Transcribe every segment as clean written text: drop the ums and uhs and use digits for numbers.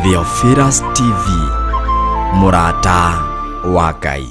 Theophilus TV, mũrata wa Ngai.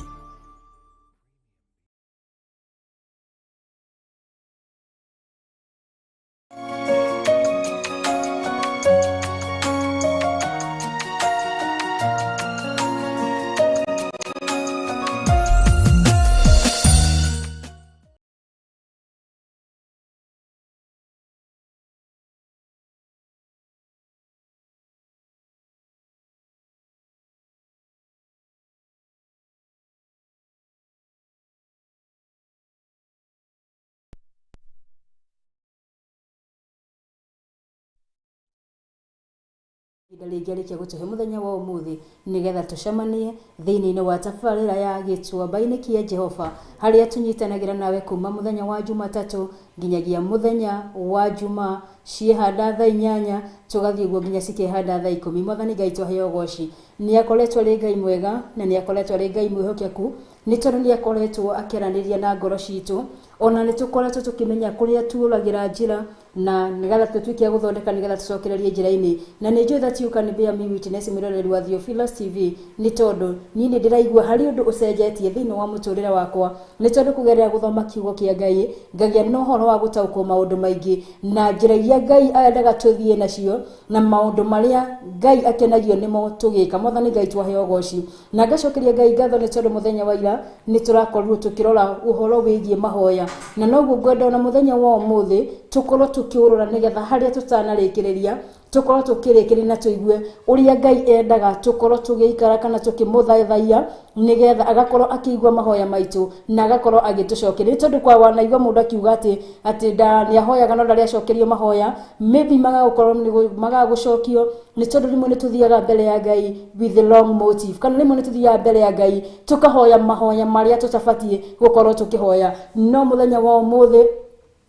Ihinda rĩngĩ arĩkia gũtũhe mũthenya wa ũmũthĩ nĩgetha tũcemanie thĩinĩ wa tabarĩra ya gĩtuamba-inĩ kĩa Jehova, harĩa tũnyitanagĩra nawe kuma mũthenya wa Jumatatũ nginyagia mũthenya wa Jumaa, ciehanda thaa 8 tũgathiĩ ũguo nginya cikehanda thaa 10. Mwathani Ngai twaheo ũgoci, nĩ akoretwo arĩ Ngai mwega na nĩ akoretwo arĩ Ngai mwĩhokeku, nĩ tondũ nĩ akoretwo akĩaranĩria na ngoro citũ, ona nĩ tũkoretwo tũkĩmenya kũrĩa tuũragĩra njĩra na nĩgetha tũtuĩke a gũthondeka nĩgetha tũcokererie njĩra-inĩ. Na nĩ njũĩ that you can bear me witness, mwĩroreri wa Theophilus TV, nĩ tondũ niĩ nĩ ndĩraigua harĩ ũndũ ũcenjetie thĩinĩ wa mũtũrĩre wakwa, nĩ tondũ kũgerera gũthoma kiugo kĩa Ngai ngagĩa na ũhoro wa gũtaũkwo maũndũ maingĩ na njĩra iria Ngai endaga tũthiĩ nacio na maũndũ marĩa Ngai akenagio nĩmo tũgĩka. Mwathani Ngai twaheo ũgoci. Na ngacokeria Ngai ngatho nĩ tondũ mũthenya wa ira nĩ tũrakorirwo tũkĩrora ũhoro wĩgiĩ mahoya, na noguo ngwenda ona mũthenya wa ũmũthĩ tũkorwo tũkĩũrora nĩgetha harĩa tũtanarĩkĩrĩria tũkorwo tũkĩrĩkĩrĩria na tũigue ũrĩa Ngai endaga tũkorwo tũgĩikara kana tũkĩmũthaithaia nĩgetha agakorwo akĩigua mahoya maitũ na agakorwo agĩtũcokeria. Nĩ tondũ kwa wanaigua mũndũ akiuga atĩ nĩ ahoyaga no ndarĩ acokerio mahoya, maybe magagũcokio nĩ tondũ rĩmwe nĩ tũthiaga mbere ya Ngai with the wrong motive, kana rĩmwe nĩ tũthiaga mbere ya Ngai tũkahoya mahoya marĩa tũtabatiĩ gũkorwo tũkĩhoya. No mũthenya wa ũmũthĩ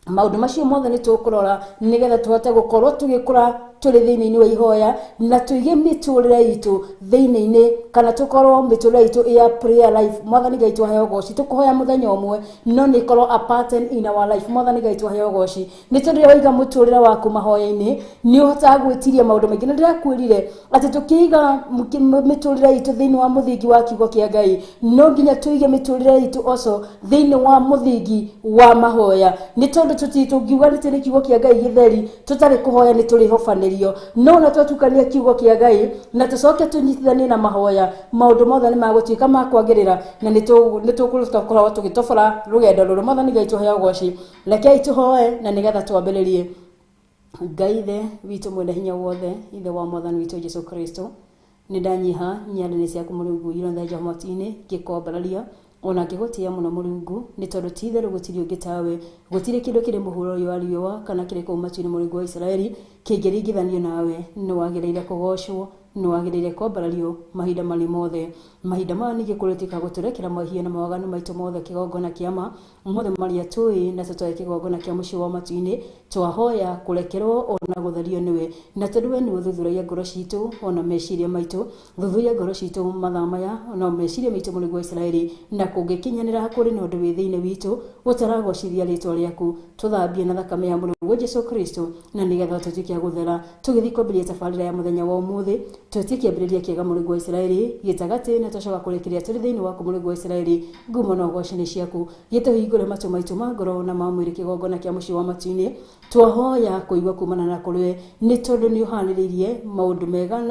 maũndũ macio mothe nĩ tũkũrora nĩgetha tũhote gũkorwo tũgĩkũra tũrĩ thĩinĩ wa ihoya na tũige mĩtũrĩre itũ thĩinĩ, kana tũkorwo mĩtũrĩre itũ ya prayer life. Mwathani Ngai twaheo ũgoci, tũkũhoya mũthenya ũmwe no nĩ ĩkorwo a pattern in our life. Mwathani Ngai twaheo ũgoci, nĩ tondũ rĩrĩa waiga mũtũrĩre waku mahoya-inĩ nĩ ũhotaga gwĩtiria maũndũ maingĩ. Na ndĩrakwĩrire atĩ tũkĩiga mĩtũrĩre itũ thĩinĩ wa mũthingi wa kiugo kĩa Ngai, no nginya tũige mĩtũrĩre itũ also thĩinĩ wa mũthingi wa mahoya, nĩ tondũ tũngiuga atĩ nĩ kiugo kĩa Ngai gĩtheri tũtarĩ kũhoya nĩ tũrĩhobanĩrio. No ona twatukania kiugo kĩa Ngai na tũcoke tũnyitithanie na mahoya, maũndũ mothe nĩ magũtuĩka ma kwagĩrĩra na nĩ tũgũkorwo tũgĩtobora rũgendo rũrũ. Mwathani Ngai tũheo ũgoci, rekei tũhoe na nĩgetha twambĩrĩrie. Ngai Ithe witũ mwene hinya wothe, Ithe wa Mwathani witũ Jesu Kristo, nĩ ndanyiha nyianda-inĩ ciaku Mũrungu irothe Njahomati-inĩ ngĩkwambararia ona ngĩgũtĩĩa mũno Mũrungu, nĩ tondũ ti itherũ gũtirĩ ũngĩ tawe, gũtirĩ kĩndũ kĩrĩ mũhuro ũyũ wa riũa kana kĩrĩ kũu matu-inĩ Mũrungu wa Isiraeli kĩngĩringithanio nawe. Nĩ wagĩrĩire kũgocwo, nĩ wagĩrĩire kwambarario mahinda marĩ mothe. Mahinda maya ningĩ kũrĩtuĩka gũtũrekera mahia na mawaganu maitũ mothe kĩgongona kĩa ma mothe marĩa tũĩ na tũtoĩ kĩgongona kĩa mũciĩ wa matu-inĩ, twahoya kũrekerwo ona gũtherio nĩwe. Na tondũ we nĩwe ũthuthuragia ngoro citũ ona meciria maitũ, thuthuria ngoro citũ mathaa maya ona meciria maitũ Mũrungu wa Isiraeli, na kũngĩkinyanĩra kũrĩ na ũndũ wĩ thĩinĩ witũ ũtaragocithia rĩtwa rĩaku, tũthambie na thakame ya Mũrungu Jesu Kristo, na nĩgetha tũtuĩke a gũthera. Tũgĩthiĩ kwambĩrĩria tabarĩra ya mũthenya wa ũmũthĩ, twetie kĩambĩrĩria kĩega Mũrungu wa Isiraeli gĩtagatĩ, na twacoka kũrĩkĩrĩria tũrĩ thĩinĩ waku Mũrungu wa Isiraeli. Ngumo na ũgoci nĩ ciaku. Gĩtũhingũre matũ maitũ ma ngoro na ma mwĩrĩ kĩgongona kĩa mũciĩ wa matu-inĩ, twahoya kũigua kumana na kũrĩ we, nĩ tondũ nĩ ũhanĩrĩirie maũndũ mega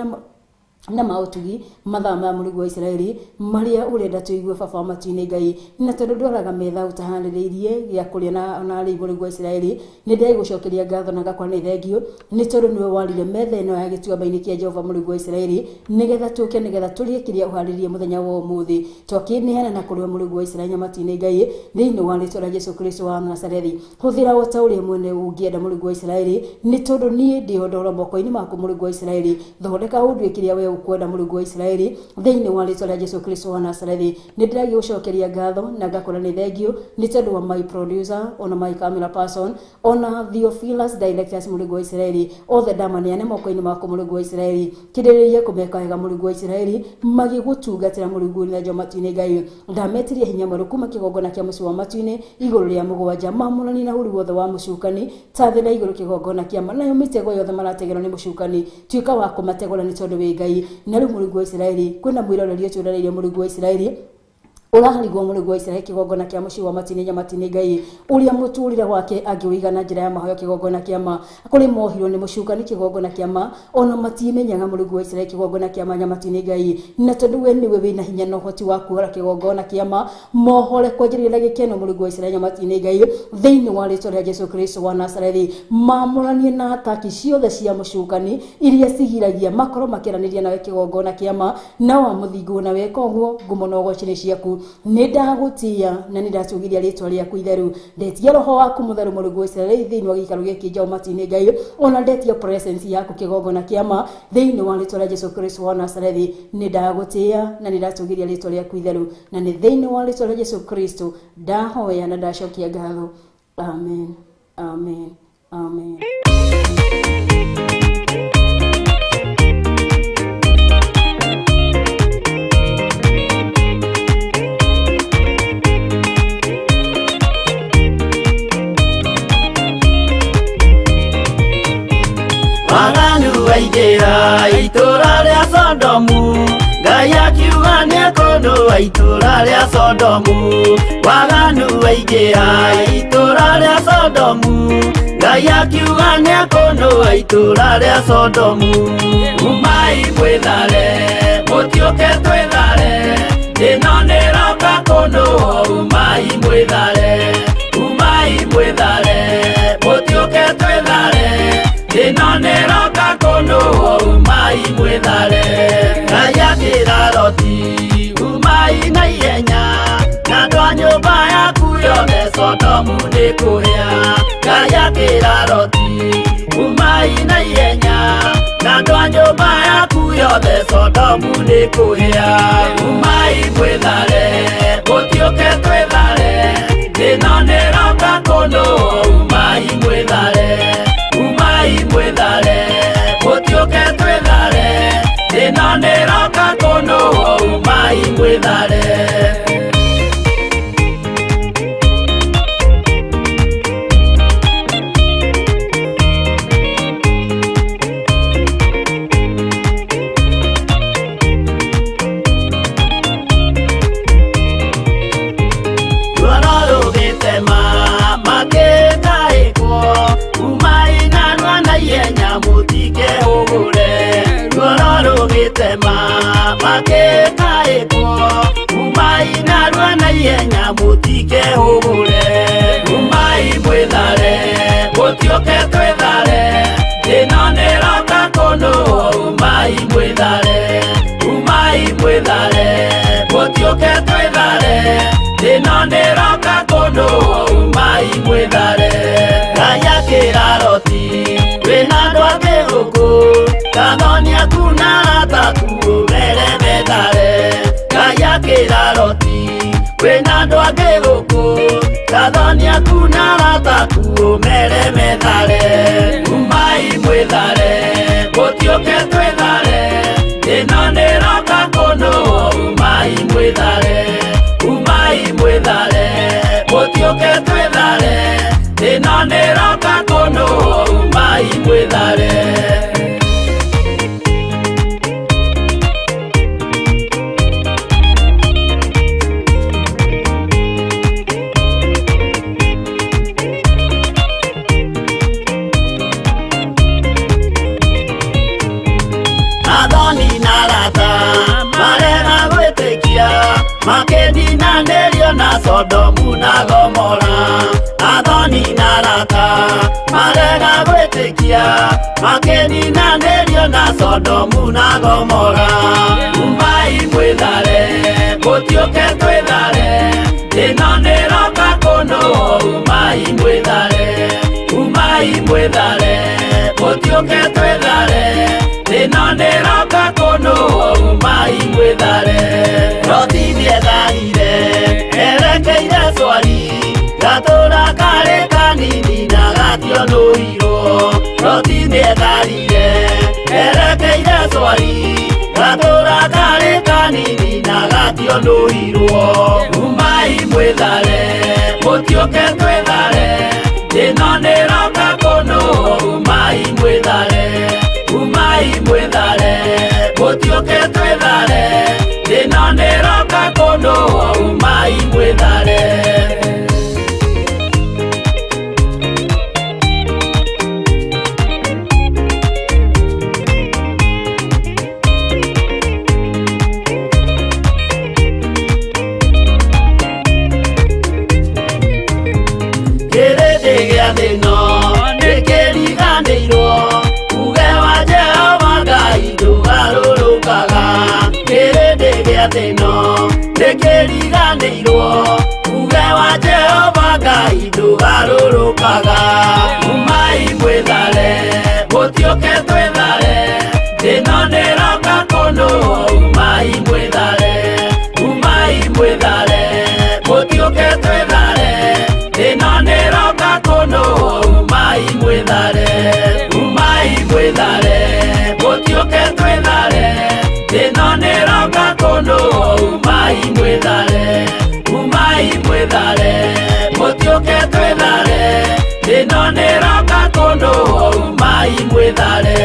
na maũtugi mathaa ma Mũrungu wa Isiraeli marĩa ũrenda tũigue Baba wa matu-inĩ Ngai. Na tondũ ndwaraga metha ũtahanĩrĩirie gĩa kũrĩa na arĩi Mũrungu wa Isiraeli, nĩ ndagũcokeria ngatho na ngakwa nĩ thengio, nĩ tondũ nĩwe warire metha ĩno ya gĩtuamba-inĩ kĩa Jehova Mũrungu wa Isiraeli, nĩgetha tũke nĩgetha tũrĩe kĩrĩa ũharĩrie mũthenya wa ũmũthĩ. Twakĩneana na kũrĩ we Mũrungu wa Isiraeli nyamatu-inĩ Ngai, thĩinĩ wa rĩtwa rĩa Jesu Kristo wa Nazarethi. Hũthĩra o ta ũrĩa mwene ũngĩenda Mũrungu wa Isiraeli, nĩ tondũ niĩ ndĩhondoro moko-inĩ maku Mũrungu wa Isiraeli. Thondeka ũndũ kĩrĩa we ũkwenda Mũrungu wa Isiraeli thĩinĩ wa rĩtwa rĩa Jesu Kristo wa Nazarethi. Nĩ ndĩragĩgũcokeria ngatho na ngakũra nĩ thengio nĩ tondũ wa my producer ona my camera person ona Theophilus directors Mũrungu wa Isiraeli othe ndamaneane moko-inĩ maku Mũrungu wa Isiraeli kĩrĩrĩrie kũmeka wega Mũrungu wa Isiraeli magĩgũtungatĩra Mũrungu na njo matu-inĩ Ngai ndametirie hinya mwerũ kuma kĩgongona kĩa mũciĩ wa matu-inĩ igũrũ rĩa mũgwanja mamũrani na ũru wothe wa mũcukani ta thĩ na igũrũ kĩgongona kĩa nayo mĩtego yothe marategerwo nĩ mũcukani tuĩka wa kũmategũra nĩ tondũ wĩ Ngai. Na rĩu Mũrungu wa Isiraeli kwĩna mwĩroreri ũcio ũroreirie Mũrungu wa Isiraeli ũraharigwo Mũrungu wa Isiraeli kĩgongona kĩa mũciĩ wa matu-inĩ nyamatini Ngai ũrĩa mũtũrĩre wake angĩũiga na njĩra ya mahoya kĩgongona kĩa ma kũrĩ mohirwo nĩ mũcukani kĩgongona kĩa ma ona matimenyaga Mũrungu wa Isiraeli kĩgongona kĩa ma nyamatini Ngai na tondũ we nĩwe wĩna hinya na ũhoti wa kuohora kĩgongona kĩa ma mohore kwanjĩrĩria na gĩkeno Mũrungu wa Isiraeli nyamatini Ngai thĩinĩ wa rĩtwa rĩa Jesu Kristo wa Nazarethi mamũranie na ataki ciothe cia mũcukani iria cigiragia makorwo makĩaranĩria nawe kĩgongona kĩa ma na wa mũthingu na weka ũguo ngumo na ũgoci nĩ ciaku. Nĩ ndagũtĩĩa na nĩ ndatũgĩria rĩtwa rĩaku itheru ndetia roho waku mũtheru Mũrungu wa Isiraeli thĩinĩ wa gĩikaro gĩkĩ njaũ matu-inĩ Ngai ona ndetia presence yaku kĩgongona kĩa ma thĩinĩ wa rĩtwa rĩa Jesu Kristo wa Nazarethi. Nĩ ndagũtĩĩa na nĩ ndatũgĩria rĩtwa rĩaku itheru na nĩ thĩinĩ wa rĩtwa rĩa Jesu Kristo ndahoya na ndacokia ngatho. Amen, amen, amen. Waganu waingĩra itũũra rĩa Sodomu Ngai akiuga nĩekũnũa itũũra rĩa Sodomu. Waganu waingĩra itũũra rĩa Sodomu Ngai akiuga nĩekũnũa itũũra rĩa Sodomu. Umai mwĩthare mũtiũke twĩthare ĩno nĩroka kũnũo. Umai mwĩthare, umai mwĩthare mũtiũke twĩthare ĩno nĩroka kũnũo. Umai mwĩthare. Ngai akĩra Loti umai na ihenya na andũ a nyũmba yaku yothe Sodomu nĩkũhĩa. Ngai akĩra Loti umai na ihenya na andũ a nyũmba yaku yothe Sodomu nĩkũhĩa. Umai mwĩthare mũtiũke twĩthare ĩno nĩroka kũnũo. Umai mwĩthare, umai mwĩthare mũtiũke twĩthare ĩno nĩroka kũnũo. Umai mwĩthare. Ruoro rũgĩtema makĩtaĩkwo umai narua na ihenya mũtikehũgũre. Ruoro rũgĩtema makĩtaĩkwo umai narua na ihenya mũtikehũgũre. Umai mwĩthare mũtiũke twĩthare ĩno nĩroka kũnũo. Umai mwĩthare, umai mwĩthare mũtiũke twĩthare ĩno nĩroka kũnũo. Umai mwĩthare. Ngai akĩra Loti wĩna andũ angĩ gũkũ gathoni aku na arata aku ũmere methare. Ngai akĩra Loti wĩna andũ angĩ gũkũ gathoni aku na arata aku ũmere methare. Umai mwĩthare mũtiũke twĩthare ĩno nĩroka kũnũo. Umai mwĩthare, umai mwĩthare mũtiũke twĩthare ĩno nĩroka kũnũo. Umai mwĩthare. Athoni na arata marega gwĩtĩkia makĩninanĩrio na Sodomu na Gomora. Athoni na arata marega gwĩtĩkia makĩninanĩrio na Sodomu na Gomora. Umai mwĩthare mũtiũke twĩthare ĩno nĩroka kũnũo. Umai mwĩthare, umai mwĩthare mũtiũke twĩthare Ĩno nĩroka kũnũhwo umai mwĩthare. Loti nĩetharire erekeire Swari, gatũra karĩ kanini na gationũirwo. Loti nĩetharire erekeire Swari, gatũra karĩ kanini na gationũirwo. Umai mwĩthare, mũtiũke twĩthare, ĩno nĩroka kũnũhwo umai mwĩthare. Umai mwĩthare, mũtiũke twĩthare, ĩno nĩroka kũnũhwo umai mwĩthare. Kĩrĩndĩ gĩa thĩ ĩno nĩkĩriganĩirwo, uge wa Jehova Ngai ndũgarũrũkaga. Kĩrĩndĩ gĩa thĩ ĩno nĩkĩriganĩirwo, uge wa Jehova Ngai ndũgarũrũkaga. Umai mwĩthare, mũtiũke twĩthare, ĩno nĩroka kũnũhwo umai mwĩthare. Umai mwĩthare, mũtiũke twĩthare, ĩno nĩroka kũnũhwo umai mwĩthare. Umai mwĩthare, mũtiũke twĩthare, ĩno nĩroka kũnũhwo umai mwĩthare. Umai mwĩthare, mũtiũke twĩthare, ĩno nĩroka kũnũhwo umai mwĩthare.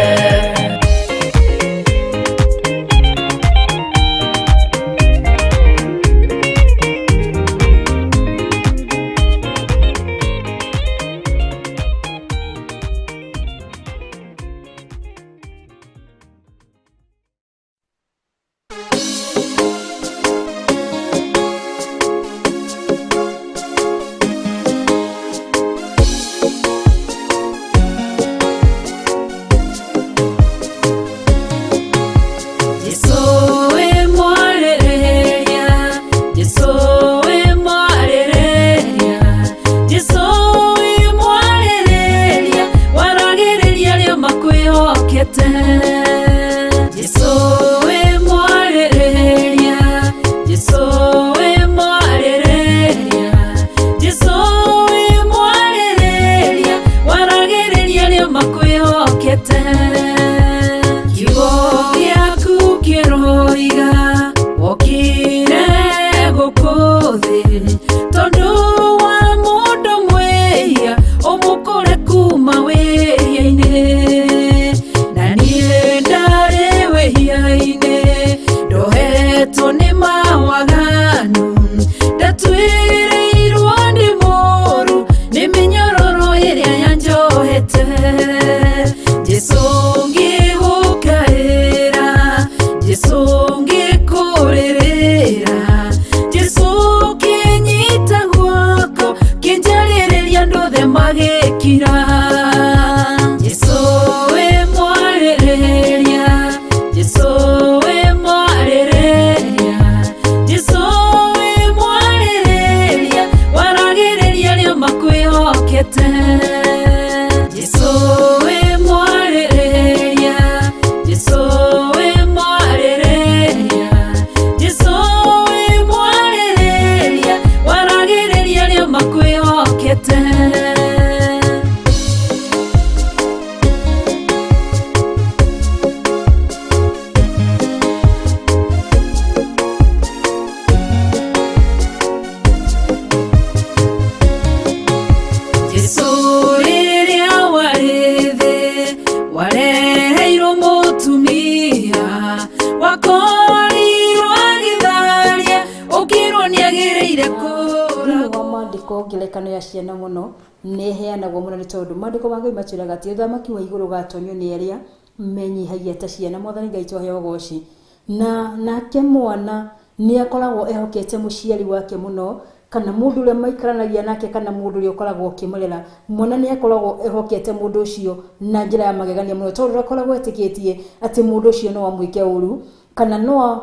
Ngerekano ya ciana muno nĩ ĩheanagwo mũno nĩ tondũ maandĩko ma Ngai matwĩraga atĩ ũthamaki wa igũrũ ũgatonyio nĩ arĩa menyihagia ta ciana. Mwathani Ngai twahe ũgoci. Na nake mwana nĩ akoragwo ehokete mũciari wake mũno, kana mũndũ ũrĩa maikaranagia nake, kana mũndũ ũrĩa ũkoragwo ũkĩmũrera. Mwana nĩ akoragwo ehokete mũndũ ũcio na njĩra ya magegania mũno, tondũ ndakoragwo etĩkĩtie atĩ mũndũ ũcio no amwĩke ũru, kana no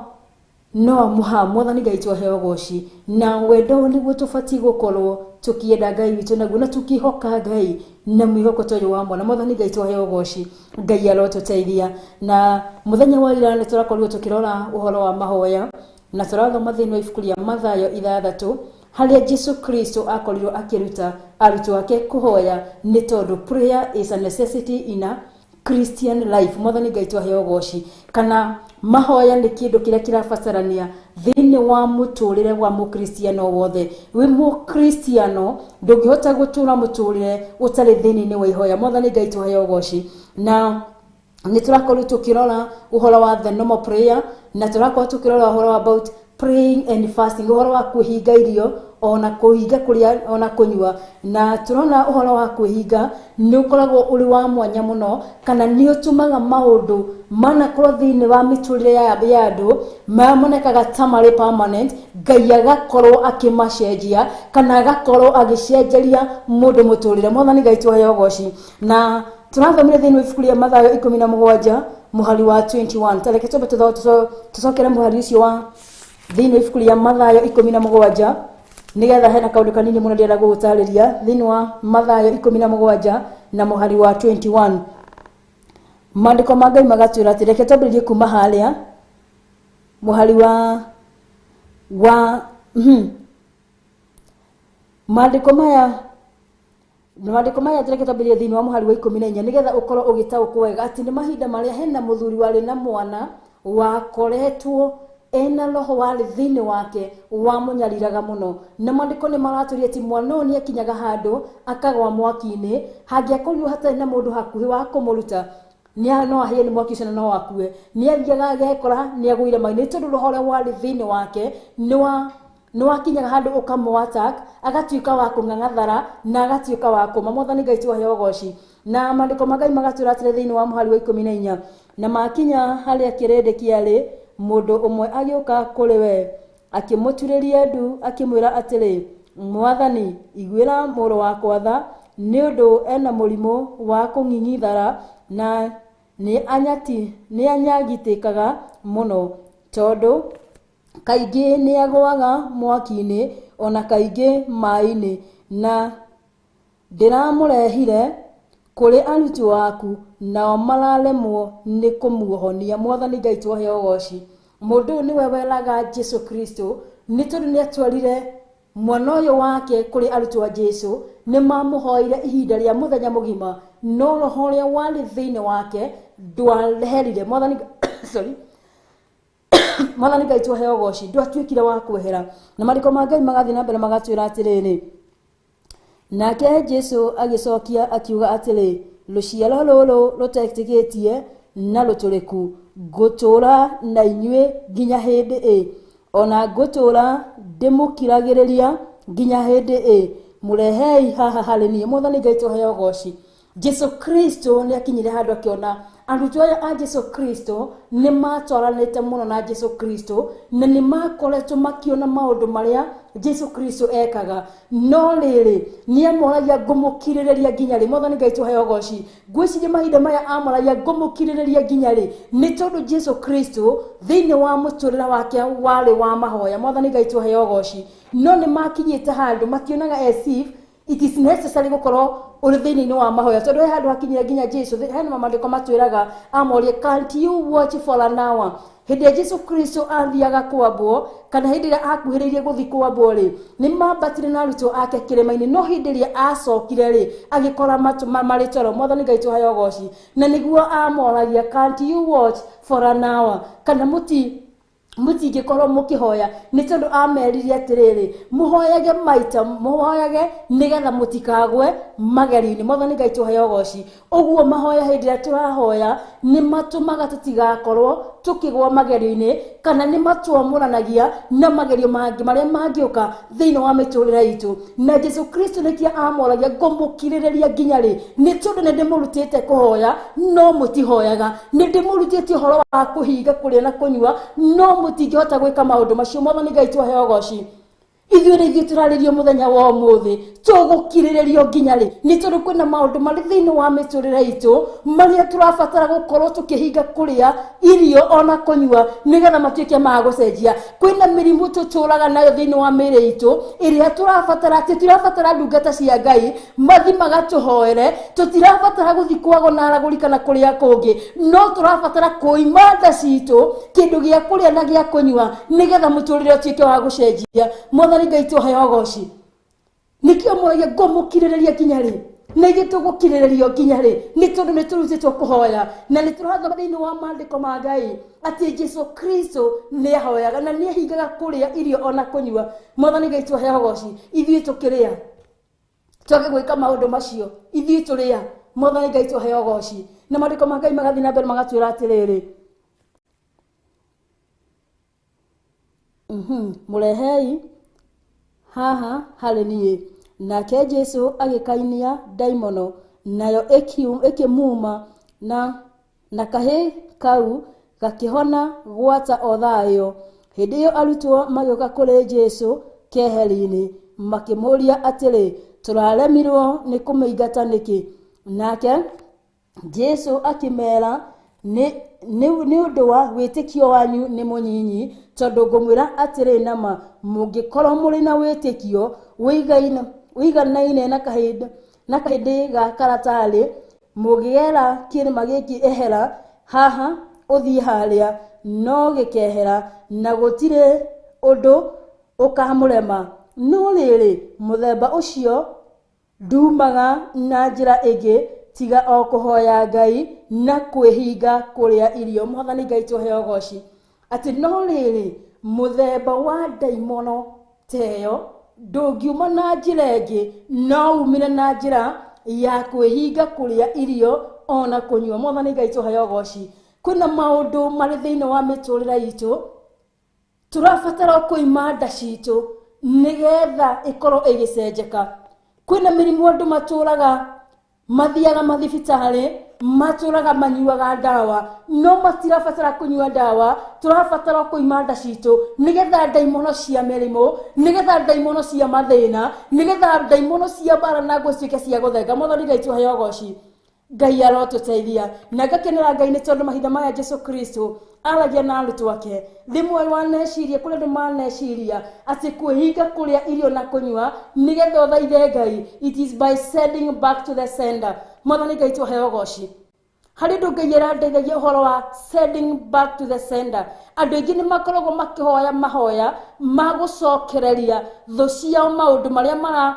No mũha Mwathani Ngai twaheo goci na wendo nĩguo tũbatiĩ gũkorwo tũkĩenda Ngai witũ naguo na tũkĩhoka Ngai na mwĩhoko ta ũyũ wa mwana. Mwathani Ngai twaheo goci, Ngai arotũteithia. Na mũthenya wa ira nĩ tũrakorirwo tũkĩrora ũhoro wa mahoya na tũrathoma thĩinĩ wa ibuku rĩa Mathayo 6 harĩa Jesu Kristo akorirwo akĩruta arutwo ake kũhoya, nĩ tondũ prayer is a necessity in a Christian life. Mwathani Ngai twaheo goci, kana mahoya nĩ kĩndũ kĩrĩa kĩrabatarania thĩinĩ wa mũtũrĩre wa mũkristiano wothe. Wĩ mũkristiano ndũngĩhota gũtũra mũtũrĩre ũtarĩ thĩinĩ wa ihoya. Mwathani Ngai twaheo goci. Na nĩ tũrakorwo tũkĩrora ũhoro wa the normal prayer, na tũrakorwo tũkĩrora ũhoro about praying and fasting, ũhoro wa kwĩhinga irio ona kũhinga kũrĩa ona kũnyua. Na tũrona ũhoro wa kwĩhinga nĩ ũkoragwo ũrĩ wa mwanya mũno, kana nĩ ũtũmaga maũndũ manakorwo thĩinĩ wa mĩtũrĩre ya andũ marĩa monekaga ta marĩ permanent, Ngai agakorwo akĩmacenjia kana agakorwo agĩcenjeria mũndũ mũtũrĩre. Mwathani Ngai twaheo goci. Na tũrathomire thĩinĩ wa ibuku rĩa Mathayo 17 mũhari wa 21. Ta reke twambe tũcokere mũhari ũcio wa thĩinĩ wa ibuku rĩa Mathayo 17, nĩgetha hena kaũndũ kanini mũno ndĩrenda gũgũtarĩria thĩinĩ wa Mathayo 17 na mũhari wa 21. Maandĩko ma Ngai magatwĩra atĩ reke twambĩrĩrie kuma harĩa mũhari wa maandĩko maya tũreke twambĩrĩrie thĩinĩ wa mũhari wa 14, nĩgetha ũkorwo ũgĩtaũkwo wega atĩ nĩ mahinda marĩa hena mũthuri warĩ na mwana wakoretwo ena roho warĩ thĩinĩ wake wamũnyariraga mũno. Na maandĩko nĩ maratũria atĩ mwana ũyũ nĩ akinyaga handũ akagwa mwaki-inĩ, hangĩakorirwo hatarĩ na mũndũ hakuhĩ wa kũmũruta nĩ no ahĩe nĩ mwaki ũcio na no akue. Nĩ athiaga agekora nĩ agũire maĩ, nĩ tondũ roho ũrĩa warĩ thĩinĩ wake nĩ wakinyaga handũ ũkamũ attack, agatuĩka wa kũng'ang'athara na agatuĩka wa kũma. Mwathani Ngai twaheo goci. Na maandĩko ma Ngai magatwĩra atĩrĩ thĩinĩ wa mũhari wa 14, na makinya harĩa kĩrĩndĩ kĩarĩ, mũndũ ũmwe agĩũka kũrĩ we akĩmũturĩria ndu akĩmwĩra atĩrĩ, Mwathani, iguĩra mũrũ wakwa tha, nĩ ũndũ ena mũrimũ wa kũng'ing'ithara na nĩ anyagitĩkaga mũno, tondũ kaingĩ nĩ agũaga mwaki-inĩ ona kaingĩ maĩ-inĩ, na ndĩramũrehire kũrĩ arutwo aku nao mararemwo nĩ kũmuohonia. Mwathani Ngai twaheo goci. Mũndũ ũyũ nĩwe weraga Jesu Kristo, nĩ tondũ nĩ atwarire mwana ũyũ wake kũrĩ arutwo a Jesu, nĩ mamũhoire ihinda rĩa mũthenya mũgima, no roho ũrĩa warĩ thĩinĩ wake ndwareherire. Mwathani, sorry, Mwathani Ngai twaheo goci, ndwatuĩkire wa kwehera. Na maandĩko ma Ngai magathiĩ na mbere magatwĩra atĩrĩrĩ, nake Jesu agĩcokia akiuga atĩrĩ, rũciaro rũrũ rũtetĩkĩtie na rũtũrĩku, ngũtũũra na inyuĩ nginya hĩndĩ ĩ? Ona ngũtũũra ndĩmũkiragĩrĩria nginya hĩndĩ ĩ? Mũrehei haha harĩ niĩ. Mwathani Ngai tũheo goci. Jesu Kristo nĩ akinyire handũ akĩona arutwo aya a Jesu Kristo nĩ matwaranĩte mũno na Jesu Kristo, na nĩ makoretwo makĩona maũndũ marĩa Jesu Kristo ekaga, no rĩrĩ, nĩ amoragia, ngũmũkirĩrĩria nginya rĩ? Mwathani Ngai tũheo goci. Ngwĩciria mahinda maya amoragia ngũmũkirĩrĩria nginya rĩ, nĩ tondũ Jesu Kristo thĩinĩ wa mũtũrĩre wake warĩ wa mahoya. Mwathani Ngai tũheo goci. No nĩ makinyĩte handũ makĩonaga as if it is necessary gũkorwo ũrĩ thĩinĩ wa mahoya, tondũ he handũ hakinyire nginya Jesu, hena maandĩko matwĩraga amorie, can't you watch for an hour? Hĩndĩ ĩrĩa Jesu Kristo athiaga kwambwo, kana hĩndĩ ĩrĩa akuhĩrĩirie gũthiĩ kwambwo rĩ, nĩ mambatire na arutwo ake kĩrĩma-inĩ, no hĩndĩ ĩrĩa acokire rĩ, agĩkora marĩ toro. Mwathani Ngai tũheo goci. Na nĩguo amoragia, can't you watch for an hour? Kana mũtingĩkorwo mũkĩhoya? Nĩ tondũ amerire atĩrĩrĩ, mũhoyage maita, mũhoyage nĩgetha mũtikagwe magerio-inĩ. Mwathani Ngai tũheo goci. Ũguo mahoya, hĩndĩ ĩrĩa tũrahoya, nĩ matũmaga tũtigakorwo tũkĩgwa magerio-inĩ, kana nĩ matwamũranagia na magerio mangĩ marĩa mangĩũka thĩinĩ wa mĩtũrĩre itũ. Na Jesu Kristo nĩkĩo amoragia ngũmũkirĩrĩria nginya rĩ, nĩ tondũ nĩ ndĩmũrutĩte kũhoya no mũtihoyaga, nĩ ndĩmũrutĩte ũhoro wa kũhinga kũrĩa na kũnyua no mũtingĩhota gwĩka maũndũ macio. Mwathani Ngai tũheo goci. Ithuĩ nĩ ithuĩ tũrarĩrio mũthenya wa ũmũthĩ, tũgũkirĩrĩrio nginya rĩ? Nĩ tondũ kwĩna maũndũ marĩ thĩinĩ wa mĩtũrĩre itũ marĩa tũrabatara gũkorwo tũkĩhinga kũrĩa irio ona kũnyua nĩgetha matuĩke ma gũcenjia. Kwĩna mĩrimũ tũtũraga nayo thĩinĩ wa mĩĩrĩ itũ ĩrĩa tũrabatara, atĩ tũrabatara ndungata cia Ngai mathi magatũhoere. Tũtirabatara gũthiĩ kwagwo na aragũri kana kũrĩa kũngĩ, no tũrabatara kũima nda citũ kĩndũ gĩa kũrĩa na gĩa kũnyua nĩgetha mũtũrĩre ũtuĩke wa gũcenjia. Mwathani Ngai tũheo ũgoci. Nĩkĩo mũragia ngũmũkirĩrĩria nginya rĩ? Na ithuĩ tũgũkirĩrĩrio nginya rĩ? Nĩ tondũ nĩ tũrutĩtwo kũhoya, na nĩ tũrathoma thĩinĩ wa maandĩko ma Ngai atĩ Jesu Kristo nĩ ahoyaga na nĩ ahingaga kũrĩa irio ona kũnyua. Mwathani Ngai tũheo ũgoci. Ithuĩ tũkĩrĩa twage gwĩka maũndũ macio, ithuĩ tũrĩa. Mwathani Ngai tũheo ũgoci. Na maandĩko ma Ngai magathiĩ na mbere magatwĩra atĩrĩrĩ, mũrehei haha harĩ niĩ. Nake Jesu agĩkainia ndaimono, nayo ĩkĩmuma, na kahĩ kau gakĩhona gwata o thaa ĩyo. Hĩndĩ ĩyo arutwo magĩũka kũrĩ Jesu keheri-inĩ, makĩmũũria atĩrĩ, tũraremirwo nĩ kũmĩingata nĩkĩ? Nake Jesu akĩmeera, nĩ ũndũ wa wĩtĩkio wanyu nĩ mũnyinyi, tondũ ngũmwĩra atĩrĩ nama, mũngĩkorwo mũrĩ na wĩtĩkio ũiganaine na kahĩndĩ ga karatarĩ, mũngĩgera kĩrĩma gĩkĩ ehera haha ũthiĩ harĩa, no gĩkehera, na gũtirĩ ũndũ ũkamũrema. No rĩrĩ, mũthemba ũcio ndumaga na njĩra ĩngĩ tiga o kũhoya Ngai na kwĩhinga kũrĩa irio. Mwathani Ngai tũheo ũgoci. Atĩ no rĩrĩ, mũthemba wa ndaimono teyo ndũngiuma na njĩra ĩngĩ, no umire na njĩra ya kwĩhinga kũrĩa irio ona kũnyua. Mwathani Ngai tũheo ũgoci. Kwĩna maũndũ marĩ thĩinĩ wa mĩtũrĩre itũ tũrabatara kũima nda citũ nĩgetha ĩkorwo ĩgĩcenjeka. Kwĩna mĩrimũ andũ matũraga mathiaga mathibitarĩ, matũraga manyuaga ndawa, no matirabatara kũnyua ndawa, tũrabatara kũima nda citũ nĩgetha ndaimono cia mĩrimũ, nĩgetha ndaimono cia mathĩna, nĩgetha ndaimono cia mbara na ngũ cituĩke cia gũthenga. Mwathani Ngai tũheo ũgoci. Ngai arotũteithia. Na ngakenera Ngai nĩ tondũ mahinda maya Jesu Kristo aragia na arutwo ake. Rĩmwe waneciria, kũrĩ andũ maneciria atĩ kwĩhinga kũrĩa irio na kũnyua nĩgetha ũthaithe Ngai, it is by sending back to the sender. Mwathani Ngai tũheo ũgoci. Harĩ ũndũ Ngai arandeithagia ũhoro wa sending back to the sender. Andũ aingĩ nĩ makoragwo makĩhoya mahoya ma gũcokereria thũ ciao maũndũ marĩa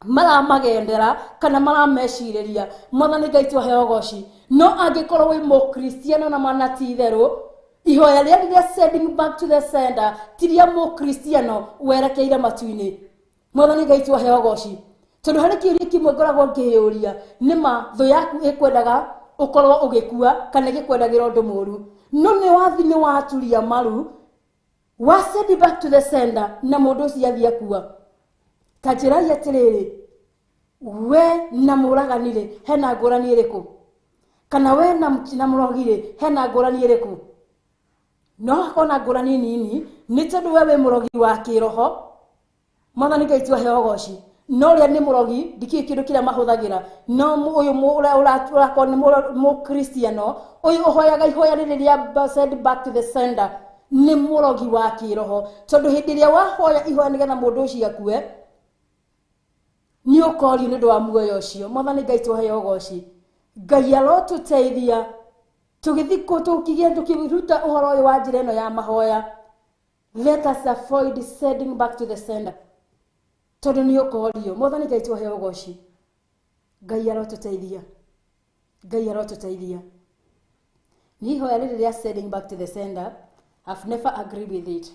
maramagendera kana maramecirĩria. Mwathani Ngai tũheo ũgoci. No angĩkorwo wĩ mũkristiano na mana ti itherũ, ihoya rĩa rĩrĩa sending back to the sender ti rĩa mũkristiano werekeire matu-inĩ. Mwathani Ngai tũheo ũgoci. Tondũ harĩ kĩũria kĩmwe ngoragwo ngĩyũria, nĩ ma thũ yaku ĩkwendaga ũkorwo ũgĩkua kana ĩgĩkwendagĩra ũndũ mũru, no nĩ wathi nĩ waturia maru wa send back to the sender na mũndũ ũcio athiĩ akua. Ta njĩrai atĩrĩrĩ, we na mũragani rĩ, hena ngũrani ĩrĩkũ? Kana we na mũrogi rĩ, hena ngũrani ĩrĩkũ? No hakorwo na ngũrani nini, nĩ tondũ we wĩ mũrogi wa kĩroho. Mwathani Ngai tũheo ũgoci. No ũrĩa nĩ mũrogi, ndikĩũĩ kĩndũ kĩrĩa mahũthagĩra. No ũyũ ũrĩa ũrakorwo nĩ mũkristiano, ũyũ ũhoyaga ihoya rĩrĩ rĩa send back to the sender, nĩ mũrogi wa kĩroho. Tondũ hĩndĩ ĩrĩa wahoya ihoya nĩgetha mũndũ ũcio akue, nĩ ũkorio nĩ ũndũ wa muoyo ũcio. Mwathani Ngai tũheo ũgoci. Ngai arotũteithia tũgĩthiĩ tũkĩgĩa tũkĩruta ũhoro ũyũ wa njĩra ĩno ya mahoya. Let us avoid sending back to the sender. Tondũ nĩ ũkorio. Mwathani Ngai tũheo ũgoci. Ngai arotũteithia. Ngai arotũteithia. Nĩ ihoya rĩrĩ rĩa sending back to the sender, I've never agreed with it.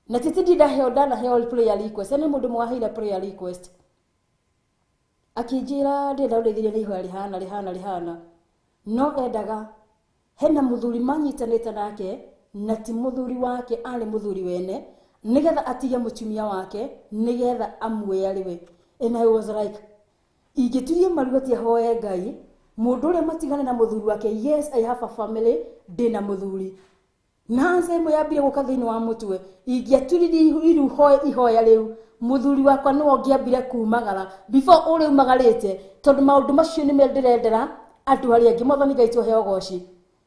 Na titi ndi ndaheo ndanaheo prayer request. Nĩ mũndũ mwaheire prayer request. Akĩnjĩra ndĩrenda ũndeithĩrie nĩ ihoya rĩhana rĩhana rĩhana. No endaga hena mũthuri manyitanĩte nake na ti mũthuri wake, arĩ mũthuri wene, nĩgetha atige mũtumia wake nĩgetha amuoe arĩ we. And I was like, ingĩturie maru atĩ ahoe Ngai mũndũ ũrĩa matigane na mũthuri wake? Yes, I have a family, ndĩna mũthuri. Na ansa ĩmwe yambire gũka thĩinĩ wa mũtwe, ingĩaturirie iru ihoya rĩu, mũthuri wakwa nĩwe ũngĩambire kumagara before ũrĩa umagarĩte, tondũ maũndũ macio nĩme ndĩrendera andũ arĩa angĩ. Mwathani Ngai tũheo ũgoci,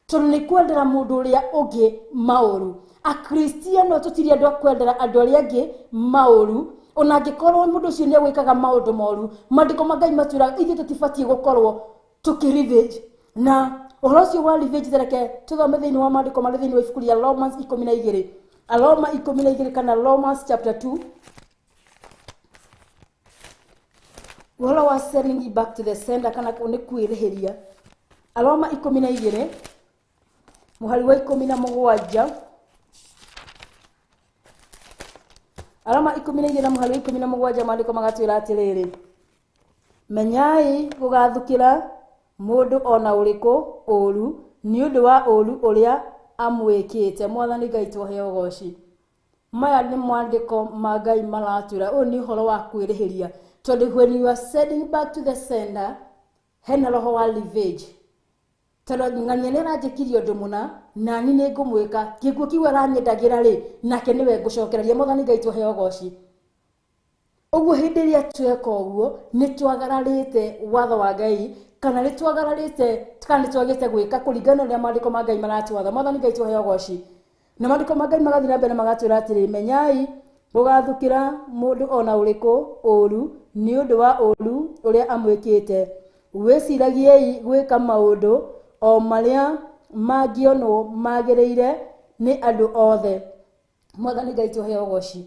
tondũ nĩ kwendera mũndũ ũrĩa ũngĩ maũru. Akristiano tũtirĩ andũ a kwendera andũ arĩa angĩ maũru, ona angĩkorwo mũndũ ũcio nĩ agwĩkaga maũndũ moru. Maandĩko ma Ngai matwĩraga ithuĩ tũtibatiĩ gũkorwo tũkĩ revenge. Na ũhoro ũcio wa revenge, reke tũthome thĩinĩ wa maandĩko marĩ thĩinĩ wa ibuku rĩa Romans 12, Aroma 12 kana Romans chapter 2, ũhoro wa sending back to the sender kana nĩ kwĩrĩhĩria. Aroma 12 mũhari wa 17, Aroma 12 na mũhari wa 17, maandĩko magatwĩra atĩrĩrĩ, menyai gũgathukĩra mũndũ ona ũrĩkũ ũru nĩ ũndũ wa ũru ũrĩa amwĩkĩte. Mwathani Ngai tũheo ũgoci. Maya nĩ maandĩko ma Ngai maratwĩra ũyũ nĩ ũhoro wa kwĩrĩhĩria, tondũ when you are sending back to the sender hena roho wa revenge. Tondũ ng'ania nĩ aranjĩkirie ũndũ mũna, nani nĩ ngũmwĩka gĩkuũ kĩu aranyendagĩra rĩ, nake nĩwe ngũcokereria. Mwathani Ngai tũheo ũgoci. Ũguo hĩndĩ ĩrĩa tweka ũguo nĩ twagararĩte watho wa Ngai, kana nĩ twagararĩte, kana nĩ twagĩte gwĩka kũringana na ũrĩa maandĩko ma Ngai maratwatha. Mwathani Ngai tũheo ũgoci. Na maandĩko ma Ngai magathiĩ na mbere magatwĩra atĩrĩ, menyai gũgathukĩra mũndũ ona ũrĩkũ ũru nĩ ũndũ wa ũru ũrĩa amwĩkĩte. Wĩciragiei gwĩka maũndũ o marĩa mangĩonwo magĩrĩire nĩ andũ othe. Mwathani Ngai tũheo ũgoci.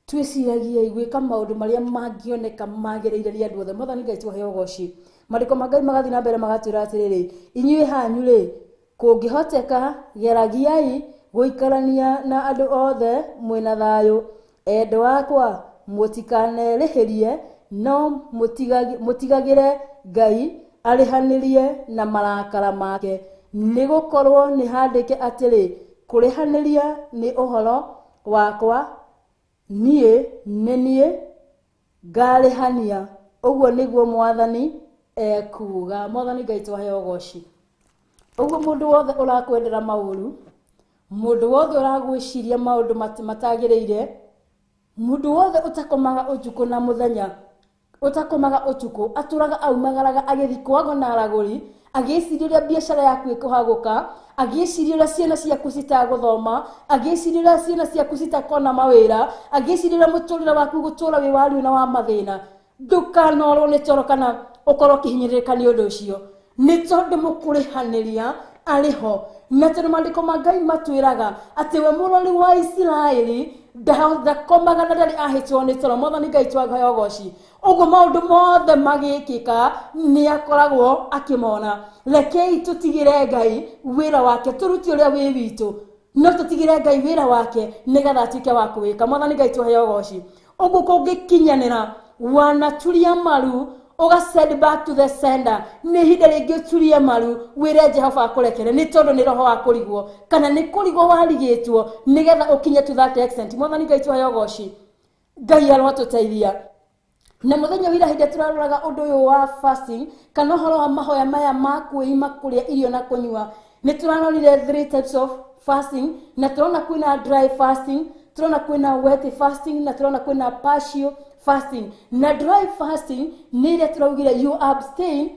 Twĩciragiei gwĩka maũndũ marĩa mangĩoneka magĩrĩire nĩ andũ othe. Mwathani Ngai tũheo ũgoci. Maandĩko ma Ngai magathiĩ na mbere magatwĩra atĩrĩrĩ, inyuĩ hanyu rĩ, kũngĩhoteka geragiai gũikarania na andũ othe mwĩna thayũ. Endwa akwa, mũtikanerĩhĩrie, no mũtigagĩre Ngai arĩhanĩrie na marakara make, nĩgũkorwo nĩ handĩke atĩrĩ, kũrĩhanĩria nĩ ũhoro wakwa, niĩ nĩ niĩ ngarĩhania. Ũguo nĩguo Mwathani ekuuga. Mwathani Ngai twaheo ũgoci. Ũguo mũndũ wothe ũrakwendera maũru, mũndũ wothe ũragwĩciria maũndũ matagĩrĩire, mũndũ wothe ũtakomaga ũtukũ na mũthenya, ũtakomaga ũtukũ, atũraga aumagaraga agĩthiĩ kwago na aragũri, agĩciria ũrĩa biacara yaku ĩkũhagũka, agĩciria ũrĩa ciana ciaku citagũthoma, agĩciria ũrĩa ciana ciaku citakona mawĩra, agĩciria ũrĩa mũtũrĩre waku gũtũra wĩ wa ruo na wa mathĩna. Ndũkanorwo nĩ toro kana ũkorwo ũkĩhinyĩrĩrĩka nĩ ũndũ ũcio, nĩ tondũ mũkũrĩhanĩria arĩ ho. Na tondũ maandĩko ma Ngai matwĩraga atĩ we mũrori wa Isiraeli ndakomaga na ndarĩ ahĩtwo nĩ toro. Mwathani Ngai twaheo ũgoci. Ũguo maũndũ mothe magĩkĩka nĩ akoragwo akĩmona. Rekei tũtigĩre Ngai wĩra wake, tũrute ũrĩa wĩ witũ, no tũtigĩre Ngai wĩra wake nĩgetha atuĩke wa kũwĩka. Mwathani Ngai twaheo ũgoci. Ũguo kũngĩkinyanĩra wanaturia maru uga send back to the sender, nĩ ihinda rĩngĩ ũturie maru wĩre Jehova akũrekere, nĩ tondũ nĩ roho wa kũrigwo kana nĩ kũrigwo warigĩtwo nĩgetha ũkinye to that extent. Mwathani Ngai twaheo ũgoci. Ngai arotũteithia. Na mũthenya wa ira hĩndĩ tũraroraga ũndũ ũyũ wa fasting kana ũhoro wa mahoya maya ma kwĩima kũrĩa irio na kũnyua, nĩ tũrarorire 3 types of fasting, na tũrona kwĩna dry fasting, tũrona kwĩna wet fasting, na tũrona kwĩna partial fasting. Na dry fasting nĩ ĩrĩa tũraugire you abstain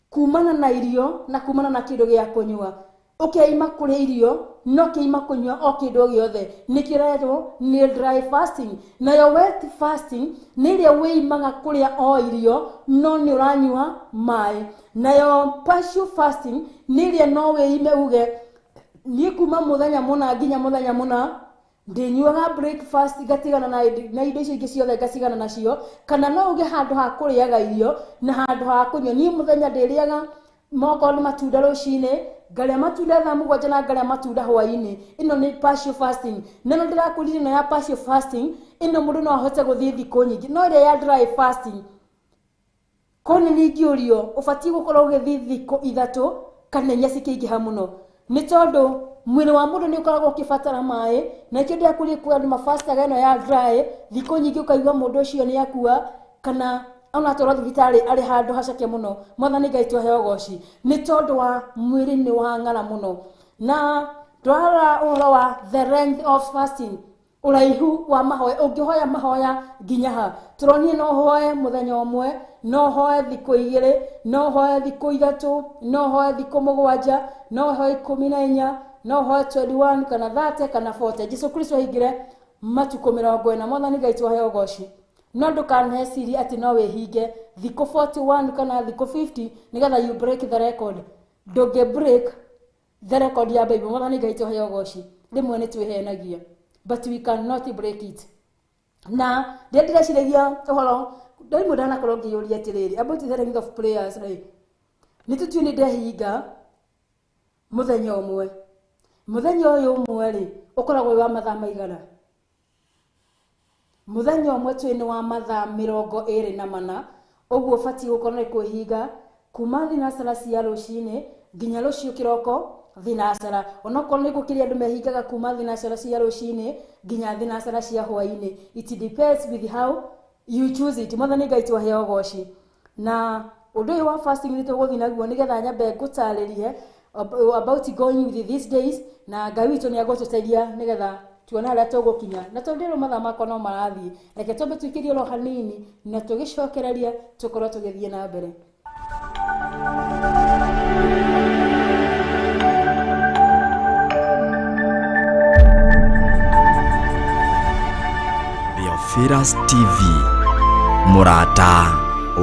kumana na irio na kumana na kĩndũ gĩa kũnyua. Ũkeima kũrĩa irio no kĩima kũnyua o kĩndũ gĩothe, nĩkĩo ĩretwo nĩ dry fasting. Nayo wet fasting nĩ ĩrĩa wĩimaga kũrĩa o irio no nĩ ũranyua maĩ. Nayo partial fasting nĩ ĩrĩa no wĩime uge niĩ kuma mũthenya mũna nginya mũthenya mũna ndĩnyuaga breakfast ngatigana na indo icio ingĩ ciothe ngacigana nacio, kana no uge handũ ha kũrĩaga irio na handũ ha kũnyua, niĩ mũthenya ndĩrĩaga moko nĩ matunda rũcinĩ, ngarĩa matunda thaa 7 na ngarĩa matunda hwaĩ-inĩ. Ĩno nĩ partial fasting. Na no ndĩrakwĩrire ĩno ya partial fasting, ĩno mũndũ no ahote gũthiĩ thikũ nyingĩ, no ĩrĩa ya dry fasting koni ningĩũrio ũbatiĩ gũkorwo ũgĩthiĩ thikũ 3 kana 4 cikĩingĩha mũno, nĩ tondũ mwĩrĩ wa mũndũ nĩ ũkoragwo ũkĩbatara maĩ. Na nĩkĩo ndĩrakwĩrire kwĩ andũ mafastaga ĩno ya dry thikũ nyingĩ, ũkaigua mũndũ ũcio nĩ akua kana ona atwarwo thibitarĩ arĩ handũ haceke mũno. Mwathani Ngai twaheo ũgoci, nĩ tondũ wa mwĩrĩ nĩ wang'ara mũno. Na Twarora ũhoro wa the length of fasting, ũraihu wa mahoya, ũngĩhoya mahoya nginya ha. Tũronire no ũhoe mũthenya ũmwe, no ũhoe thikũ 2, no ũhoe thikũ 3, no ũhoe thikũ 7, no ũhoe 14, no ũhoe 21 kana 30 kana 40. Jesu Kristo ahingire matukũ 40. Mwathani Ngai tũheo ũgoci. No ndũkanecirie atĩ no wĩhinge thikũ 41 kana thikũ 50 nĩgetha you break the record. Ndũngĩ break the record ya Bible. Mwathani Ngai tũheo ũgoci. Rĩmwe nĩ twĩhenagia, but we cannot break it. Na rĩrĩa ndĩreciragia ũhoro, rĩmwe ndanakorwo ngĩyũria atĩrĩrĩ, about the length of prayers rĩ, nĩ tũtiũĩ nĩ ndehinga mũthenya ũmwe. Mũthenya ũyũ ũmwe rĩ, ũkoragwo wĩ wa mathaa maigana? Mũthenya ũmwe twĩ nĩ wa mathaa 24, ũguo ũbatiĩ gũkorwo nĩ kwĩhinga kuma thinacara cia rũcinĩ nginya rũciũ kĩroko thinacara. Onokorwo nĩ gũkĩrĩ andũ mehingaga kuma thinacara cia rũcinĩ nginya thinacara cia hwaĩ-inĩ. It depends with how you choose it. Mwathani Ngai tũheo ũgoci. Na ũndũ ũyũ wa fasting nĩ tũgũthiĩ naguo nĩgetha nyambe ngũtarĩrie about going with these days, na Ngai witũ nĩ egũtũteithia nĩgetha tuone harĩa tũgũkinya. Na tondũ rĩu mathaa makwa no marathiĩ, reke twambe tũikĩrie oro hanini na tũgĩcokereria tũkorwo tũgĩthiĩ na mbere. Theophilus TV, mũrata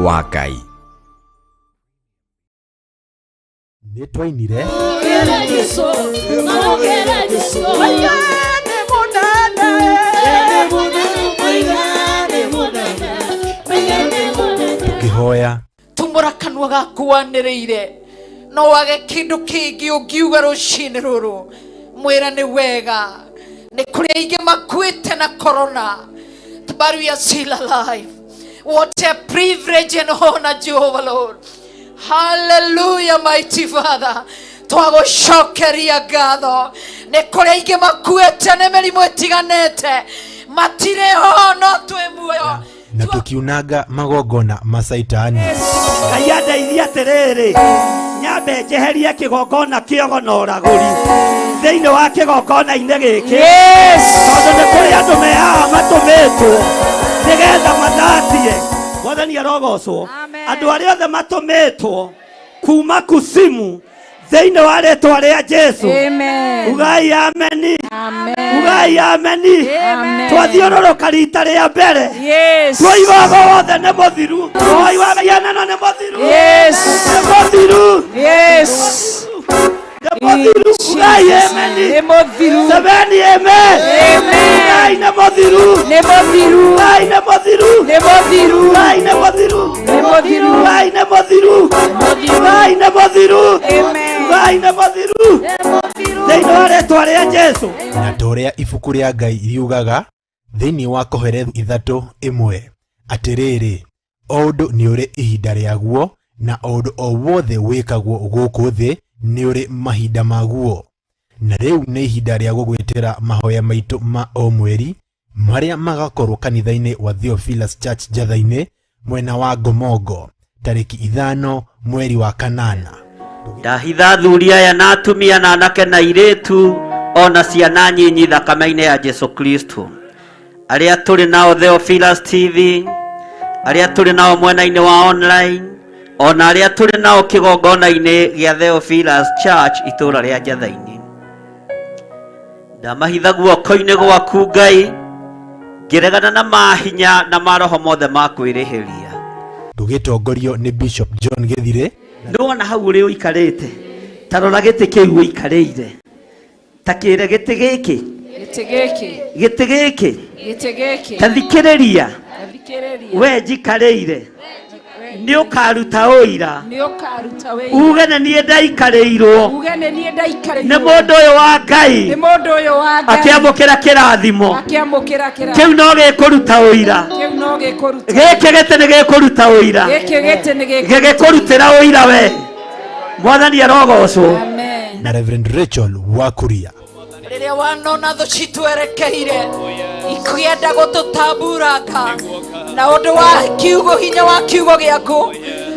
wa Ngai. Nĩ twainire tũkĩhoya tumũra kanua gaku wanĩrĩire, no wage kĩndũ kĩngĩ ũngiuga rũcinĩ rũrũ, mwĩra nĩ wega. Nĩ kũrĩ aingĩ makuĩte na corona, but we are still alive. What a privilege and honor, Jehovah Lord. Hallelujah, mighty Father. Twagũcokeria ngatho. Nĩ kũrĩ aingĩ makuĩte nĩ mĩrimũ ĩtiganĩte, matirĩ ho no twĩ muoyo. Na tũkiunanga magongona ma Saitani. Ngai andeithie atĩrĩrĩ, nyambe njeherie kĩgongona kĩogo na ũragũri thĩinĩ wa kĩgongona-inĩ gĩkĩ, tondũ nĩ kũrĩ andũ me haha matũmĩtwo nĩgetha mathatie. Mwathani arogocwo. Andũ arĩa othe matũmĩtwo kuma kusimu thĩinĩ wa rĩtwa rĩa Jesu, ugai ameni, ugai ameni. Twathiũrũrũka rita rĩa mbere, twoigaga wothe nĩ mũthiru, twoigaga mĩhianano nĩ mũthiru, nĩ mũthiru, nĩ mũthiru. Ugai ameni, semeni amen. Ugai nĩ mũthiru, ugai nĩ mũthiru, ugai nĩ mũthiru, ugai nĩ mũthiru, ugai nĩ mũthiru, ugai nĩ mũthiru thĩinĩ wa rĩtwa rĩa Jesu. Na ta ũrĩa ibuku rĩa Ngai riugaga thĩinĩ wa Kohelethu 3:1, atĩrĩrĩ, o ũndũ nĩ ũrĩ ihinda rĩaguo, na o ũndũ o wothe wĩkagwo gũkũ thĩ nĩ ũrĩ mahinda maguo. Na rĩu nĩ ihinda rĩa gũgwĩtĩra mahoya maitũ ma o mweri marĩa magakorwo kanitha-inĩ wa Theophilus Church Njatha-inĩ mwena wa Ngomongo tarĩki 5 mweri wa 8. Ndahitha athuri aya na atumia na anake na airĩtu ona ciana nyinyi thakame-inĩ ya Jesu Kristo. Arĩa tũrĩ nao Theophilus TV, arĩa tũrĩ nao mwena-inĩ wa online, ona arĩa tũrĩ nao kĩgongona-inĩ gĩa Theophilus Church itũũra rĩa Njatha-inĩ. Ndamahitha guoko-inĩ gwaku Ngai, ngĩregana na mahinya na maroho mothe ma kwĩrĩhĩria. Tũgĩtongorio nĩ Bishop John Gĩthirĩ. Nĩwona hau ũrĩ ũikarĩte, ta rora gĩtĩ kĩu ũikarĩire, ta kĩre gĩtĩ gĩkĩ, Gĩtĩ gĩkĩ, gĩtĩ gĩkĩ, gĩtĩ gĩkĩ, ta thikĩrĩria, ta thikĩrĩria, we njikarĩire, nĩ ũkaruta ũira, nĩ ũkaruta ũira, uge nĩ niĩ ndaikarĩirwo uge nĩ niĩ ndaikarĩirwo nĩ mũndũ ũyũ wa Ngai, nĩ mũndũ ũyũ wa Ngai, akĩamũkĩra kĩrathimo, akĩamũkĩra kĩrathimo, kĩu no gĩkũruta ũira, kĩu no gĩkũruta, gĩkĩ gĩtĩ nĩ gĩkũruta ũira, gĩkĩ gĩtĩ nĩ gĩkũruta, gĩgĩkũrutĩra ũira we. Mwathani arogocwo. Amen. Na Reverend Rachel Wakuria. Rĩrĩa wanona thũ citwerekeire ikĩenda gũtũtamburanga na ũndũ wa kiugo, hinya wa kiugo gĩaku,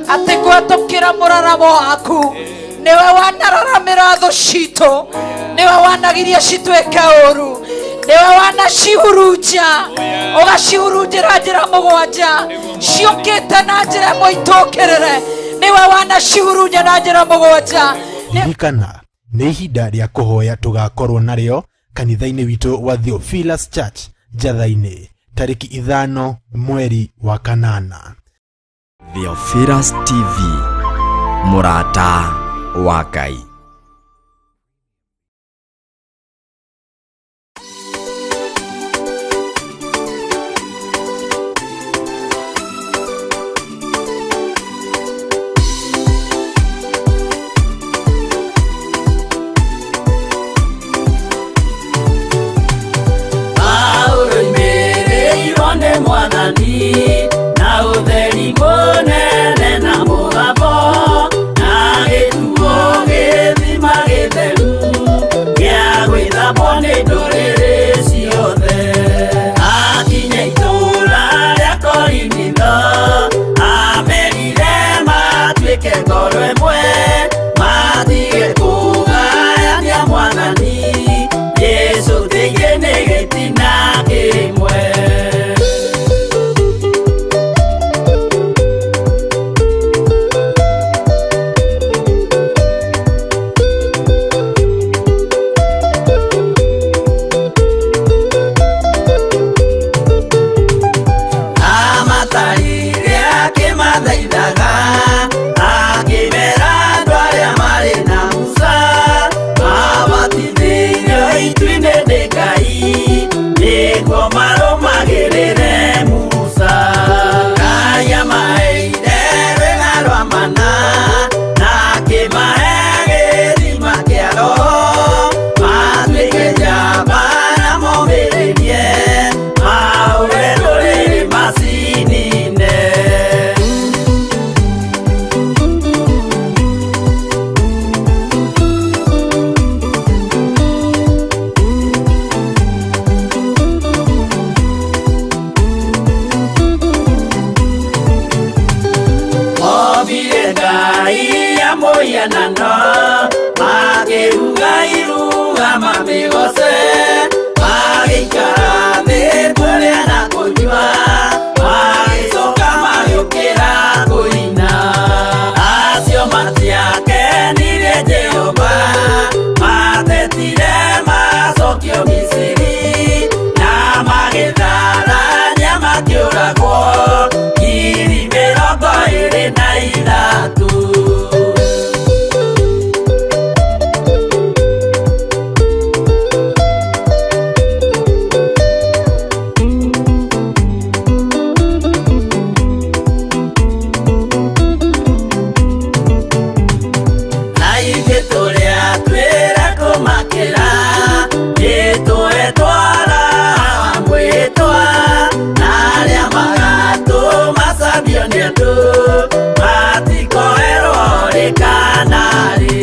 atĩ kũhetũkĩra mũraramo waku nĩwe wanararamĩra thũ citũ, Nĩwe wanagiria cituĩke ũru, nĩwe wanacihurunja, ũgacihurunjĩra njĩra mũgwanja ciũkĩte na njĩra ĩmwe itũkĩrĩre, nĩwe wanacihurunja na njĩra mũgwanja. Ririkana nĩ ihinda rĩa kũhoya tũgakorwo narĩo kanitha-inĩ witũ wa Theophilus Church Njatha-inĩ tarĩki 5 mweri wa 8. Theophilus TV, mũrata wa Ngai. Paulo imĩrĩirwo nĩ Mwathani na ũtheri mũnene na mũgambo na gĩtuo gĩthima gĩtheru gĩa gwĩthambwo nĩ ndũrĩrĩ ciothe. Akinya itũũra rĩa Korinitho amerire matuĩke ngoro ĩmwe matige kũgayania Mwathani Jesũ thĩinĩ nĩ gĩtina kĩmwe. Amatarire akĩmathaithaga akĩmera andũ arĩa marĩ na Musa mabatithĩirio itu-inĩ nĩ Ngai nĩguo marũmagĩrĩre Musa. Ngai amaheire rwĩga rwa mana na akĩmahe gĩthima kĩa Roho matuĩke njamba na momĩrĩrie mahũre ndũrĩrĩ macinine. Ombire Ngai ya mũhianano makĩruga iruga mamĩgoce magĩikara thĩ kũrĩa na kũnyua magĩcoka magĩũkĩra kũina. Acio matiakenirie Jehova matetire macokio Misiri na magĩtharania makĩũragwo 23,000. Na ithuĩ tũrĩa twĩra kũmakĩra nĩtũetwara mwĩtwa na arĩa magatũmacambio nĩ andũ matikoerwo rĩ kana rĩ.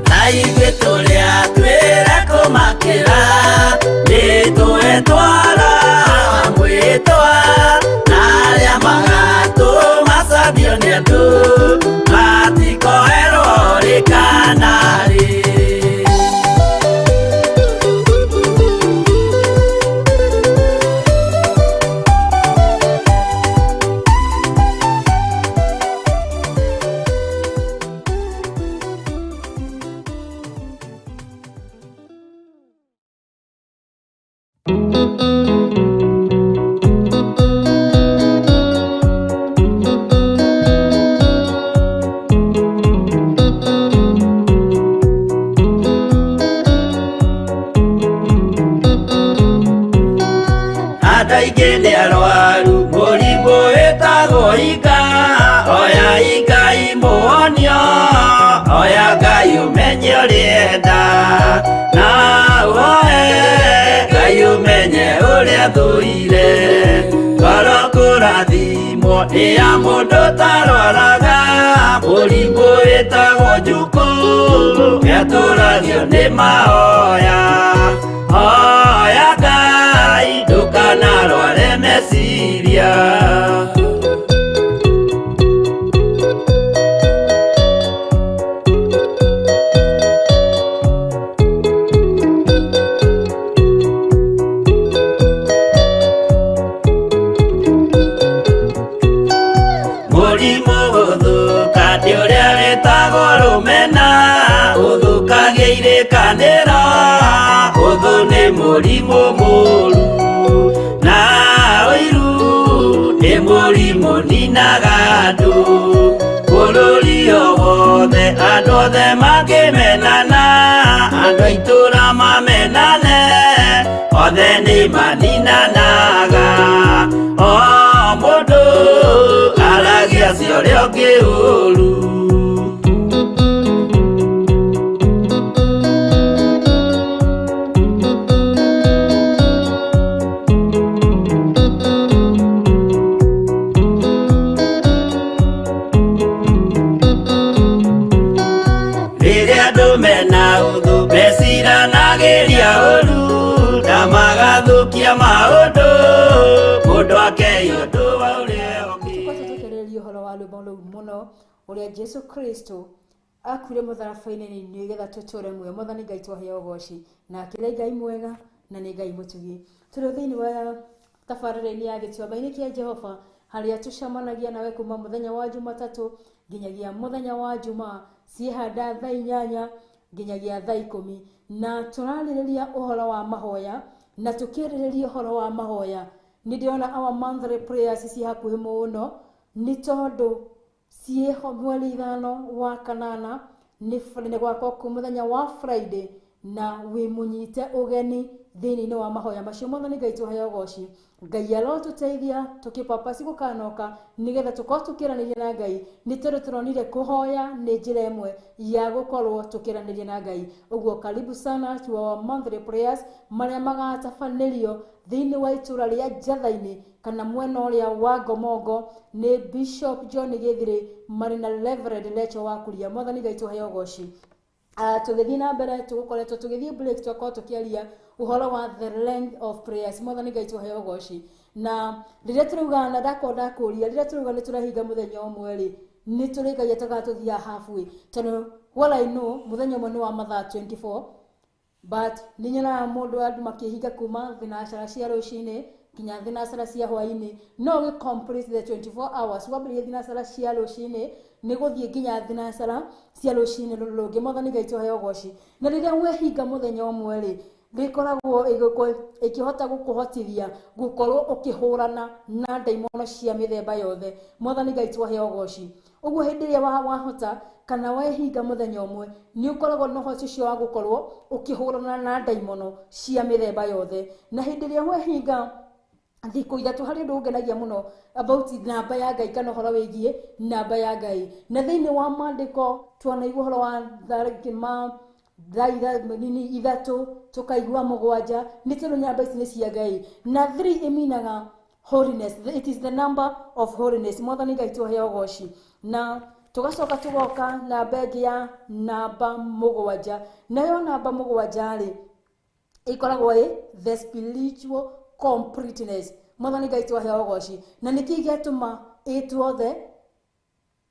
Na ithuĩ tũrĩa twĩra kũmakĩra nĩtũetwara mwĩtwa na arĩa magatũmacambio nĩ andũ matikoerwo rĩ kana rĩ. Andũ aingĩ nĩ arwaru mũrimũ wĩtagwo ika, oya Ngai mũhonio, oya Ngai ũmenye ũrĩa enda, na ũhoe Ngai ũmenye ũrĩa thũire. Ngoro kũrathimwo nĩ ya mũndũ ũtarwaraga mũrimũ wĩtagwo njukũ nĩatũragio nĩ mahoya. Hoya Ngai ndũkanarware meciria. Mũrimũ gũthũka nĩ ũrĩa wĩtagwo rũmena ũthũkagia irĩkanĩro ũthũ nĩ mũrimũ mũru na ũiru nĩ mũrimũ ninaga andũ bũrũri o wothe andũ othe makĩmenana andũ a itũũra mamenane othe nĩ maninanaga o mũndũ aragia cia ũrĩa ũngĩ ũru. Rĩrĩa andũ mena ũthũ meciranagĩria ũru na magathũkia maũndũ mũndũ akei ũndũ wa ũrĩa ũngĩ. Tũkoretwo tũkĩarĩrĩria ũhoro wa rwĩmbo rũu mũno ũrĩa Jesu Kristo akuire mũtharaba-inĩ nĩgetha tũtũre muoyo. Mwathani Ngai twaheo ũgoci nake nĩ Ngai mwega na nĩ Ngai mũtugi. Tũrĩ thĩinĩ wa tabarĩra-inĩ ya gĩtuamba-inĩ kĩa Jehova harĩa tũcemanagia nawe kuma mũthenya wa Jumatatũ nginyagia mũthenya wa Jumaa ciĩhanda thaa 8 nginyagia thaa 10 na tũrarĩrĩria ũhoro wa mahoya na tũkĩarĩrĩria ũhoro wa mahoya nĩ ndĩrona our monthly prayers ci hakuhĩ mũno nĩ tondũ ciĩho mweri 5 wa kanana nĩ gwakorwo kwĩ mũthenya wa Friday na wĩ mũnyite ũgeni thĩinĩ wa mahoya macio. Mwathani Ngai tũheo ũgoci. Ngai arotũteithia tũkĩpapasi gũkanoka nĩgetha tũkorwo tũkĩaranĩria na Ngai nĩ tondũ tũronire kũhoya nĩ njĩra ĩmwe ya gũkorwo tũkĩaranĩria na Ngai. Ũguo karibu sana to our monthly prayers marĩa magatabanĩrio thĩinĩ wa itũra rĩa Njatha-inĩ kana mwena ũrĩa wa Ngomongo nĩ Bishop John Gĩthirĩ marĩ na Reverend Lecho wa Kuria. Mwathani Ngai tũheo ũgoci. Tũgĩthiĩ na mbere tũgũkoretwo tũgĩthiĩ break twakorwo tũkĩaria ũhoro wa the length of prayers. Mwathani Ngai tũheo ũgoci. Na rĩrĩa tũrauga na ndakorwo ndakũria rĩrĩa tũrauga nĩ tũrahinga mũthenya ũmwe rĩ nĩ tũrĩkagia tũgaga tũthiaga halfway tondũ what I know mũthenya ũmwe nĩ wa mathaa 24 but nĩ nyonaga mũndũ andũ makĩhinga kuma thinacara cia rũcinĩ nginya thinacara cia hwainĩ no ũgĩ complete the 24 hours wambĩrĩria thinacara cia rũcinĩ nĩ gũthiĩ nginya thinacara cia rũcinĩ rũrũ rũngĩ. Mwathani Ngai tũheo ũgoci. Na rĩrĩa wehinga mũthenya ũmwe rĩ rĩkoragwo ĩkĩhota gũkũhotithia gũkorwo ũkĩhũrana na ndaimono cia mĩthemba yothe. Mwathani Ngai tũheo ũgoci. Ũguo hĩndĩ ĩrĩa wahota kana wehinga mũthenya ũmwe nĩ ũkoragwo na ũhoti ũcio wa gũkorwo ũkĩhũrana na ndaimono cia mĩthemba yothe. Na hĩndĩ ĩrĩa wehinga thikũ 3 harĩ ũndũ ũngenagia mũno about namba ya Ngai kana ũhoro wĩgiĩ namba ya Ngai. Na thĩinĩ wa maandĩko twanaigua ũhoro wa thaa 3 tũkaigua 7 nĩ tondũ namba ici nĩ cia Ngai. Na 3 ĩminaga holiness. It is the number of holiness. Mwathani Ngai tũheo ũgoci. Na tũgacoka tũgoka namba ĩngĩ ya namba 7 nayo namba 7 rĩ ĩkoragwo ĩ the spiritual completeness. Mwathani Ngai tũheo ũgoci. Na nĩkĩ gĩatũma ĩtwo the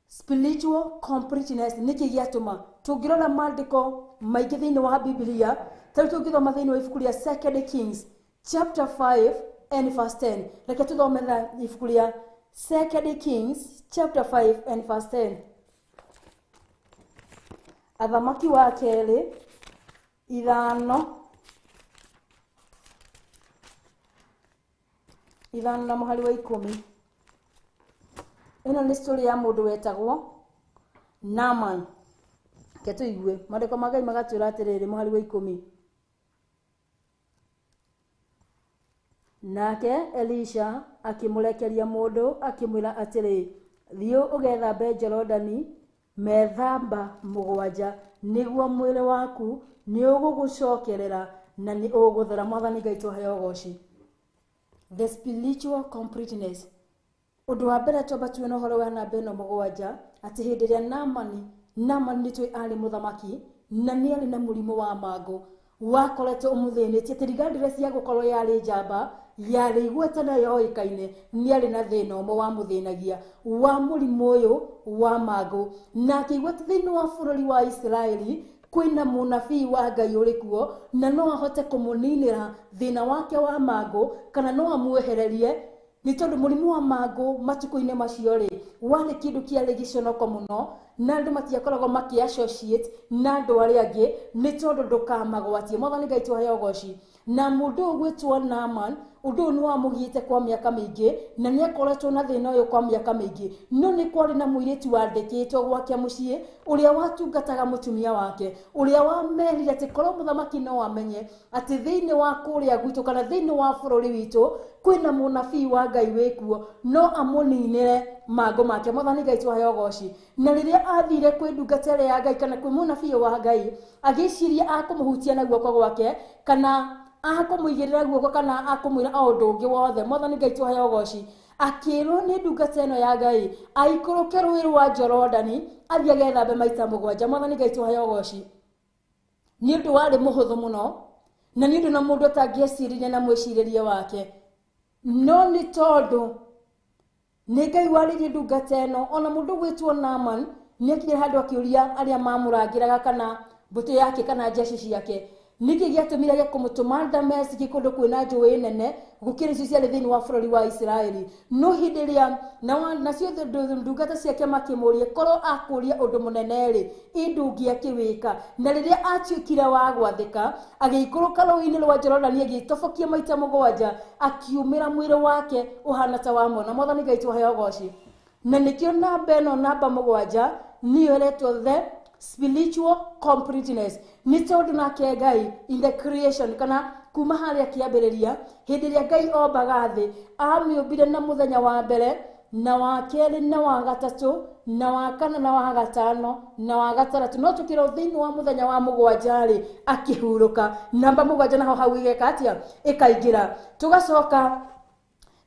spiritual completeness? Nĩkĩ gĩatũma tũngĩrora maandĩko maingĩ thĩinĩ wa Biblia ta rĩu tũngĩthoma thĩinĩ wa ibuku rĩa 2 Kings chapter 5 and verse 10. Reke tũthome na ibuku rĩa 2 Kings chapter 5 and verse 10. Athamaki wa kerĩ 5 na mũhari wa 10. Ĩno nĩ story ya mũndũ wetagwo Naaman. Reke tũigue maandĩko ma Ngai magatwĩra atĩrĩrĩ mũhari wa 10. Nake Elisha akĩmũrekeria mũndũ akĩmwĩra atĩrĩ, thiĩ ũgethambe Jorodani methamba 7 nĩguo mwĩrĩ waku nĩ ũgũgũcokerera na nĩ ũgũthera. Mwathani Ngai tũheo ũgoci. The spiritual completeness. Ũndũ wa mbere twamba tuone ũhoro wa namba ĩno 7 atĩ hĩndĩ ĩrĩa Naamani nĩ tũĩ arĩ mũthamaki na nĩ arĩ na mũrimũ wa mangũ wakoretwo ũmũthĩnĩtie atĩ regardless ya gũkorwo yarĩ njamba yarĩ igweta na yoĩkaine nĩ arĩ na thĩna ũmwe wamũthĩnagia wa mũrimũ ũyũ wa mangũ. Na akĩigua atĩ thĩinĩ wa bũrũri wa Isiraeli kwĩna mũnabii wa Ngai ũrĩ kuo na no ahote kũmũninĩra thĩna wake wa mangũ kana no amwehererie Nĩ tondũ mũrimũ wa mangũ matukũ-inĩ macio rĩ warĩ kĩndũ kĩarĩ gĩconoko mũno na andũ matiakoragwo makĩ associate na andũ arĩa angĩ nĩ tondũ ndũkamagwatie. Mwathani Ngai tũheo ũgoci. Na mũndũ ũyũ gwĩtwo Naaman, ũndũ ũyũ nĩ wamũgiĩte kwa mĩaka mĩingĩ na nĩ akoretwo na thĩna ũyũ kwa mĩaka mĩingĩ. No nĩ kwarĩ na mũirĩtu wandĩkĩtwo gwake mũciĩ ũrĩa watungataga mũtumia wake, ũrĩa wamerire atĩ korwo mũthamaki no amenye atĩ thĩinĩ wa kũrĩa gwitũ kana thĩinĩ wa bũrũri witũ kwĩna mũnabii wa Ngai wĩkuo no amũninĩre mangũ make. Mwathani Ngai tũheo ũgoci. Na rĩrĩa athire kwĩ ndungata ĩrĩa ya Ngai kana kwĩ mũnabii wa Ngai, agĩciria akũmũhutia na guoko gwake kana akũmũigĩrĩra guoko kana akũmwĩra o ũndũ ũngĩ wothe. Mwathani Ngai tũheo ũgoci. Akĩrwo nĩ ndungata ĩno ya Ngai aikũrũke rũĩ rwa Jorodani athiĩ agethambe maita 7. Mwathani Ngai tũheo ũgoci. Nĩ ũndũ warĩ mũhũthũ mũno na nĩ ũndũ na mũndũ atangĩeciririe na mwĩcirĩrie wake, no nĩ tondũ nĩ Ngai warĩirie ndungata ĩno. Ona mũndũ gwĩtwo Naaman nĩ akinyire handũ akĩũria arĩa mamũrangĩraga kana mbũtũ yake kana njeci ciake nĩkĩ gĩatũmire age kũmũtũma Dameski kũndũ kwĩna njũĩ nene gũkĩra icio ciarĩ thĩinĩ wa bũrũri wa Isiraeli. No hĩndĩ ĩrĩa nacio ndungata ciake makĩmũria korwo akũria ũndũ mũnene rĩ ĩ ndũngĩakĩwĩka. Na rĩrĩa atuĩkire wa gwathĩka agĩikũrũka rũĩ-inĩ rwa Jorodani agĩtobokia maita 7 akiumĩra mwĩrĩ wake ũhana ta wa mwana. Mwathani Ngai tũheo ũgoci. Na nĩkĩo namba ĩno namba 7 nĩyo ĩretwo the spiritual completeness. Nĩ tondũ nake Ngai in the creation kana kuma harĩa kĩambĩrĩria hĩndĩ ĩrĩa Ngai ombaga thĩ amĩũmbire na mũthenya wa mbere na wa kerĩ na wa gatatũ na wa kana na wa gatano na wa gatandatũ, no tũkĩrwo thĩinĩ wa mũthenya wa 7 rĩ akĩhurũka. Namba 7 naho hau ĩgeka atĩa? Ĩkaingĩra. Tũgacoka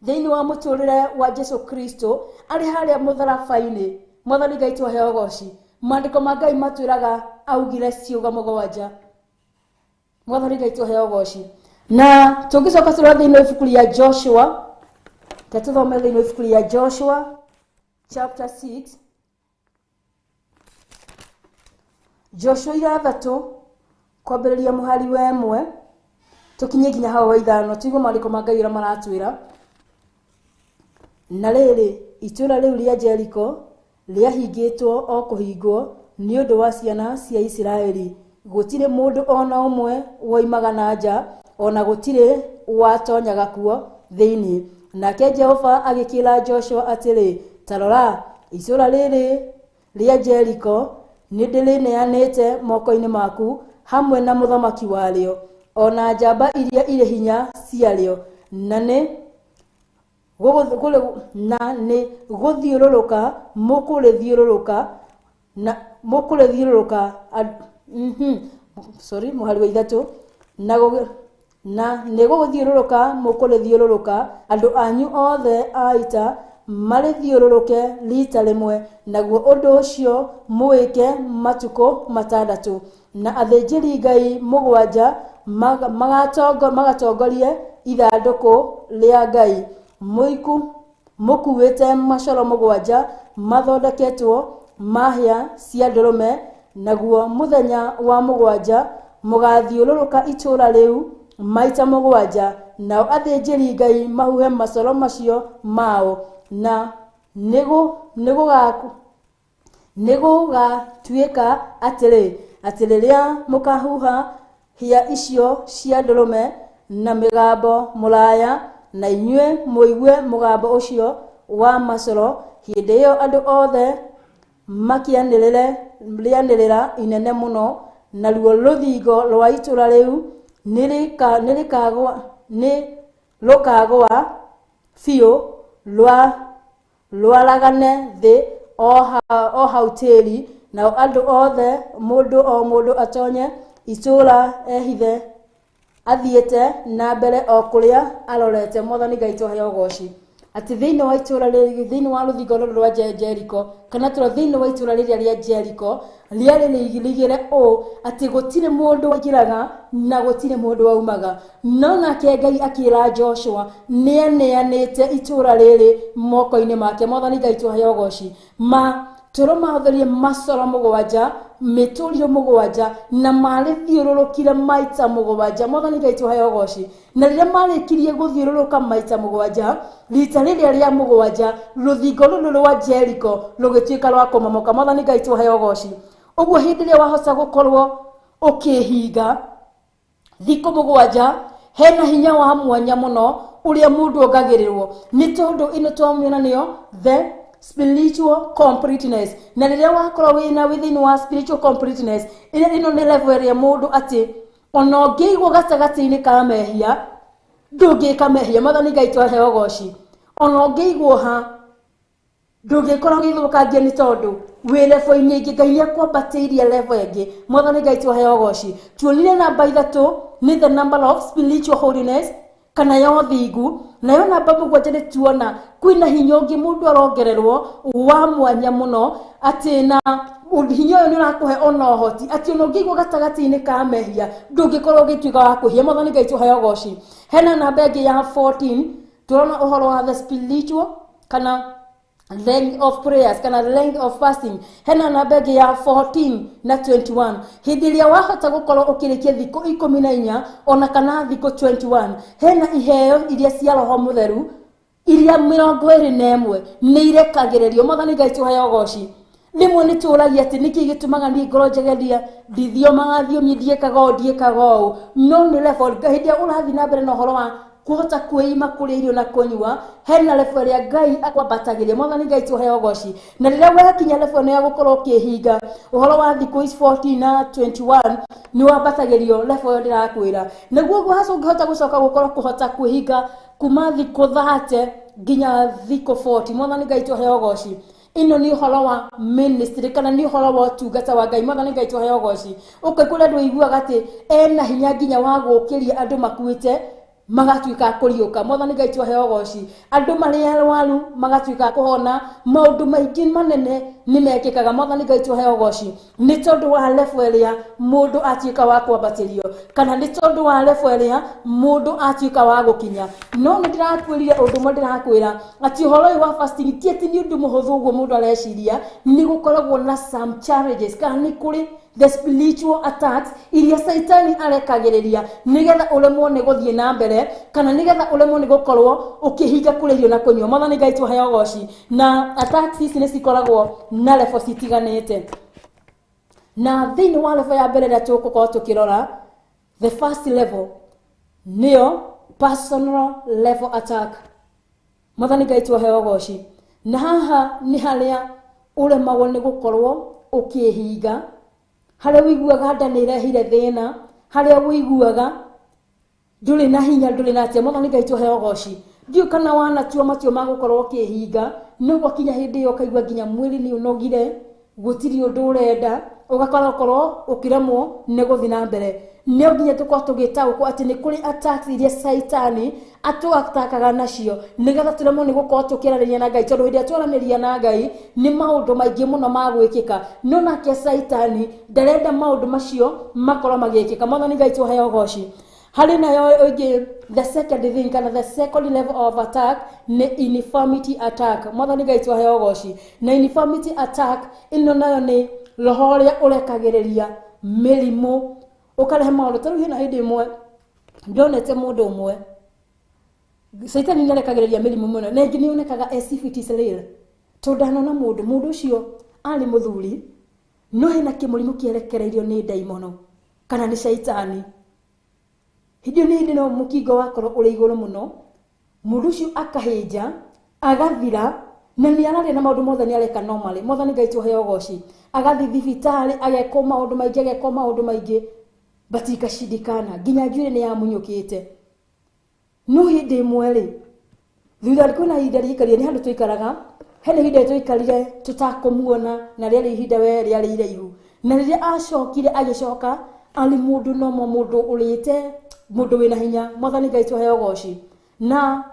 thĩinĩ wa mũtũrĩre wa Jesu Kristo arĩ harĩa mũtharaba-inĩ. Mwathani Ngai tũheo ũgoci. Maandĩko ma Ngai matwĩraga augire ciugo 7. Mwathani Ngai tũheo ũgoci. Na tũngĩcoka tũrore thĩinĩ wa ibuku rĩa Joshua, tũthome thĩinĩ wa ibuku rĩa Joshua chapter 6, Joshua 6 kwambĩrĩria mũhari wa 1 tũkinye nginya hau wa 5 tũigue maandĩko ma Ngai ũrĩa maratwĩra. Na rĩrĩ, itũũra rĩu rĩa Jeriko rĩahingĩtwo o kũhingwo nĩ ũndũ wa ciana cia Isiraeli. Gũtirĩ mũndũ ona ũmwe woimaga na nja, ona gũtirĩ watonyaga kuo thĩinĩ. Nake Jehova agĩkĩra Joshua atĩrĩ, ta rora, itũũra rĩrĩ rĩa Jeriko nĩndĩrĩneanĩte moko-inĩ maku hamwe na mũthamaki warĩo ona njamba iria irĩ hinya ciarĩo, na nĩ gũthiũrũrũka mũkũrĩthiũrũrũka na mũkũrĩthiũrũrũka sorry mũhari wa 3 na nĩ gũthiũrũrũka mũkũrĩthiũrũrũka andũ anyu othe a ita marĩthiũrũrũke rita rĩmwe, naguo ũndũ ũcio mũwĩke matukũ 6. Na athĩnjĩri Ngai 7 magatongorie ithandũkũ rĩa Ngai mũkuĩte macoro 7 mathondeketwo mahĩa cia ndũrũme, naguo mũthenya wa 7 mũgathiũrũrũka itũũra rĩu maita 7, nao athĩnjĩri Ngai mahuhe macoro macio mao, na nĩgũgatuĩka atĩrĩ, atĩ rĩrĩa mũkahuha hĩa icio cia ndũrũme na mĩgambo mũraya, na inyuĩ mũigue mũgambo ũcio wa macoro, hĩndĩ ĩyo andũ othe makĩanĩrĩre rĩanĩrĩra inene mũno, naruo rũthingo rwa itũũra rĩu nĩ rũkagũa biũ rwaragane thĩ o hau tĩri, nao andũ othe mũndũ o mũndũ atonye itũũra ehithe athiĩte na mbere o kũrĩa arorete. Mwathani Ngai tũheo ũgoci. Atĩ thĩinĩ wa itũũra rĩrĩ, thĩinĩ wa rũthingo rũrũ rwa Jeriko, kana tũrĩ thĩinĩ wa itũũra rĩrĩa rĩa Jeriko rĩarĩ rĩirigĩre ũũ atĩ gũtirĩ mũndũ waingĩraga na gũtirĩ mũndũ waumaga. No nake Ngai akĩra Joshua nĩaneanĩte itũũra rĩrĩ moko-inĩ make. Mwathani Ngai tũheo ũgoci. Ma Twĩrwo mahũthĩrire macoro mũgwanja, mĩtũrirũ mũgwanja, na marĩthiũrũrũkire maita mũgwanja. Mwathani Ngai tũheo ũgoci. Na rĩrĩa marĩkirie gũthiũrũrũka maita mũgwanja, rita rĩrĩa rĩa mũgwanja, rũthingo rũrũ rwa Jericho rũgĩtuĩka rwa kũmomoka. Mwathani Ngai tũheo ũgoci. Ũguo hĩndĩ ĩrĩa wahota gũkorwo ũkĩhinga thikũ mũgwanja, hena hinya wa mwanya mũno ũrĩa mũndũ ongagĩrĩrwo, nĩ tondũ ĩno twamĩona nĩyo the spiritual completeness. Na rĩrĩa wakorwo wĩna wĩ thĩinĩ wa spiritual completeness, ĩno nĩ level ĩrĩa mũndũ atĩ ona ũngĩigwo gatagatĩ-inĩ ka mehia ndũngĩka mehia. Mwathani Ngai twaheo ũgoci. Ona ũngĩigwo ha ndũngĩkorwo ũgĩthũkangia, nĩ tondũ wĩ level-inĩ ĩngĩ. Ngai nĩ akwambatĩirie level ĩngĩ. Mwathani Ngai twaheo ũgoci. Tuonire namba 3 nĩ the number of spiritual holiness kana ya ũthingu, nayo namba 7 nĩ tuona kwĩna hinya ũngĩ mũndũ arongererwo wa mwanya mũno, atĩ na hinya ũyũ nĩ ũrakũhe ona ũhoti atĩ ona ũngĩigwo gatagatĩ-inĩ ka mehia ndũngĩkorwo ũgĩtuĩka wa kwĩhia. Mwathani Ngai tũheo ũgoci. Hena namba ĩngĩ ya 14, tũrona ũhoro wa the spiritual kana length of prayers kana length of fasting. Hena namba ĩngĩ ya 14 na 21, hĩndĩ ĩrĩa wahota gũkorwo ũkĩrĩkia thikũ 14 ona kana thikũ 21, hena iheo iria cia Roho Mũtheru iria 21 nĩ irekagĩrĩrio. Mwathani Ngai tũheo ũgoci. Rĩmwe nĩ tũragia atĩ nĩkĩ gĩtũmaga niĩ ngorwo njegeria ndithiomaga thiomi, ndiĩkaga ũũ, ndiĩkaga ũũ, no nĩ level. Hĩndĩ ĩrĩa ũrathiĩ na mbere na ũhoro wa kũhota kwĩima kũrĩa irio na kũnyua, hena level ĩrĩa Ngai akwambatagĩria. Mwathani Ngai tũheo ũgoci. Na rĩrĩa wakinya level ĩno ya gũkorwo ũkĩhinga ũhoro wa thikũ ici 14 na 21, nĩ wambatagĩrio level ĩyo ndĩrakwĩra. Naguo ũguo haca ũngĩhota gũcoka gũkorwo kũhota kwĩhinga kuma thikũ 30 nginya thikũ 40. Mwathani Ngai tũheo ũgoci. Ĩno nĩ ũhoro wa ministry kana nĩ ũhoro wa ũtungata wa Ngai. Mwathani Ngai tũheo ũgoci. Ũkaigua andũ aiguaga atĩ ena hinya nginya wa gũkĩria andũ makuĩte magatuĩka a kũriũka. Mwathani Ngai tũheo ũgoci. Andũ marĩa arwaru magatuĩka a kũhona. Maũndũ maingĩ manene nĩ mekĩkaga. Mwathani Ngai tũheo ũgoci, nĩ tondũ wa level ĩrĩa mũndũ atuĩka wa kwambatĩrio kana nĩ tondũ wa level ĩrĩa mũndũ atuĩka wa gũkinya. No nĩ ndĩrakwĩrire ũndũ ũmwe, ndĩrakwĩra atĩ ũhoro ũyũ wa fasting ti atĩ nĩ ũndũ mũhũthũ ũguo mũndũ areciria. Nĩ gũkoragwo na some challenges kana nĩ kũrĩ the spiritual attacks iria Saitani arekagĩrĩria nĩgetha ũremwo nĩ gũthiĩ na mbere kana nĩgetha ũremwo nĩ gũkorwo ũkĩhinga kũrĩa irio na kũnyua. Mwathani Ngai tũheo ũgoci. Na attacks ici nĩ cikoragwo na level citiganĩte, na thĩinĩ wa level ya mbere ĩrĩa tũgũkorwo tũkĩrora, the first level nĩyo personal level attack. Mwathani Ngai tũheo ũgoci. Na haha nĩ harĩa ũremagwo nĩ gũkorwo ũkĩhinga, harĩa ũiguaga nda nĩ ĩrehire thĩna, harĩa ũiguaga ndũrĩ na hinya, ndũrĩ na atĩa. Mwathani Ngai tũheo ũgoci. Ndiũĩ kana wanatua matua ma gũkorwo ũkĩhinga, no gwakinya hĩndĩ ĩyo ũkaigua nginya mwĩrĩ nĩ ũnogire, gũtirĩ ũndũ ũrenda, ũgakora ũkorwo ũkĩremwo nĩ gũthiĩ na mbere. No nginya tũkorwo tũgĩtaũkwo atĩ nĩ kũrĩ attacks iria Saitani atũatakaga nacio nĩgetha tũremwo nĩ gũkorwo tũkĩaranĩria na Ngai, tondũ hĩndĩ ĩrĩa twaranĩria na Ngai nĩ maũndũ maingĩ mũno ma gwĩkĩka, no nake Saitani ndarenda maũndũ macio makorwo magĩkĩka. Mwathani Ngai tũheo ũgoci. Harĩ nayo ĩngĩ, the second thing kana the second level of attack nĩ infirmity attack. Mwathani Ngai tũheo ũgoci. Na infirmity attack ĩno nayo nĩ roho ũrĩa ũrekagĩrĩria mĩrimũ ũkarehe maũndũ. Ta rĩu hena hĩndĩ ĩmwe ndonete mũndũ ũmwe, Saitani nĩ arekagĩrĩria mĩrimũ mũno, na ĩngĩ nĩ yonekaga as if it is real, tondũ ndanona mũndũ ũcio arĩ mũthuri, no hena kĩmũrimũ kĩerekereirio nĩ ndaimono kana nĩ Shaitani. Hĩndĩ ĩyo nĩ hĩndĩ no mũkingo wakorwo ũrĩ igũrũ mũno, mũndũ ũcio akahĩnja agathira, na nĩ araria na maũndũ mothe nĩ areka normally. Mwathani Ngai tũheo ũgoci. Agathiĩ thibitarĩ, agekwo maũndũ maingĩ, agekwo maũndũ maingĩ, but ikashindikana, nginya njuĩrĩ nĩ yamunyũkĩte. No hĩndĩ ĩmwe rĩ, thutha kwĩna ihinda rĩikarire, nĩ handũ tũikaraga, hena ihinda tũikarire tũtakũmuona, na rĩarĩ ihinda we rĩarĩ iraihu. Na rĩrĩa acokire, agĩcoka arĩ mũndũ nomo, mũndũ ũrĩte, mũndũ wĩna hinya. Mwathani Ngai tũheo ũgoci. Na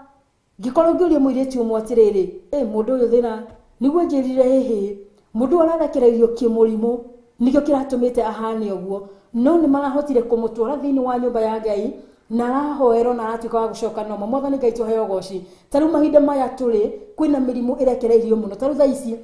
ngĩkorwo ngĩũria mũirĩtu ũmwe atĩrĩrĩ, ĩ mũndũ ũyũ thĩna nĩguo njĩrire, ĩhĩ mũndũ ũyũ ararekereirio kĩmũrimũ nĩkĩo kĩratũmĩte ahane ũguo. No nĩ marahotire kũmũtwara thĩinĩ wa nyũmba ya Ngai na arahoerwo na aratuĩka wa gũcoka nomo. Mwathani Ngai tũheo ũgoci. Ta rĩu mahinda maya tũrĩ, kwĩna mĩrimũ ĩrekereirio mũno. Ta rĩu thaa ici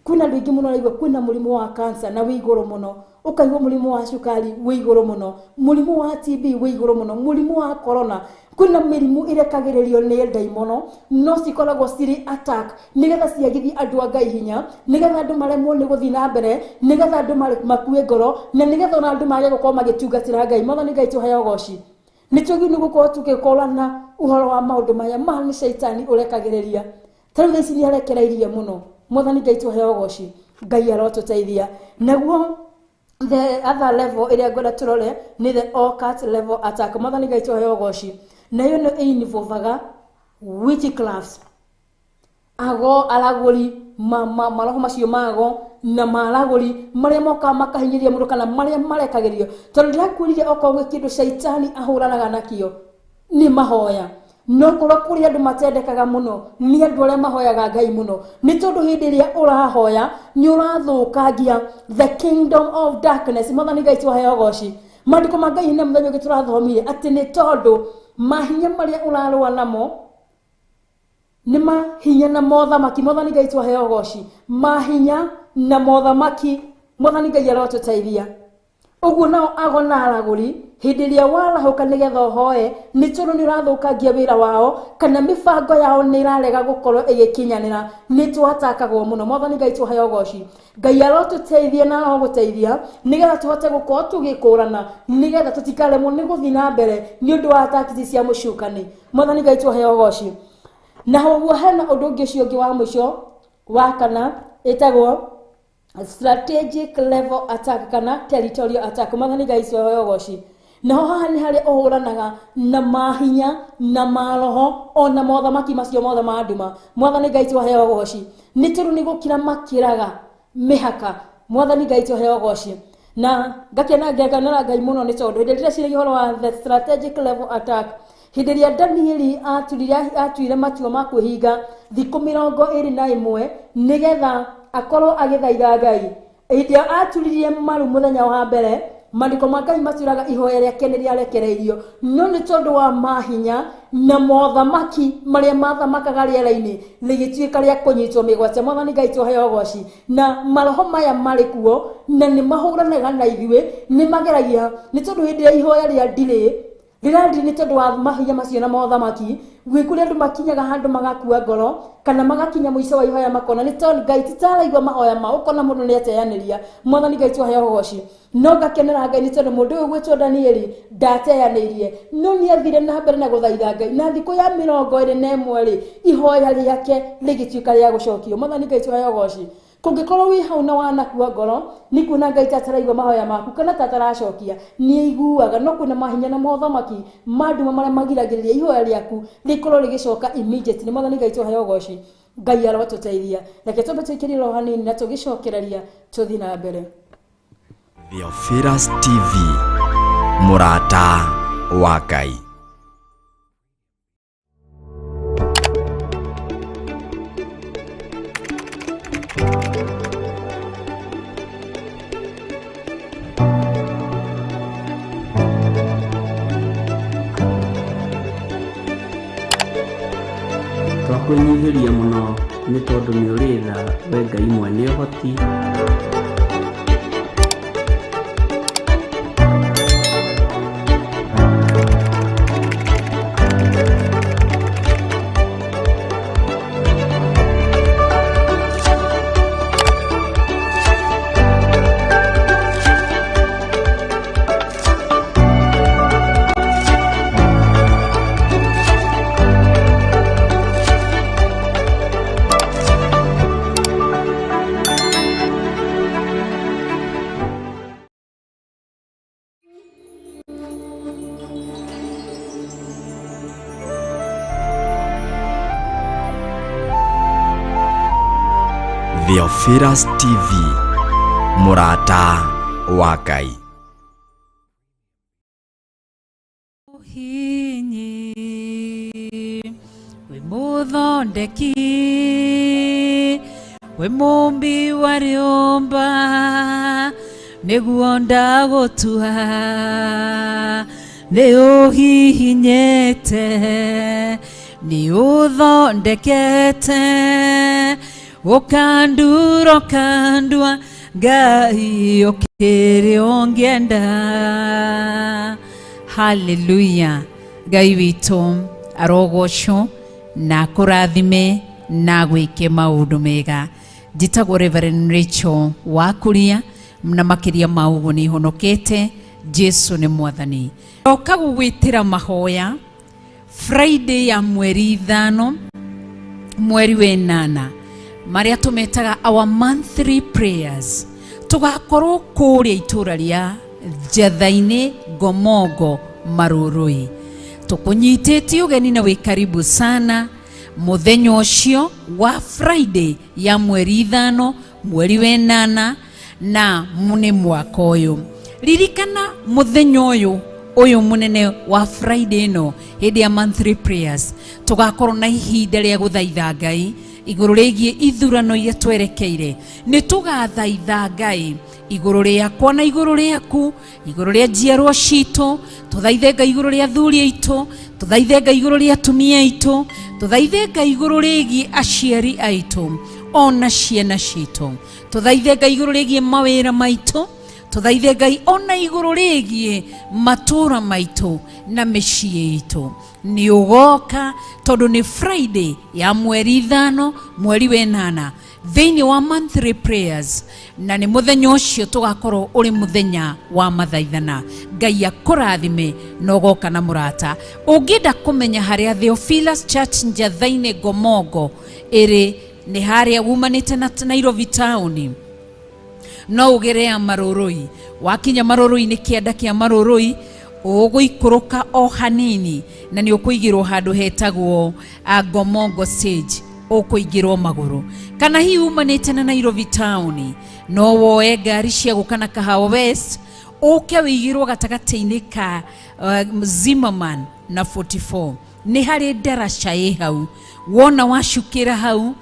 Kwĩna andũ aingĩ mũno araigua kwĩna mũrimũ wa cancer na wĩ igũrũ mũno, ũkaigua mũrimũ wa cukari wĩ igũrũ mũno, mũrimũ wa TB wĩ igũrũ mũno, mũrimũ wa corona. Kwĩna mĩrimũ ĩrekagĩrĩrio nĩ ndaimono, no cikoragwo cirĩ attack nĩgetha ciagithie andũ a Ngai hinya, nĩgetha andũ maremwo nĩ gũthiĩ na mbere, nĩgetha andũ makue ngoro, na nĩgetha ona andũ mage gũkorwo magĩtungatĩra Ngai. Mwathani Ngai tũheo ũgoci. Nĩ twagĩrĩirwo nĩ gũkorwo tũgĩkũrana ũhoro wa maũndũ maya ma nĩ caitani ũrekagĩrĩria. Ta rĩu thaa ici nĩ arekereirie mũno. Mwathani Ngai tũheo ũgoci. Ngai arotũteithia. Naguo the other level ĩrĩa ngwenda tũrore nĩ the occult level attack. Mwathani Ngai tũheo ũgoci. Nayo nĩ ĩinvolvaga witchcrafts, ago, aragũri, maroho macio mago na maragũri marĩa mokaga makahinyĩrĩria mũndũ kana marĩa marekagĩrĩrio. Tondũ ndĩrakwĩrire okorwo gwĩ kĩndũ caitani ahũranaga nakĩo nĩ mahoya. No korwo kũrĩ andũ matendekaga mũno nĩ andũ arĩa mahoyaga Ngai mũno, nĩ tondũ hĩndĩ ĩrĩa ũrahoya nĩ ũrathũkangia the kingdom of darkness. Mwathani Ngai tũheo ũgoci. Maandĩko ma Ngai na mũthenya ũngĩ tũrathomire atĩ nĩ tondũ mahinya marĩa ũrarũa namo nĩ mahinya na mothamaki. Mwathani Ngai tũheo ũgoci. Mahinya na mothamaki. Mwathani Ngai arotũteithia. Ũguo nao ago na aragũri hĩndĩ ĩrĩa warahũka nĩgetha ũhoe, nĩ tondũ nĩ ũrathũkangia wĩra wao kana mĩbango yao nĩ ĩrarega gũkorwo ĩgĩkinyanĩra, nĩ twatakagwo mũno. Mwathani Ngai tũheo ũgoci. Ngai arotũteithia na arogũteithia nĩgetha tũhote gũkorwo tũgĩkũrana, nĩgetha tũtikaremwo nĩ gũthiĩ na mbere nĩ ũndũ wa attacks cia mũcukani. Mwathani Ngai tũheo ũgoci. Na ũguo hena ũndũ ũngĩ ũcio ũngĩ wa mũico wa kana ĩtagwo strategic level attack kana territorial attack. Mwathani Ngai tũheo ũgoci. Naho haha nĩ harĩa ũhũranaga na mahinya na maroho ona mothamaki macio mothe ma nduma. Mwathani Ngai tũheo ũgoci. Nĩ tondũ nĩ gũkira makĩraga mĩhaka. Mwathani Ngai tũheo ũgoci. Na ngakena ngekenera Ngai mũno nĩ tondũ hĩndĩ ĩrĩa ndĩreciragia ũhoro wa the strategic level attack, hĩndĩ ĩrĩa Danieli atuire matua ma kwĩhinga thikũ 21 nĩgetha akorwo agĩthaitha Ngai, hĩndĩ ĩrĩa aturirie maru mũthenya wa mbere, maandĩko ma Ngai matwĩraga ihoya rĩake nĩ rĩarekereirio, no nĩ tondũ wa mahinya na mothamaki marĩa mathamakaga rĩera-inĩ rĩgĩtuĩka rĩa kũnyitwo mĩgwate. Mwathani Ngai tũheo ũgoci. Na maroho maya marĩ kuo na nĩ mahũranaga na ithuĩ, nĩ mageragia, nĩ tondũ hĩndĩ ĩrĩa ihoya rĩa ndirĩ rĩrathiĩ nĩ tondũ wa mahinya macio na mothamaki, gwĩ kũrĩa andũ makinyaga handũ magakua ngoro kana magakinya mũico wa ihoya makona nĩ tondũ Ngai ti taraigua mahoya mao, ũkona mũndũ nĩ ateanĩria. Mwathani Ngai tũheo ũgoci. No ngakenera Ngai nĩ tondũ mũndũ ũyũ gwĩtwo Danieli ndateanĩirie, no nĩ athire na mbere na gũthaitha Ngai, na thikũ ya 21 rĩ, ihoya rĩake rĩgĩtuĩka rĩa gũcokio. Mwathani Ngai tũheo ũgoci. Kũngĩkorwo wĩ hau na wanakua ngoro nĩ kuona Ngai ta ataraigua mahoya maku kana ta ataracokia, nĩ aiguaga, no kwĩna mahinya na mothamaki ma nduma marĩa magiragĩrĩria ihoya rĩaku rĩkorwo rĩgĩcoka immediately. Mwathani Ngai tũheo ũgoci. Ngai arotũteithia. Reke twambe tũikĩrie roho hanini na tũgĩcokereria tũthiĩ na mbere. Theophilus TV, mũrata wa Ngai. Twakwĩnyihĩria mũno nĩ tondũ nĩ ũrĩ tha we Ngai mwene ũhoti. Theophilus TV, mũrata wa Ngai. Hinyi wĩ mũthondeki, wĩ mũmbi wa rĩũmba, nĩguo ndagũtua, nĩ ũhihinyĩte, nĩ ũthondekete, Ũkandura ũkandua Ngai ũkĩrĩ ũngĩenda. Haleluya. Ngai witũ arogocwo na akũrathime na agwĩke maũndũ mega. Njĩtagwo Reverend Rachel Wakuria na makĩria ma ũguo nĩ honokete. Jesu nĩ mwathani. Oka gũgwĩtĩra mahoya Friday ya mweri 5 mweri wa 8 marĩa tũmetaga our monthly prayers. Tũgakorwo kũrĩa itũra rĩa Njatha-inĩ Ngomongo Marũrũi. Tũkũnyitĩte ũgeni na wĩ karibu sana mũthenya ũcio wa Friday ya mweri 5 mweri wa 8 na nĩ mwaka ũyũ. Ririkana mũthenya ũyũ mũnene wa Friday ĩno hĩndĩ ya monthly prayers tũgakorwo na ihinda rĩa gũthaitha Ngai igũrũ rĩgiĩ ithurano iria twerekeire. Nĩ tũgathaitha Ngai igũrũ rĩakwa na igũrũ rĩaku, igũrũ rĩa njiarwa citũ, tũthaithe Ngai igũrũ rĩa athuri aitũ, tũthaithe Ngai igũrũ rĩa atumia aitũ, tũthaithe Ngai igũrũ rĩgiĩ aciari aitũ ona ciana citũ, tũthaithe Ngai igũrũ rĩgiĩ mawĩra maitũ, tũthaithe Ngai ona igũrũ rĩgiĩ matũũra maitũ na mĩciĩ itũ. Nĩ ũgoka tondũ nĩ Friday ya mweri 5 mweri wa 8 thĩinĩ wa monthly prayers, na nĩ mũthenya ũcio tũgakorwo ũrĩ mũthenya wa mathaithana. Ngai akũrathime na ũgoka na mũrata. Ũngĩenda kũmenya harĩa Theophilus Church Njatha-inĩ Ngomongo ĩrĩ, nĩ harĩa wumanĩte na Nairobi town, no ũgere ya Marũrũi. Wakinya Marũrũi nĩ kĩanda kĩa Marũrũi, ũgũikũrũka o hanini na nĩ ũkũigĩrwo handũ hetagwo Ngomongo stage, ũkũingĩrwo magũrũ. Kana hihi umanĩte na Nairobi town, no woe ngari cia gũka na Kahawa West, ũke wĩigĩrwo gatagatĩ-inĩ ka Zimmerman na 44. Nĩ harĩ ndaraca ĩ hau, wona wacukĩra hau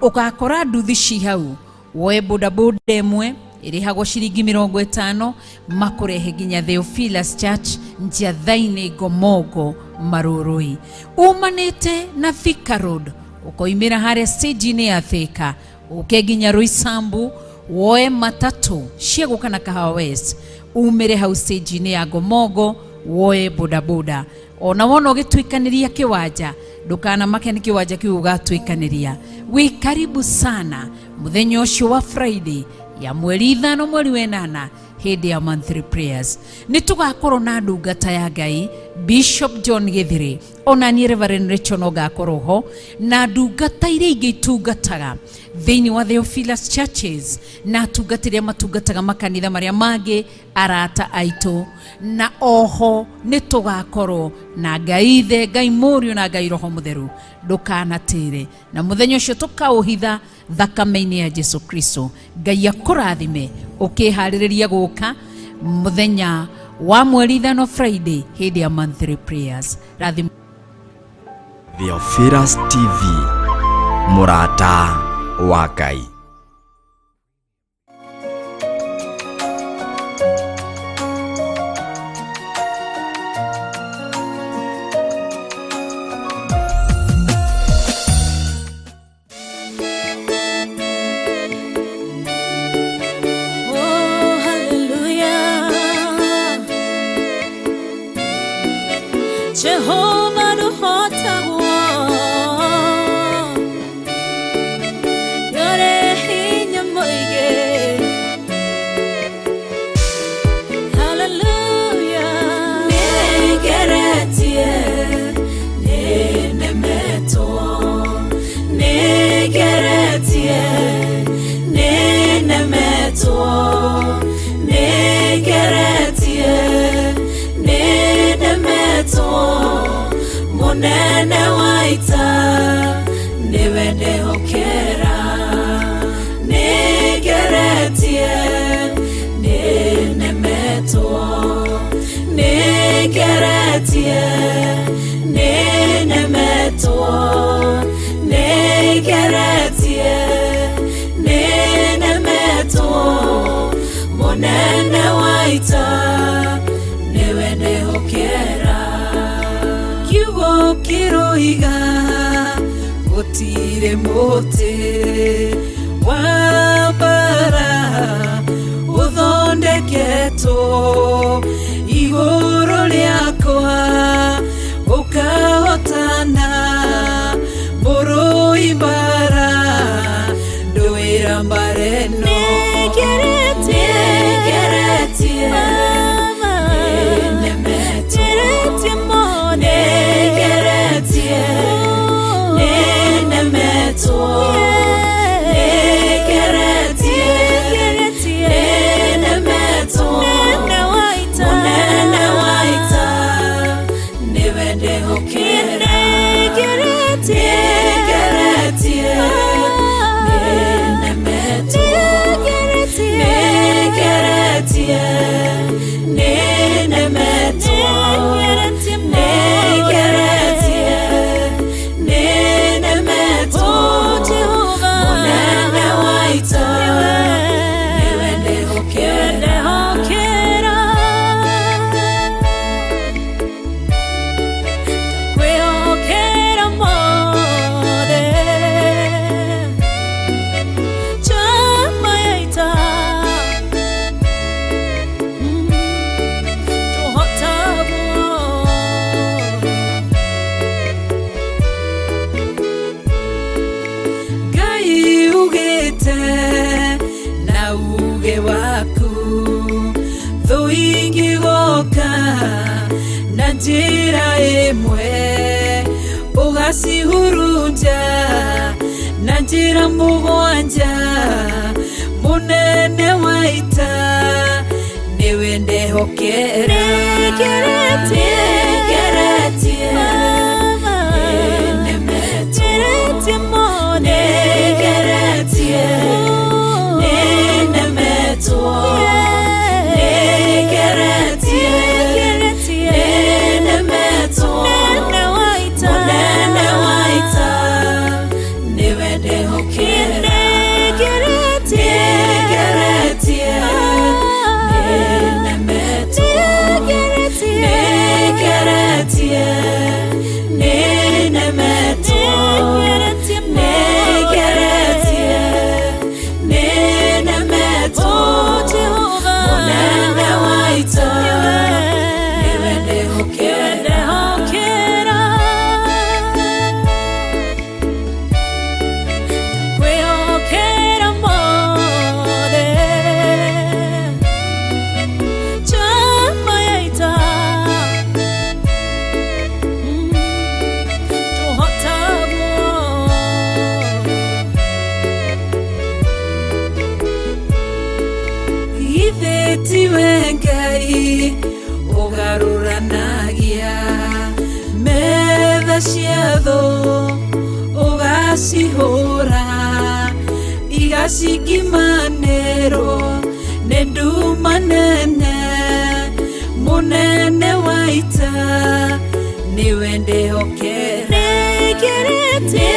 ũgakora nduthi ci hau, woe bodaboda ĩmwe ĩrĩhagwo ciringi 50 makũrehe nginya Theophilus Church Njatha-inĩ Ngomongo Marũrũi. Umanĩte na Thika Road ũkoimĩra harĩa stage-inĩ ya Thika, ũke nginya Roysambu, woe matatũ cia gũka na Kahawa West, umĩre hau stage-inĩ ya Ngomongo, woe bodaboda. Ona wona ũgĩtuĩkanĩria kĩwanja, ndũkanamake nĩ kĩwanja kĩu ũgatuĩkanĩria. Wĩ karibu sana mũthenya ũcio wa Friday ya mweri 5 mweri wa 8 hĩndĩ ya monthly prayers. Nĩ tũgakorwo na ndungata ya Ngai Bishop John Githiri, ona niĩ Reverend Rachel no ngakorwo ho, na ndungata iria ingĩ itungataga thĩinĩ wa Theophilus Churches na atungatĩri arĩa matungataga makanitha marĩa mangĩ, arata aitũ, na oho nĩ tũgakorwo na Ngai Ithe, Ngai Mũriũ na Ngai Roho Mũtheru. Ndũkanatĩre, na mũthenya ũcio tũkaũhitha thakame-inĩ ya Jesu Kristo. Ngai akũrathime ũkĩharĩrĩria gũka mũthenya wa mweri 5 Friday hĩndĩ ya monthly prayers. Rathim. Theophilus TV, mũrata wa Ngai. Oh, hallelujah. Jehovah nũhotagwo, nĩũrĩ hinya mũingĩ. Hallelujah. Nĩngeretie, nĩnemetwo, nĩngeretie, nĩnemetwo, nĩngeretie, nĩnemetwo, mũnene wa ita nĩwe ndĩhokera. Nĩngeretie, nĩnemetwo, nĩngeretie, nĩnemetwo, nĩngeretie, nĩnemetwo, mũnene wa ita nĩwe ndĩhokera. Kiugo kĩroiga gũtirĩ mũtĩ mbũtũ igũrũ rĩakwa ũkahotana mũrũi mbara ndũĩra mbara ĩno nĩngeretie nĩnemetwo nĩngeretie nĩnemetwo nĩngeretie nĩnemetwo mũnene wa ita nĩwe ndĩhokera nĩngeretie nĩnemetwo nĩngeretie nĩnemetwo nĩngeretie nĩnemetwo mũnene wa ita nĩwe ndĩhokera. Ngai ugĩte na uge waku thũ ingĩgoka na njĩra ĩmwe ũgacihurunja na njĩra mũgwanja mũnene wa ita nĩwe ndehokera nĩngeretie nĩnemetwo nĩngeretie nĩnemetwo nĩngeretie nĩnemetwo mũnene wa ita nĩwe ndehokera nĩngeretie nĩnemetwo nĩngeretie nĩnemetwo nĩngeretie nĩnemetwo mũnene wa ita nĩwe ndehokera. Ithe tiwe Ngai ũgarũranagia metha cia thũ ũgacihũra igacikimanĩrwo nĩ nduma nene mũnene wa ita nĩwe ndĩhokera nĩngeretie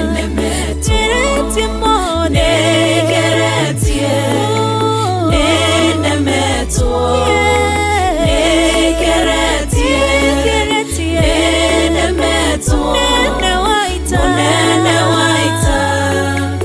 nĩnemetwo nĩngeretie nĩnemetwo nĩngeretie nĩnemetwo mũnene wa ita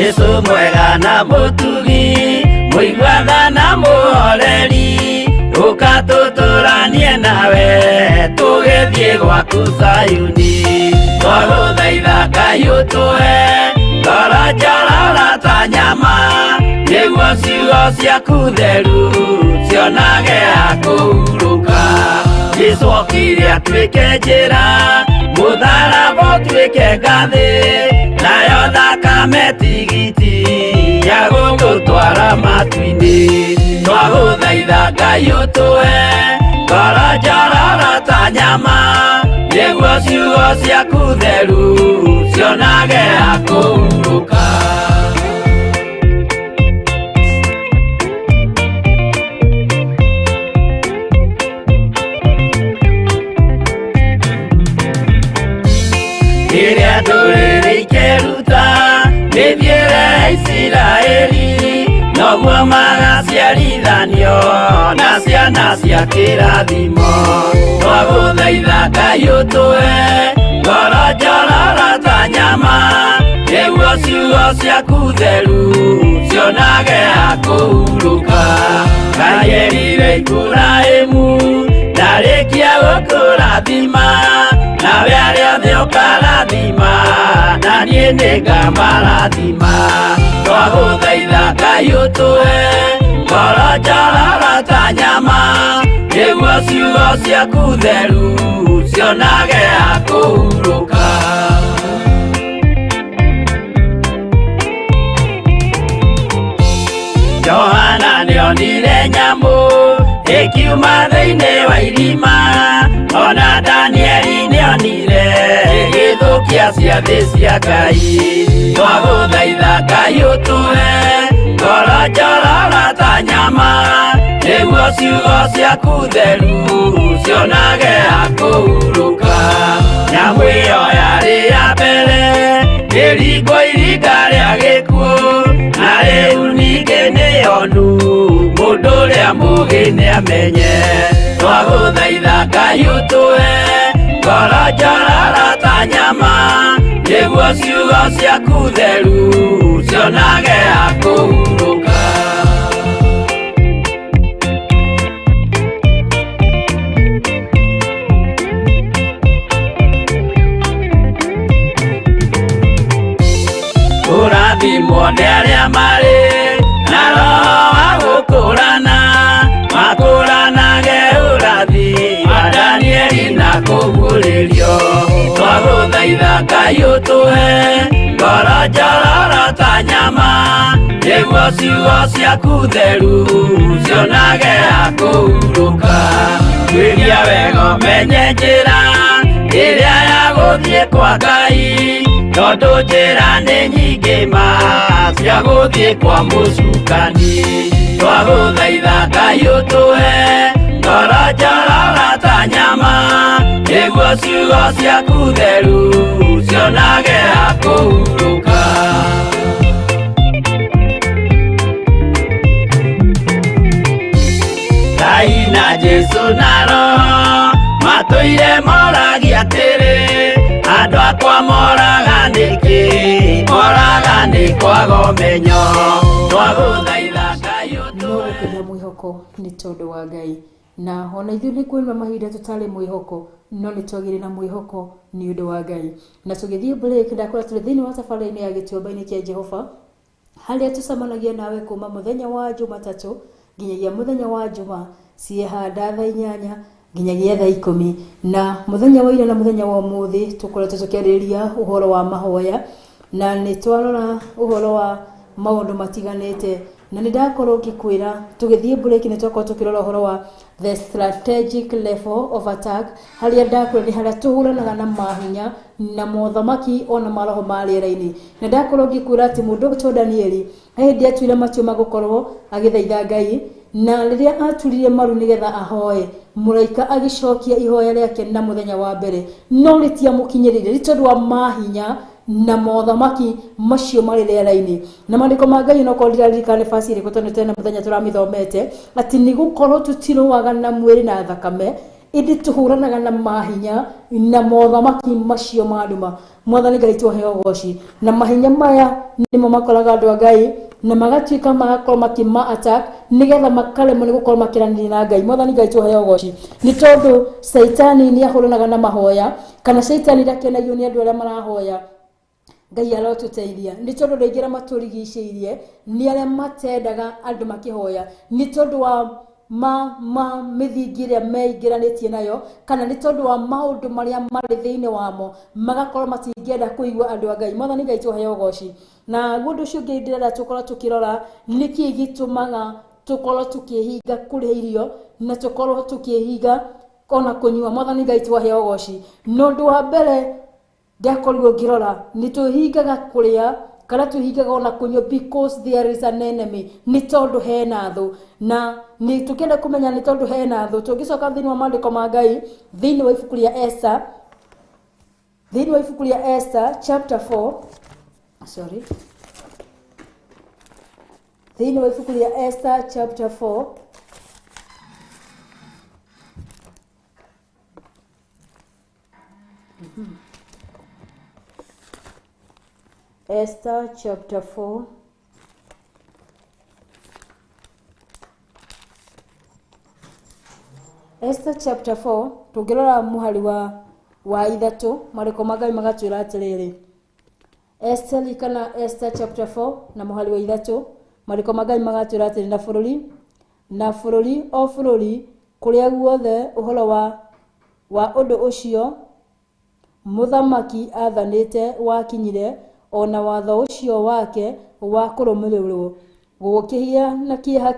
Jesu mwega na mũtugi mũiguana na mũhoreri ũka tũtũranie nawe tũgĩthiĩ gwaku Zayuni twagũthaitha Ngai ũtũhe ngoro njororo ta nyama nĩguo ciugo ciaku theru cionage ha kũhurũka Jesu okire atuĩke njĩra mũtharaba ũtuĩke ngathĩ nayo thakame tigiti ya gũgũtwara matu-inĩ twagũthaitha Ngai ũtũhe ngoro njororo ta nyama nĩguo ciugo ciaku theru cionage ha kũhurũka. Rĩrĩa ndũrĩrĩ ikeruta mĩthiĩre ya Isiraeli noguo magaciarithanio na ciana cia kĩrathimo twagũthaitha Ngai ũtũhe ngoro njororo ta nyama nĩguo ciugo ciaku theru cionage ha kũhurũka Ngai erire Iburahĩmu ndarĩkia gũkũrathima nawe arĩa othe ũkarathima na niĩ nĩngamarathima twagũthaitha Ngai ũtũhe ngoro njororo ta nyama nĩguo ciugo ciaku theru cionage ha kũhurũka. Johana nĩonire nyamũ ĩkiuma thĩinĩ wa irima ona Danieli nĩonire ĩgĩthũkia ciathĩ cia Ngai twagũthaitha Ngai ũtũhe ngoro njororo ta nyama nĩguo ciugo ciaku theru cionage ha kũhurũka nyamũ ĩyo yarĩ ya mbere ĩringwo iringa rĩa gĩkuũ na rĩu ningĩ nĩyonu mũndũ ũrĩa mũũgĩ nĩamenye twagũthaitha Ngai ũtũhe ngoro njororo ta nyama nĩguo ciugo ciaku theru cionage ha kũhurũka. Kũrathimwo nĩ arĩa marĩ na roho wa gũkũrana makũranage ũrathi wa Danieli na kũguũrĩrio twagũthaitha Ngai ũtũhe ngoro njororo ta nyama nĩguo ciugo ciaku theru cionage ha kũhurũka Tuĩria wega ũmenye njĩra ĩrĩa ya gũthiĩ kwa Ngai tondũ njĩra nĩ nyingĩ ma cia gũthiĩ kwa mũcukani twagũthaitha Ngai ũtũhe ngoro njororo ta nyama nĩguo ciugo ciaku theru cionage ha kũhurũka. Ngai na Jesu na Roho matũire moragia atĩrĩ andũ akwa moraga nĩkĩ moraga nĩ kwaga ũmenyo twagũthaitha Ngai no gũkĩgĩa mwĩhoko nĩ tondũ wa Ngai na ona ithuĩ nĩ kwĩna mahinda tũtarĩ mwĩhoko no nĩ twagĩire na mwĩhoko nĩ ũndũ wa Ngai. Na tũgĩthiĩ break ndakora tũrĩ thĩinĩ wa tabarĩra-inĩ ya gĩtuamba-inĩ kĩa Jehova harĩa tũcemanagia nawe kuma mũthenya wa Jumatatũ nginyagia mũthenya wa Juma ciehanda thaa 8 nginyagia thaa 10 na mũthenya wa ira na mũthenya wa ũmũthĩ tũkoretwo tũkĩarĩrĩria ũhoro wa mahoya na nĩ twarora ũhoro wa maũndũ matiganĩte na nĩ ndakorwo ngĩkwĩra tũgĩthiĩ break nĩ twakorwo tũkĩrora ũhoro wa the strategic level of attack harĩa ndakwĩra nĩ harĩa tũhũranaga na mahinya na mothamaki ona maroho ma rĩera-inĩ na ndakorwo ngĩkwĩra atĩ mũndũ ũgwĩtwo Danieli he hĩndĩ atuire matua ma gũkorwo agĩthaitha Ngai na rĩrĩa aturirie maru nĩgetha ahoe mũraika agĩcokia ihoya rĩake na mũthenya wa mbere no rĩtiamũkinyĩrĩire nĩ tondũ wa mahinya na mothamaki macio marĩ rĩera-inĩ na maandĩko ma Ngai onokorwo ndiraririkana nĩ basi ĩrĩkũ tondũ tena mũthenya tũramĩthomete atĩ nĩ gũkorwo tũtirũaga na mwĩrĩ na thakame Ĩndĩ tũhũranaga na mahinya na mothamaki macio ma nduma. Mwathani Ngai tũheo ũgoci. Na mahinya maya nĩmo makoraga andũ a Ngai na magatuĩka magakorwo makĩma attack nĩgetha makaremwo nĩ gũkorwo makĩranĩria na Ngai. Mwathani Ngai tũheo ũgoci. Nĩ tondũ Caitani nĩ ahũranaga na mahoya, kana Caitani ndakenagio nĩ andũ arĩa marahoya. Ngai arotũteithia. Nĩ tondũ andũ aingĩ arĩa matũrigicĩirie nĩ arĩa matendaga andũ makĩhoya, nĩ tondũ wa ma mĩthingi ĩrĩa meingĩranĩtie nayo, kana nĩ tondũ wa maũndũ marĩa marĩ thĩinĩ wamo, magakorwo matingĩenda kũigua andũ a Ngai. Mwathani Ngai tũheo ũgoci. Na guo ũndũ ũcio ũngĩ ndĩrenda tũkorwo tũkĩrora nĩkĩĩ gĩtũmaga tũkorwo tũkĩhinga kũrĩa irio na tũkorwo tũkĩhinga ona kũnyua. Mwathani Ngai tũheo ũgoci. Na ũndũ wa mbere ndakorirwo ngĩrora nĩ twĩhingaga kũrĩa kana twĩhingaga ona kũnyua because there is an enemy, nĩ tondũ hena thũ. Na nĩ tũkĩenda kũmenya nĩ tondũ hena thũ, tũngĩcoka thĩinĩ wa maandĩko ma Ngai thĩinĩ wa ibuku rĩa Esther, thĩinĩ wa ibuku rĩa Esther chapter 4, sorry, thĩinĩ wa ibuku rĩa Esther chapter 4, Esther chapter 4, Esther chapter 4, tũngĩrora mũhari wa ithatũ, maandĩko ma Ngai magatwĩra atĩrĩrĩ. Esther kana Esther chapter 4 na mũhari wa ithatũ, maandĩko ma Ngai magatwĩra atĩrĩ, na bũrũri o bũrũri kũrĩa guothe ũhoro wa ũndũ ũcio mũthamaki aathanĩte wakinyire, ona watho ũcio wake wa kũrũmĩrĩrwo, gũgũkĩgĩa na kĩeha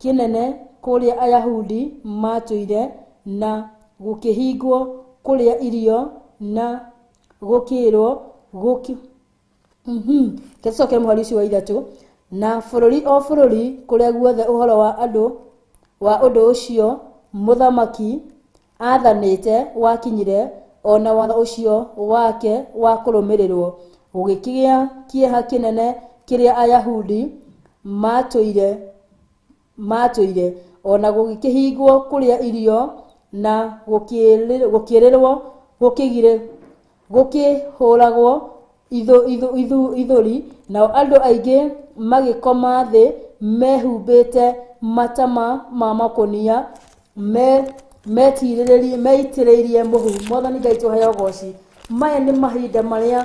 kĩnene kũrĩa Ayahudi matũire, na gũkĩhingwo kũrĩa irio na gũkĩrwo Tũcoke mũhari ũcio wa ithatũ. Na bũrũri o bũrũri kũrĩa guothe ũhoro wa ũndũ ũcio mũthamaki aathanĩte wakinyire, ona watho ũcio wake wa kũrũmĩrĩrwo, gũgĩkĩgĩa kĩeha kĩnene kĩrĩa Ayahudi matũire, ona gũgĩkĩhingwo kũrĩa irio na gũkĩrĩrwo gũkĩhũragwo ithũri, nao andũ aingĩ magĩkoma thĩ mehumbĩte matama ma makũnia meitĩrĩirie mũhu. Mwathani Ngai tũheo ũgoci. Maya nĩ mahinda marĩa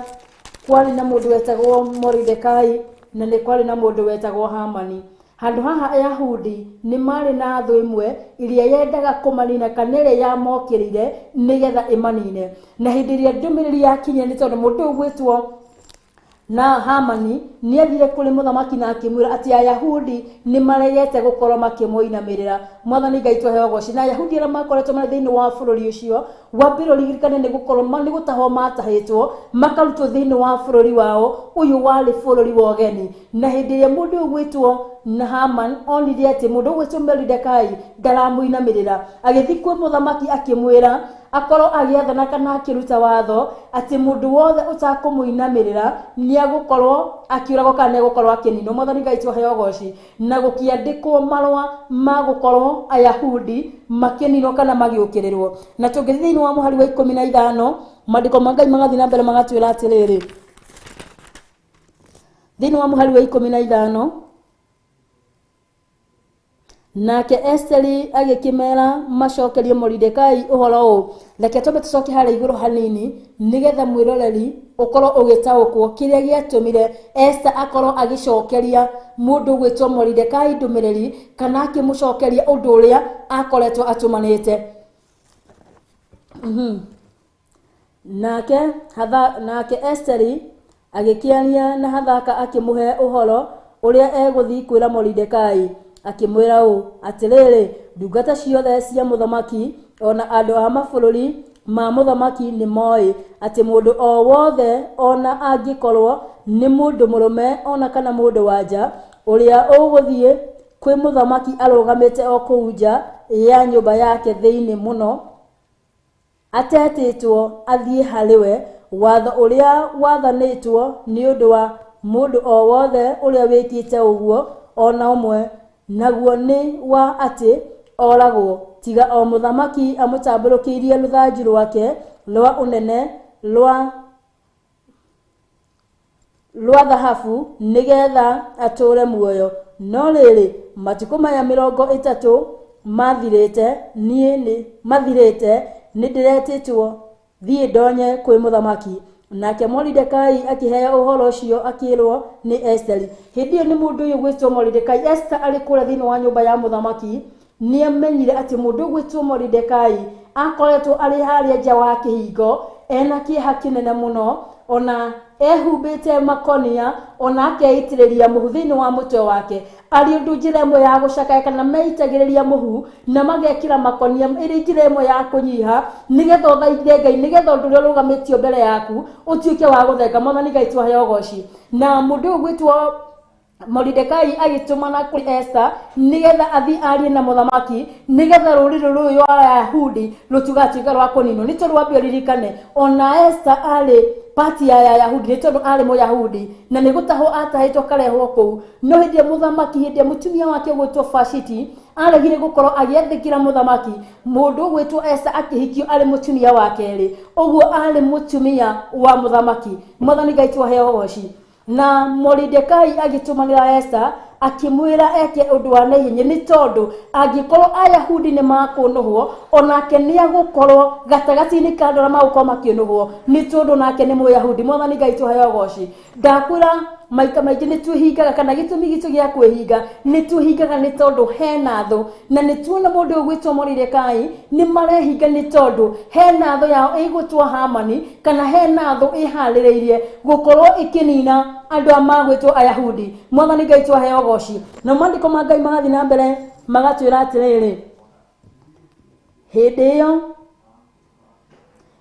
kwarĩ na mũndũ wetagwo Moridekai na nĩ kwarĩ na mũndũ wetagwo Hamani. Handũ haha Ayahudi nĩ marĩ na thũ ĩmwe ĩrĩa yendaga kũmanina kana ĩrĩa yamokĩrĩire nĩgetha ĩmanine. Na hĩndĩ ĩrĩa ndũmĩrĩri yakinyire, nĩ tondũ mũndũ ũyũ ũgwĩtwo na Hamani nĩ athire kũrĩ mũthamaki na akĩmwĩra atĩ Ayahudi nĩ maregete gũkorwo makĩmũinamĩrĩra. Mwathani Ngai tũheo ũgoci. Na Ayahudi arĩa makoretwo marĩ thĩinĩ wa bũrũri ũcio, wa mbere ũririkane nĩ gũkorwo nĩ gũtahwo matahĩtwo makarutwo thĩinĩ wa bũrũri wao, ũyũ warĩ bũrũri wa ũgeni. Na hĩndĩ ĩrĩa mũndũ ũyũ ũgwĩtwo na Haman onire atĩ mũndũ ũgwĩtwo Moridekai ndaramũinamĩrĩra, agĩthiĩ kwĩ mũthamaki akĩmwĩra akorwo agĩathana kana akĩruta watho atĩ mũndũ wothe ũtakũmũinamĩrĩra nĩ agũkorwo akĩũragwo kana nĩ agũkorwo akĩninwo. Mwathani Ngai tũheo ũgoci. Na gũkĩandĩkwo marũa ma gũkorwo Ayahudi makĩninwo kana magĩũkĩrĩrwo. Na tũngĩthiĩ thĩinĩ wa mũhari wa 15, maandĩko ma Ngai magathiĩ na mbere magatwĩra atĩrĩrĩ, thĩinĩ wa mũhari wa 15, nake Esteri agĩkĩmera macokerie Moridekai ũhoro ũũ. Reke twambe tũcoke harĩa igũrũ hanini nĩgetha mwĩroreri ũkorwo ũgĩtaũkwo kĩrĩa gĩatũmire Esther akorwo agĩcokeria mũndũ ũgwĩtwo Moridekai ndũmĩrĩri, kana akĩmũcokeria ũndũ ũrĩa akoretwo atũmanĩte. Nake Esteri agĩkĩaria na Hathaka akĩmũhe ũhoro ũrĩa egũthiĩ kwĩra Moridekai, akĩmwĩra ũũ, atĩrĩrĩ, ndungata ciothe cia mũthamaki ona andũ a mabũrũri ma mũthamaki nĩ moĩ atĩ mũndũ o wothe ona angĩkorwo nĩ mũndũ mũrũme ona kana mũndũ wa nja ũrĩa ũgũthiĩ kwĩ mũthamaki arũgamĩte o kũu nja ya nyũmba yake thĩinĩ mũno atetĩtwo athiĩ harĩ we, watho ũrĩa wathanĩtwo nĩ ũndũ wa mũndũ o wothe ũrĩa wĩkĩte ũguo ona ũmwe, naguo nĩ wa atĩ oragwo tiga o mũthamaki amũtambũrũkĩirie rũthanju rwake rwa ũnene rwa thahabu nĩgetha atũũre muoyo. No rĩrĩ, matukũ maya 30 mathirĩte, nĩ ndĩretĩtwo thiĩ ndonye kwĩ mũthamaki. Nake Moridekai akĩheo ũhoro ũcio akĩrwo nĩ Esteri. Hĩndĩ ĩyo nĩ mũndũ ũyũ gwĩtwo Moridekai. Esther arĩ kũrĩa thĩinĩ wa nyũmba ya mũthamaki nĩamenyire atĩ mũndũ ũgwĩtwo Moridekai akoretwo arĩ harĩa nja wa kĩhingo ena kĩeha kĩnene mũno, ona ehumbĩte makonia, ona akeitĩrĩria mũhu thĩinĩ wa mũtwe wake, arĩ ũndũ njĩra ĩmwe ya gũcakaya, kana meitagĩrĩria mũhu na magekĩra makonia ĩrĩ njĩra ĩmwe ya kũnyiha, nĩgetha ũthaithe Ngai, nĩgetha ũndũ ũrĩa ũrũgamĩtio mbere yaku ũtuĩke wa gũthenga. Mwathani Ngai twaheo ũgoci. Na mũndũ ũyũ ũgwĩtwo Moridekai agĩtũmana kũrĩ Esther nĩgetha athiĩ arie na mũthamaki, nĩgetha rũrĩrĩ rũrũ rwa Ayahudi rũtigatuĩke rwa kũninwo. Nĩ tondũ wambe ũririkane ona Esther arĩ pati ya Ayahudi, nĩ tondũ arĩ Mũyahudi na nĩ gũtahwo atahĩtwo akarehwo kũu. No hĩndĩ ĩrĩa mũthamaki, hĩndĩ ĩrĩa mũtumia wake ũgwĩtwo Vashti aregire gũkorwo agĩathĩkĩra mũthamaki, mũndũ ũgwĩtwo Esther akĩhikio arĩ mũtumia wa kerĩ, ũguo arĩ mũtumia wa mũthamaki. Mwathani Ngai twaheo ũgoci. Na Moridekai agĩtũmanĩra Esther akĩmwĩra eke ũndũ wa naihenya, nĩ tondũ angĩkorwo Ayahudi nĩ makũnũhwo, onake nĩ agũkorwo gatagatĩ-inĩ ka andũ arĩa magũkorwo makĩũnũhwo, nĩ tondũ nake nĩ Mũyahudi. Mwathani Ngai twaheo ũgoci. Ndakwĩra maita maingĩ nĩ twĩhingaga, kana gĩtũmi gitũ gĩa kwĩhinga nĩ twĩhingaga nĩ tondũ hena thũ, na nĩ tuona mũndũ ũyũ ũgwĩtwo Moridekai nĩ marehinga nĩ tondũ hena thũ yao ĩgwĩtwo Hamani, kana hena thũ ĩharĩrĩirie gũkorwo ĩkĩnina andũ a magwĩtwo Ayahudi. Mwathani Ngai twaheo ũgoci. Na maandĩko ma Ngai magathiĩ na mbere magatwĩra atĩrĩrĩ, hĩndĩ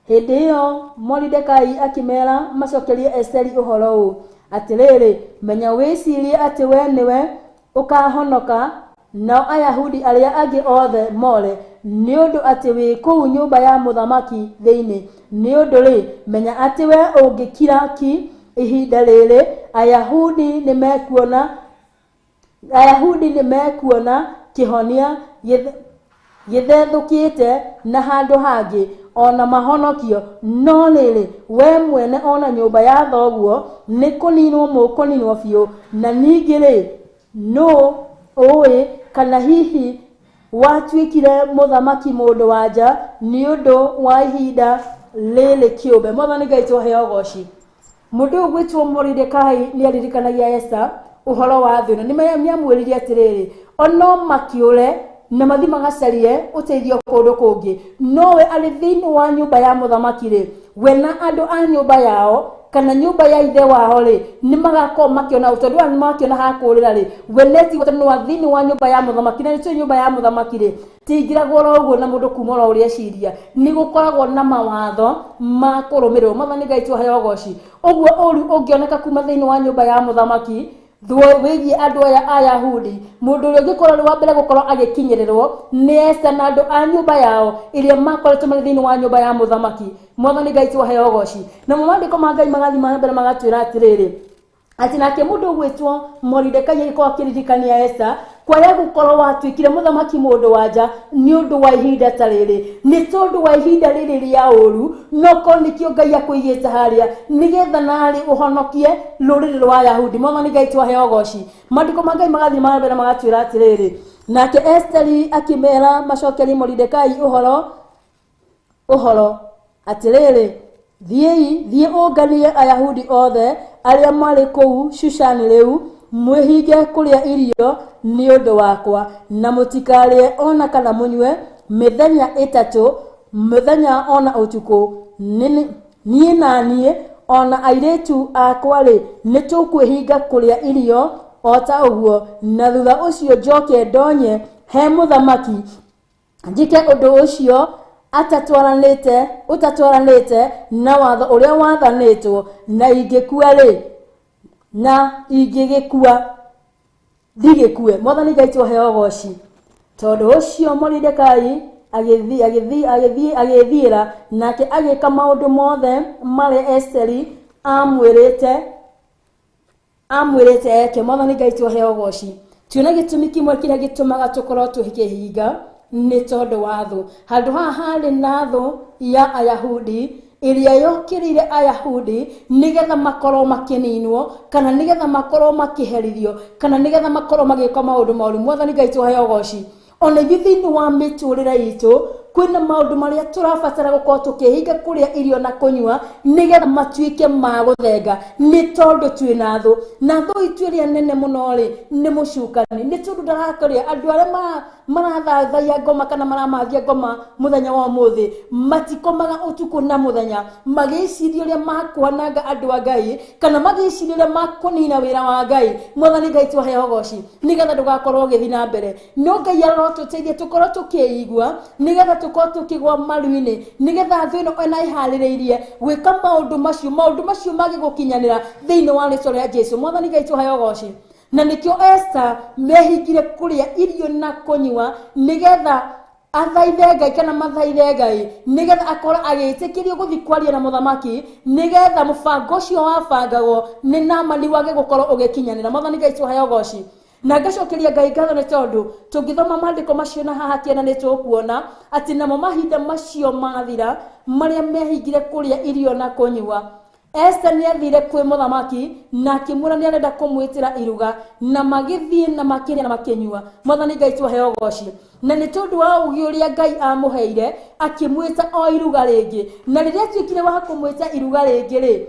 ĩyo Moridekai akĩmera macokerie Esteri ũhoro ũũ, atĩrĩrĩ, menya wĩcirie atĩ we nĩwe ũkahonoka, nao Ayahudi arĩa angĩ othe more, nĩ ũndũ atĩ wĩ kũu nyũmba ya mũthamaki thĩinĩ. Nĩ ũndũ rĩ, menya atĩ we ũngĩkira ki ihinda rĩrĩ, Ayahudi nĩ mekuona kĩhonia gĩthethũkĩte na handũ hangĩ, ona mahonokio. No rĩrĩ, we mwene ona nyũmba ya thoguo nĩ kũninwo mũkũninwo biũ. Na ningĩ rĩ, nũ ũĩ kana hihi watuĩkire mũthamaki mũndũ wa nja nĩ ũndũ wa ihinda rĩrĩ kĩũmbe. Mwathani Ngai twaheo ũgoci. Mũndũ ũyũ ũgwĩtwo Moridekai nĩ aririkanagia Esther ũhoro wa thũ ĩno. Nĩ amwĩrire atĩrĩrĩ, ono makĩũre na mathi magacarie ũteithio kũndũ kũngĩ, nowe arĩ thĩinĩ wa nyũmba ya mũthamaki rĩ, we na andũ a nyũmba yao kana nyũmba ya ithe wao rĩ, nĩ magakorwo makĩona, tondũ aya nĩ makĩona hakũrĩra rĩ, we netigwo tondũ wa thĩinĩ wa nyũmba ya mũthamaki. Na nĩtũĩ nyũmba ya mũthamaki rĩ, tingiragwo oro ũguo na mũndũ kuma oro ũrĩa eciria, nĩ gũkoragwo na mawatho ma kũrũmĩrĩrwo. Mwathani Ngai twaheo ũgoci. Ũguo ũru ũngĩoneka kuma thĩinĩ wa nyũmba ya mũthamaki wĩgiĩ andũ aya Ayahudi, mũndũ ũrĩa ũngĩkorwo arĩ wa mbere gũkorwo agĩkinyĩrĩrwo nĩ Esther na andũ a nyũmba yao ĩrĩa makoretwo marĩ thĩinĩ wa nyũmba ya mũthamaki. Mwathani Ngai twaheo ũgoci. Namo maandĩko ma Ngai magathiĩ na mbere magatwĩra atĩrĩrĩ, atĩ nake mũndũ ũgwĩtwo Moridekai agĩkorwo akĩririkania Esther kwaya gũkorwo watuĩkire mũthamaki mũndũ wa nja nĩ ũndũ wa ihinda ta rĩrĩ, nĩ tondũ wa ihinda rĩrĩ rĩa ũru, no korwo nĩkĩo Ngai akũigĩte harĩa nĩgetha narĩ ũhonokie rũrĩrĩ rwa Ayahudi. Mwathani Ngai twaheo ũgoci. Maandĩko ma Ngai magathiĩ na mbere magatwĩra atĩrĩrĩ, nake Esteri akĩmera macokerie Moridekai ũhoro atĩrĩrĩ, thiĩ ũnganie Ayahudi othe arĩa marĩ kũu Shushani rĩu, mwĩhinge kũrĩa irio nĩ ũndũ wakwa, na mũtikarĩe ona kana mũnyue mĩthenya 3, mũthenya ona ũtukũ. Niĩ na niĩ ona airĩtu akwa rĩ, nĩ tũkwĩhinga kũrĩa irio o ta ũguo, na thutha ũcio njoke ndonye he mũthamaki njĩke ũndũ ũcio ũtatwaranĩte na watho ũrĩa wathanĩtwo, na ingĩkua rĩ, na ingĩgĩkua ndigĩkue. Mwathani Ngai twaheo ũgoci. Tondũ ũcio Moridekai agĩthiĩra nake agĩka maũndũ mothe marĩa Esteri amwĩrĩte eke. Mwathani Ngai twaheo ũgoci. Tuona gĩtũmi kĩmwe kĩrĩa gĩtũmaga tũkorwo tũkĩhinga Nĩ tondũ wa thũ. Handũ haha harĩ na thũ ya Ayahudi ĩrĩa yokĩrĩire Ayahudi nĩgetha makorwo makĩninwo, kana nĩgetha makorwo makĩherithio, kana nĩgetha makorwo magĩka maũndũ moru. Mwathani Ngai tũheo ũgoci. Ona ithuĩ thĩinĩ wa mĩtũrĩre itũ kwĩna maũndũ marĩa tũrabatara gũkorwo tũkĩhinga kũrĩa irio na kũnyua nĩgetha matuĩke ma gũthenga, nĩ tondũ twĩna thũ. Na thũ itũ ĩrĩa nene mũno rĩ nĩ mũcukani, nĩ tondũ ndarakũrĩa andũ arĩa marathathaia ngoma kana maramathia ngoma mũthenya wa ũmũthĩ matikomaga ũtukũ na mũthenya magĩciria ũrĩa makwananga andũ a Ngai, kana magĩciria ũrĩa makũnina wĩra wa Ngai. Mwathani Ngai tũheo ũgoci nĩgetha ndũgakorwo ũgĩthiĩ na mbere. No Ngai arotũteithia tũkorwo tũkĩigua nĩgetha tũkorwo tũkĩgwa maru-inĩ, nĩgetha thũ ĩno ona ĩharĩrĩirie gwĩka maũndũ macio, maũndũ macio mangĩgũkinyanĩra thĩinĩ wa rĩtwa rĩa Jesu. Mwathani Ngai tũheo ũgoci. Na nĩkĩo Esther mehingire kũrĩa irio na kũnyua nĩgetha athaithe Ngai kana mathaithe Ngai, nĩgetha akorwo agĩtĩkĩrio gũthiĩ kwaria na mũthamaki, nĩgetha mũbango ũcio wabangagwo nĩ Naamani wage gũkorwo ũgĩkinyanĩra. Mwathani Ngai tũheo ũgoci. Na ngacokeria Ngai ngatho nĩ tondũ tũngĩthoma maandĩko macio na haha kĩena nĩ tũkuona atĩ namo mahinda macio mathira marĩa mehingire kũrĩa irio na kũnyua, Esther nĩ athire kwĩ mũthamaki na akĩmwĩra nĩ arenda kũmwĩtĩra iruga, na magĩthiĩ na makĩrĩa na makĩnyua. Mwathani Ngai tũheo ũgoci. Na nĩ tondũ wa ũũgĩ ũrĩa Ngai amũheire akĩmwĩta o iruga rĩngĩ, na rĩrĩa atuĩkire wa kũmwĩta iruga rĩngĩ rĩ,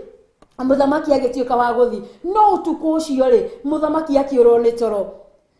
mũthamaki agĩtuĩka wa gũthiĩ. No ũtukũ ũcio rĩ, mũthamaki akĩũrwo nĩ toro.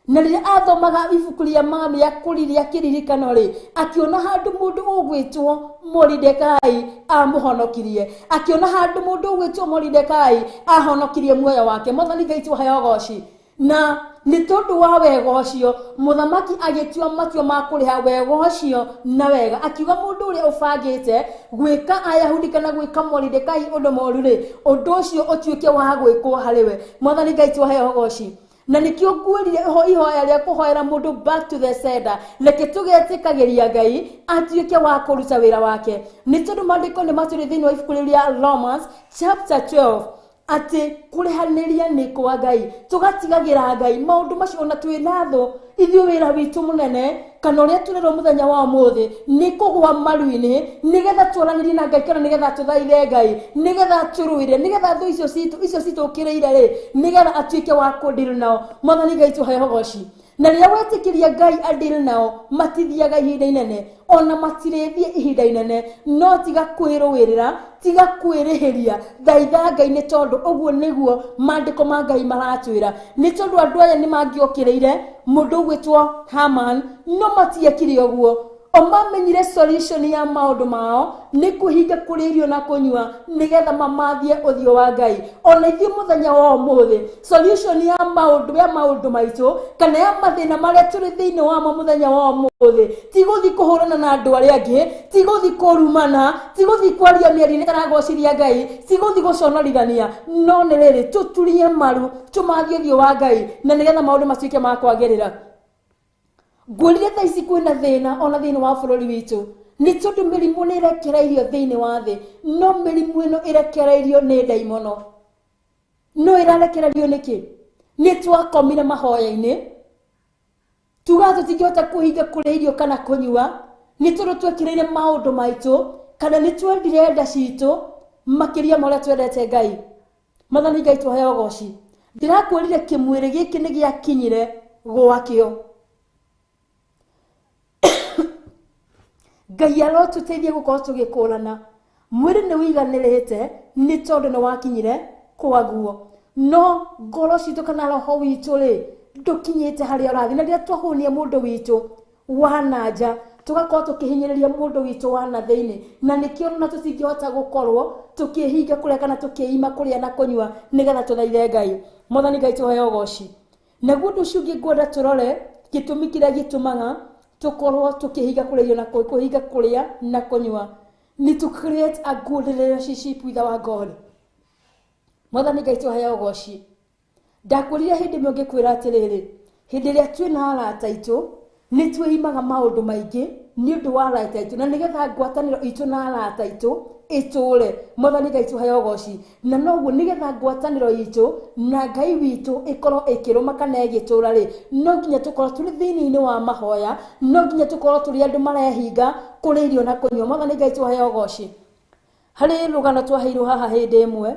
Na rĩrĩa athomaga ibuku rĩa rĩa kũri rĩa kĩririkano rĩ, akĩona handũ mũndũ ũgwĩtwo Moridekai amũhonokirie, akĩona handũ mũndũ ũgwĩtwo Moridekai ahonokirie muoyo wake. Mwathani Ngai tũheo ũgoci. Na nĩ tondũ wa wega ũcio mũthamaki agĩtua matua ma kũrĩha wega ũcio na wega, akiuga mũndũ ũrĩa ũbangĩte gwĩka Ayahudi kana gwĩka Moridekai ũndũ mũru rĩ, ũndũ ũcio ũtuĩke wa gwĩkwo harĩ we. Mwathani Ngai tũheo ũgoci. Na nĩkĩo ngwĩrire ihoya rĩa kũhoera mũndũ back to the sender, reke tũgetĩkagĩria Ngai atuĩke wa kũruta wĩra wake, nĩ tondũ maandĩko nĩ matũrĩ thĩinĩ wa ibuku rĩu rĩa Romans chapter 12 atĩ kũrĩhanĩria nĩ kwa Ngai. Tũgatigagĩra Ngai maũndũ macio ona twĩ na thũ. Ithuĩ wĩra witũ mũnene kana ũrĩa tũrerwo mũthenya wa ũmũthĩ nĩ kũgwa maru-inĩ nĩgetha twaranĩrie na Ngai, kana nĩgetha tũthaithe Ngai, nĩgetha tũrũĩre, nĩgetha thũ icio citũ icio citũkĩrĩire rĩ, nĩgetha atuĩke wa kũdeal nao. Mwathani Ngai tũheo ũgoci. Na rĩrĩa wetĩkĩria Ngai adeal nao, matithiaga ihinda inene, ona matirĩthiĩ ihinda inene. No tiga kwĩrũĩrĩra, tiga kwĩrĩhĩria, thaitha Ngai, nĩ tondũ ũguo nĩguo maandĩko ma Ngai maratwĩra. Nĩ tondũ andũ aya nĩ mangĩokĩrĩire mũndũ ũgwĩtwo Haman, no matiekire ũguo. O mamenyire solution ya maũndũ mao nĩ kwĩhinga kũrĩa irio na kũnyua nĩgetha mamathie ũthiũ wa Ngai. Ona ithuĩ mũthenya wa ũmũthĩ solution ya maũndũ maitũ kana ya mathĩna marĩa tũrĩ thĩinĩ wamo mũthenya wa ũmũthĩ ti gũthiĩ kũhũrana na andũ arĩa angĩ, ti gũthiĩ kũrumana, ti gũthiĩ kwaria mĩario ĩtaragocithia Ngai, ti gũthiĩ gũconorithania, no nĩ rĩrĩ tũturie maru tũmathie ũthiũ wa Ngai na nĩgetha maũndũ matuĩke ma kwagĩrĩra. Ngwĩrire thaa ici kwĩna thĩna ona thĩinĩ wa bũrũri witũ, nĩ tondũ mĩrimũ nĩ ĩrekereirio thĩinĩ wa thĩ, no mĩrimũ ĩno ĩrekereirio nĩ ndaimono. No ĩrarekererio nĩkĩ? Nĩ twakomire mahoya-inĩ, tuga tũtingĩhota kũhinga kũrĩa irio kana kũnyua, nĩ tondũ twekĩrĩire maũndũ maitũ kana nĩ twendire nda citũ makĩria ma ũrĩa twendete Ngai. Mwathani Ngai tũheo ũgoci. Ndĩrakwĩrire kĩmwĩrĩ gĩkĩ nĩ gĩakinyire gwakĩo. Ngai arotũteithia gũkorwo tũgĩkũrana. Mwĩrĩ nĩ ũiganĩrĩte nĩ tondũ nĩ wakinyire kwaguo, no ngoro citũ kana roho witũ rĩ ndũkinyĩte harĩa ũrathiĩ. Na rĩrĩa twahũnia mũndũ witũ wa na nja, tũgakorwo tũkĩhinyĩrĩria mũndũ witũ wa na thĩinĩ, na nĩkĩo ona tũtingĩhota gũkorwo tũkĩhinga kũrĩa kana tũkĩima kũrĩa na kũnyua nĩgetha tũthaithe Ngai. Mwathani Ngai tũheo ũgoci. Naguo ũndũ ũcio ũngĩ ngwenda tũrore gĩtũmi kĩrĩa gĩtũmaga tũkorwo tũkĩhinga kũrĩa irio na kũhinga kũrĩa na kũnyua nĩ to create a good relationship with our God. Mwathani Ngai tũheo ũgoci. Ndakwĩrire hĩndĩ ĩmwe ngĩkwĩra atĩrĩrĩ, hĩndĩ ĩrĩa twĩna arata aitũ nĩ twĩimaga maũndũ maingĩ nĩ ũndũ wa arata aitũ, na nĩgetha ngwatanĩro itũ na arata aitũ Ĩtũre. Mwathani Ngai tũheo ũgoci. Na noguo nĩgetha ngwatanĩro itũ na Ngai witũ ĩkorwo ĩkĩrũma kana ĩgĩtũra rĩ, no nginya tũkorwo tũrĩ thĩinĩ-inĩ wa mahoya, no nginya tũkorwo tũrĩ andũ marehinga kũrĩa irio na kũnyua. Mwathani Ngai tũheo ũgoci. Harĩ rũgano twaheirwo haha hĩndĩ ĩmwe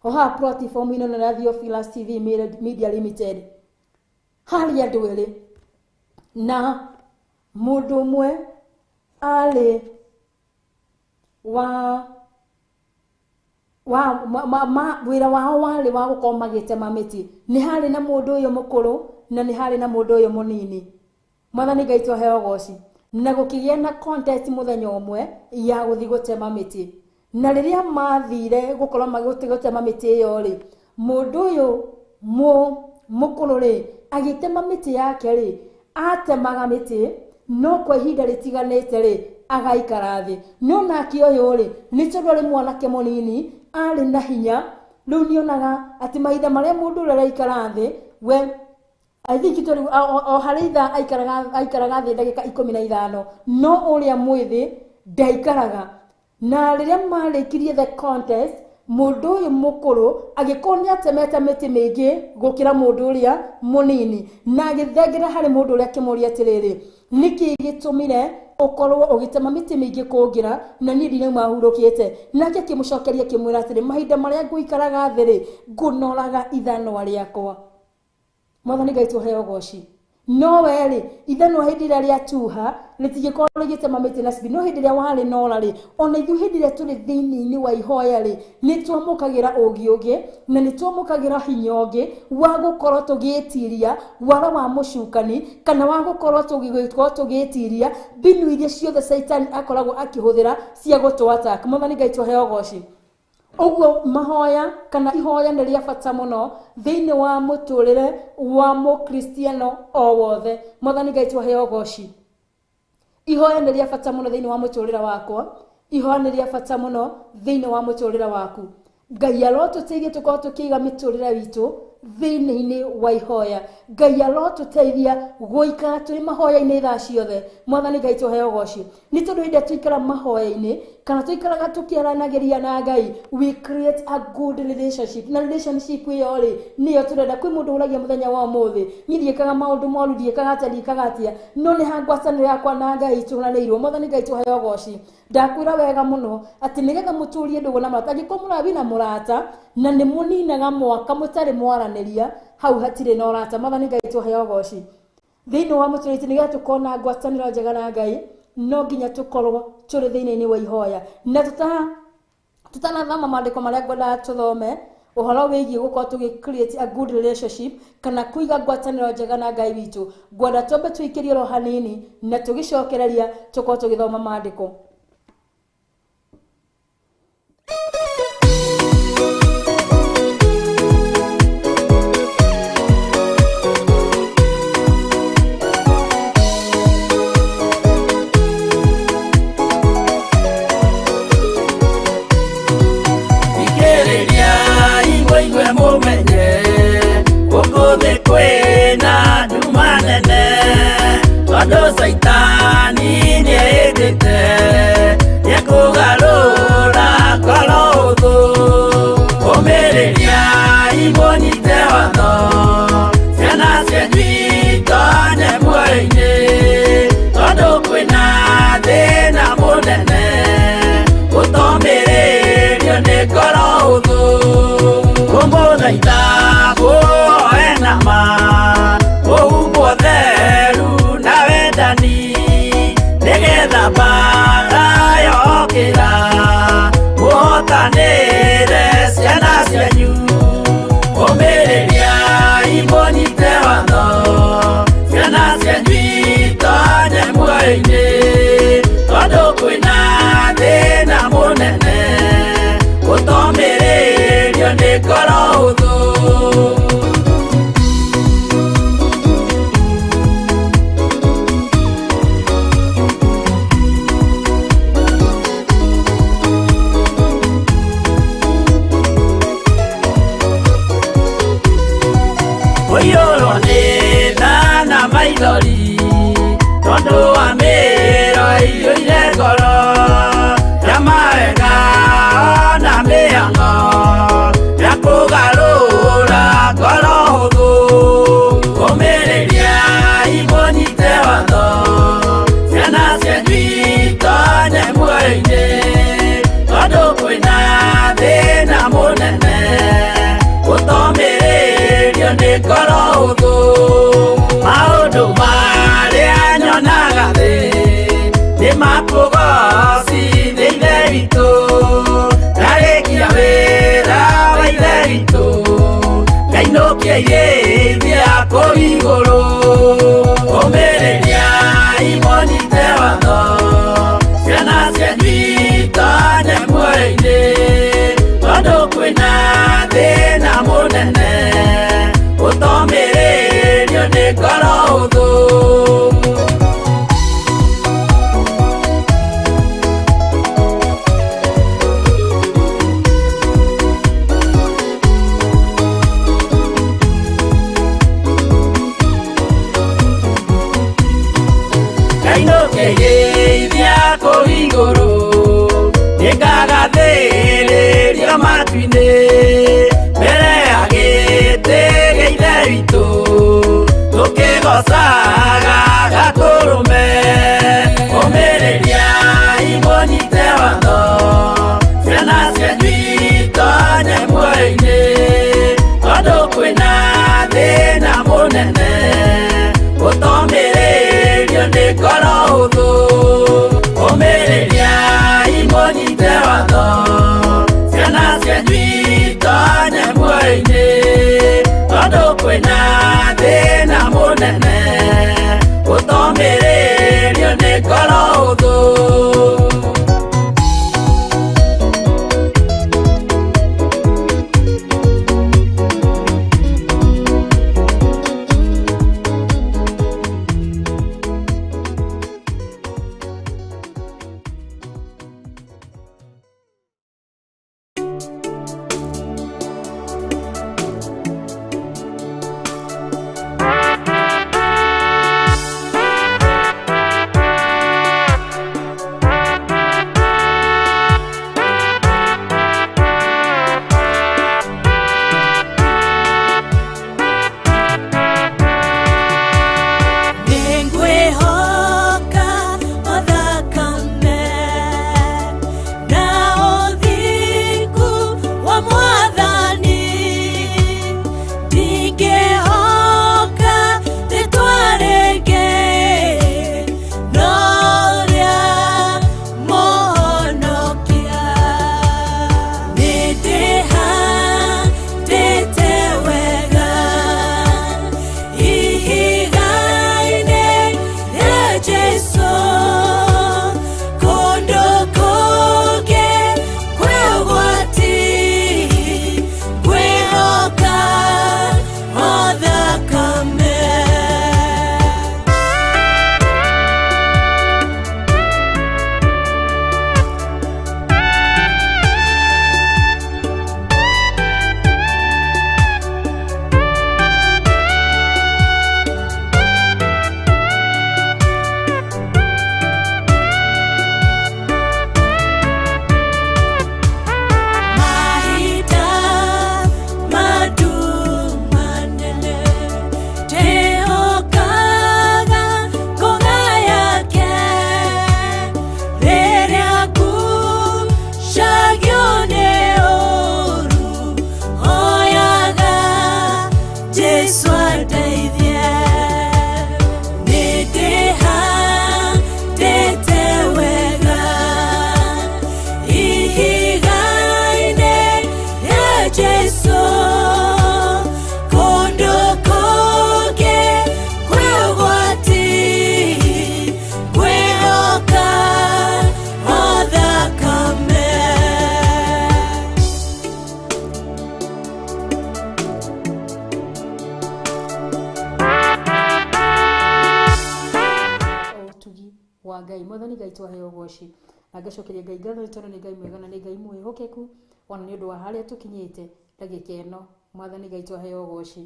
o haha platform-inĩ ĩno ya Theophilus TV Media Limited. Harĩ andũ erĩ, na mũndũ ũmwe arĩ wa wa ma, ma, ma, wĩra wao warĩ wa gũkorwo magĩtema mĩtĩ. Nĩ harĩ na mũndũ ũyũ mũkũrũ na nĩ harĩ na mũndũ ũyũ mũnini. Mwathani Ngai tũheo ũgoci. Na gũkĩgĩa na contest mũthenya ũmwe ya gũthiĩ gũtema mĩtĩ. Na rĩrĩa mathire gũkorwo magĩthiĩ gũtema mĩtĩ ĩyo rĩ, mũndũ ũyũ mũkũrũ rĩ, agĩtema mĩtĩ yake rĩ, atemaga mĩtĩ no kwa ihinda rĩtiganĩte rĩ, agaikara thĩ. No nake ũyũ rĩ, nĩ tondũ arĩ mwanake mũnini, arĩ na hinya, rĩu nĩonaga atĩ mahinda marĩa mũndũ ũrĩa araikara thĩ, we I think tondũ o harĩ ithaa aikaraga thĩ ndagĩka 15, no ũrĩa mwĩthĩ ndaikaraga. Na rĩrĩa marĩkirie the contest, mũndũ ũyũ mũkũrũ agĩkorwo nĩ atemete mĩtĩ mĩingĩ gũkĩra mũndũ ũrĩa mũnini, na agĩthengera harĩ mũndũ ũrĩa akĩmũria atĩrĩrĩ, nĩkĩ gĩtũmire ũkorwo ũgĩtema mĩtĩ mĩingĩ kũngĩra na niĩ ndinauma hurũkĩte? Nake akĩmũcokeria akĩmwĩra atĩrĩ, mahinda marĩa ngũikaraga thĩ rĩ, ngũnoraga ithanwa rĩakwa. Mwathani Ngai tũheo ũgoci. No we rĩ, ithanwa hĩndĩ ĩrĩa rĩatuha rĩtingĩkorwo rĩgĩtema mĩtĩ na speed, no hĩndĩ ĩrĩa warĩnora rĩ, ona ithuĩ hĩndĩ ĩrĩa tũrĩ thĩinĩ-inĩ wa ihoya rĩ, nĩ twamũkagĩra ũũgĩ ũngĩ na nĩ twamũkagĩra hinya ũngĩ wa gũkorwo tũgĩtiria wara wa mũcukani, kana wa gũkorwo tũgĩtiria mbinu iria ciothe Caitani akoragwo akĩhũthĩra cia gũtũ attack. Mwathani Ngai tũheo ũgoci. Ũguo mahoya kana ihoya nĩ rĩa bata mũno thĩinĩ wa mũtũrĩre wa mũkristiano o wothe. Mwathani Ngai tũheo ũgoci. Ihoya nĩ rĩa bata mũno thĩinĩ wa mũtũrĩre wakwa, ihoya nĩ rĩa bata mũno thĩinĩ wa mũtũrĩre waku. Ngai arotũteithia tũkorwo tũkĩiga mĩtũrĩre witũ thĩinĩ-inĩ wa ihoya. Ngai arotũteithia gũikara tũrĩ mahoya-inĩ thaa ciothe. Mwathani Ngai tũheo ũgoci. Nĩ tondũ hĩndĩ ĩrĩa tũikara mahoya-inĩ kana tũikaraga tũkĩaranagĩria na Ngai, we create a good relationship. Na relationship ĩyo rĩ, nĩyo tũrenda. Kwĩ mũndũ ũragia mũthenya wa ũmũthĩ, niĩ ndiĩkaga maũndũ moru, ndiĩkaga atĩa, ndiĩkaga atĩa, no nĩ ha ngwatanĩro yakwa na Ngai tũranĩirwo. Mwathani Ngai tũheo ũgoci. Ndakwĩra wega mũno atĩ nĩgetha mũtũrie ndũgũ na mũrata, angĩkorwo mũrathiĩ na mũrata na nĩ mũninaga mwaka mũtarĩ mwaranĩria, hau hatirĩ na ũrata. Mwathani Ngai tũheo ũgoci. Thĩinĩ wa mũtũrĩre witũ nĩgetha tũkorwo na ngwatanĩro njega na Ngai, no nginya tũkorwo tũrĩ thĩinĩ-inĩ wa ihoya. Na tutanathoma maandĩko marĩa ngwendaga tũthome ũhoro wĩgiĩ gũkorwo tũgĩ create a good relationship kana kũiga ngwatanĩro njega na Ngai witũ, ngwenda twambe tũikĩrie oro hanini na tũgĩcokereria tũkorwo tũgĩthoma maandĩko. Thikĩrĩria igwe mũmenye gũkũ thĩ kwĩna nduma nene, tondũ Caitani nĩehĩtĩte nĩekũgarũra ngoro ũthũ. Ũmĩrĩria imũnyite watho, ciana cianyu itonye muoyo-inĩ, tondũ kwĩna thĩna mũnene gũtomĩrĩrio nĩ ngoro ũthũ. Kũmũthaitha mũhoe na ma, mũhumbwo theru na wendani, nĩgetha mbaara yokĩra mũhotanĩre ciana cianyu. Ũmĩrĩria imũnyite watho, ciana cianyu itonye muoyo-inĩ, tondũ kwĩna thĩna mũnene gũtomĩrĩrio nĩ ngoro ũthũ. Kũiyũrwo nĩ tha na maithori, tondũ wa mĩro ĩiyũire ngoro, ya mawega mĩhang'o ya kũgarũra ngoro hũthũ ũmĩrĩria imũnyite watho ciana cianyu itonye muoyo-inĩ tondũ kwĩna thĩna mũnene ũtomĩrĩrio nĩ ngoro hũthũ maũndũ marĩa nyonaga thĩ nĩ makũgocithia Ithe witũ ndarĩkia wĩra wa Ithe witũ ngainũkia irĩithia kũu igũrũ ũmĩrĩria imũnyite watho ciana cianyu itonye muoyo-inĩ tondũ kwĩna thĩna mũnene ũtomĩrĩrio nĩ ngoro hũthũ. Ngainũkĩrĩithia kũu igũrũ nĩngagathĩrĩrio matu-inĩ mbere ya gĩtĩ gĩa Ithe witũ tũkĩgocaga Gatũrũme ũmĩrĩria imũnyite watho ciana cianyu itonye muoyo-inĩ tondũ kwĩna thĩna mũnene ũtomĩrĩrio nĩ ngoro hũthũ ũmĩrĩria imũnyite watho ciana cianyu itonye muoyo-inĩ tondũ kwĩna thĩna mũnene ũtomĩrĩrio nĩ ngoro hũthũ. Wa Ngai mwathani Ngai twaheo ũgoci na ngacokeria Ngai ngatho tondũ nĩ Ngai mwega na nĩ Ngai mwĩhokeku ona nĩ ũndũ wa harĩa tũkinyĩte ndagĩka ĩno mwathani Ngai twaheo ũgoci.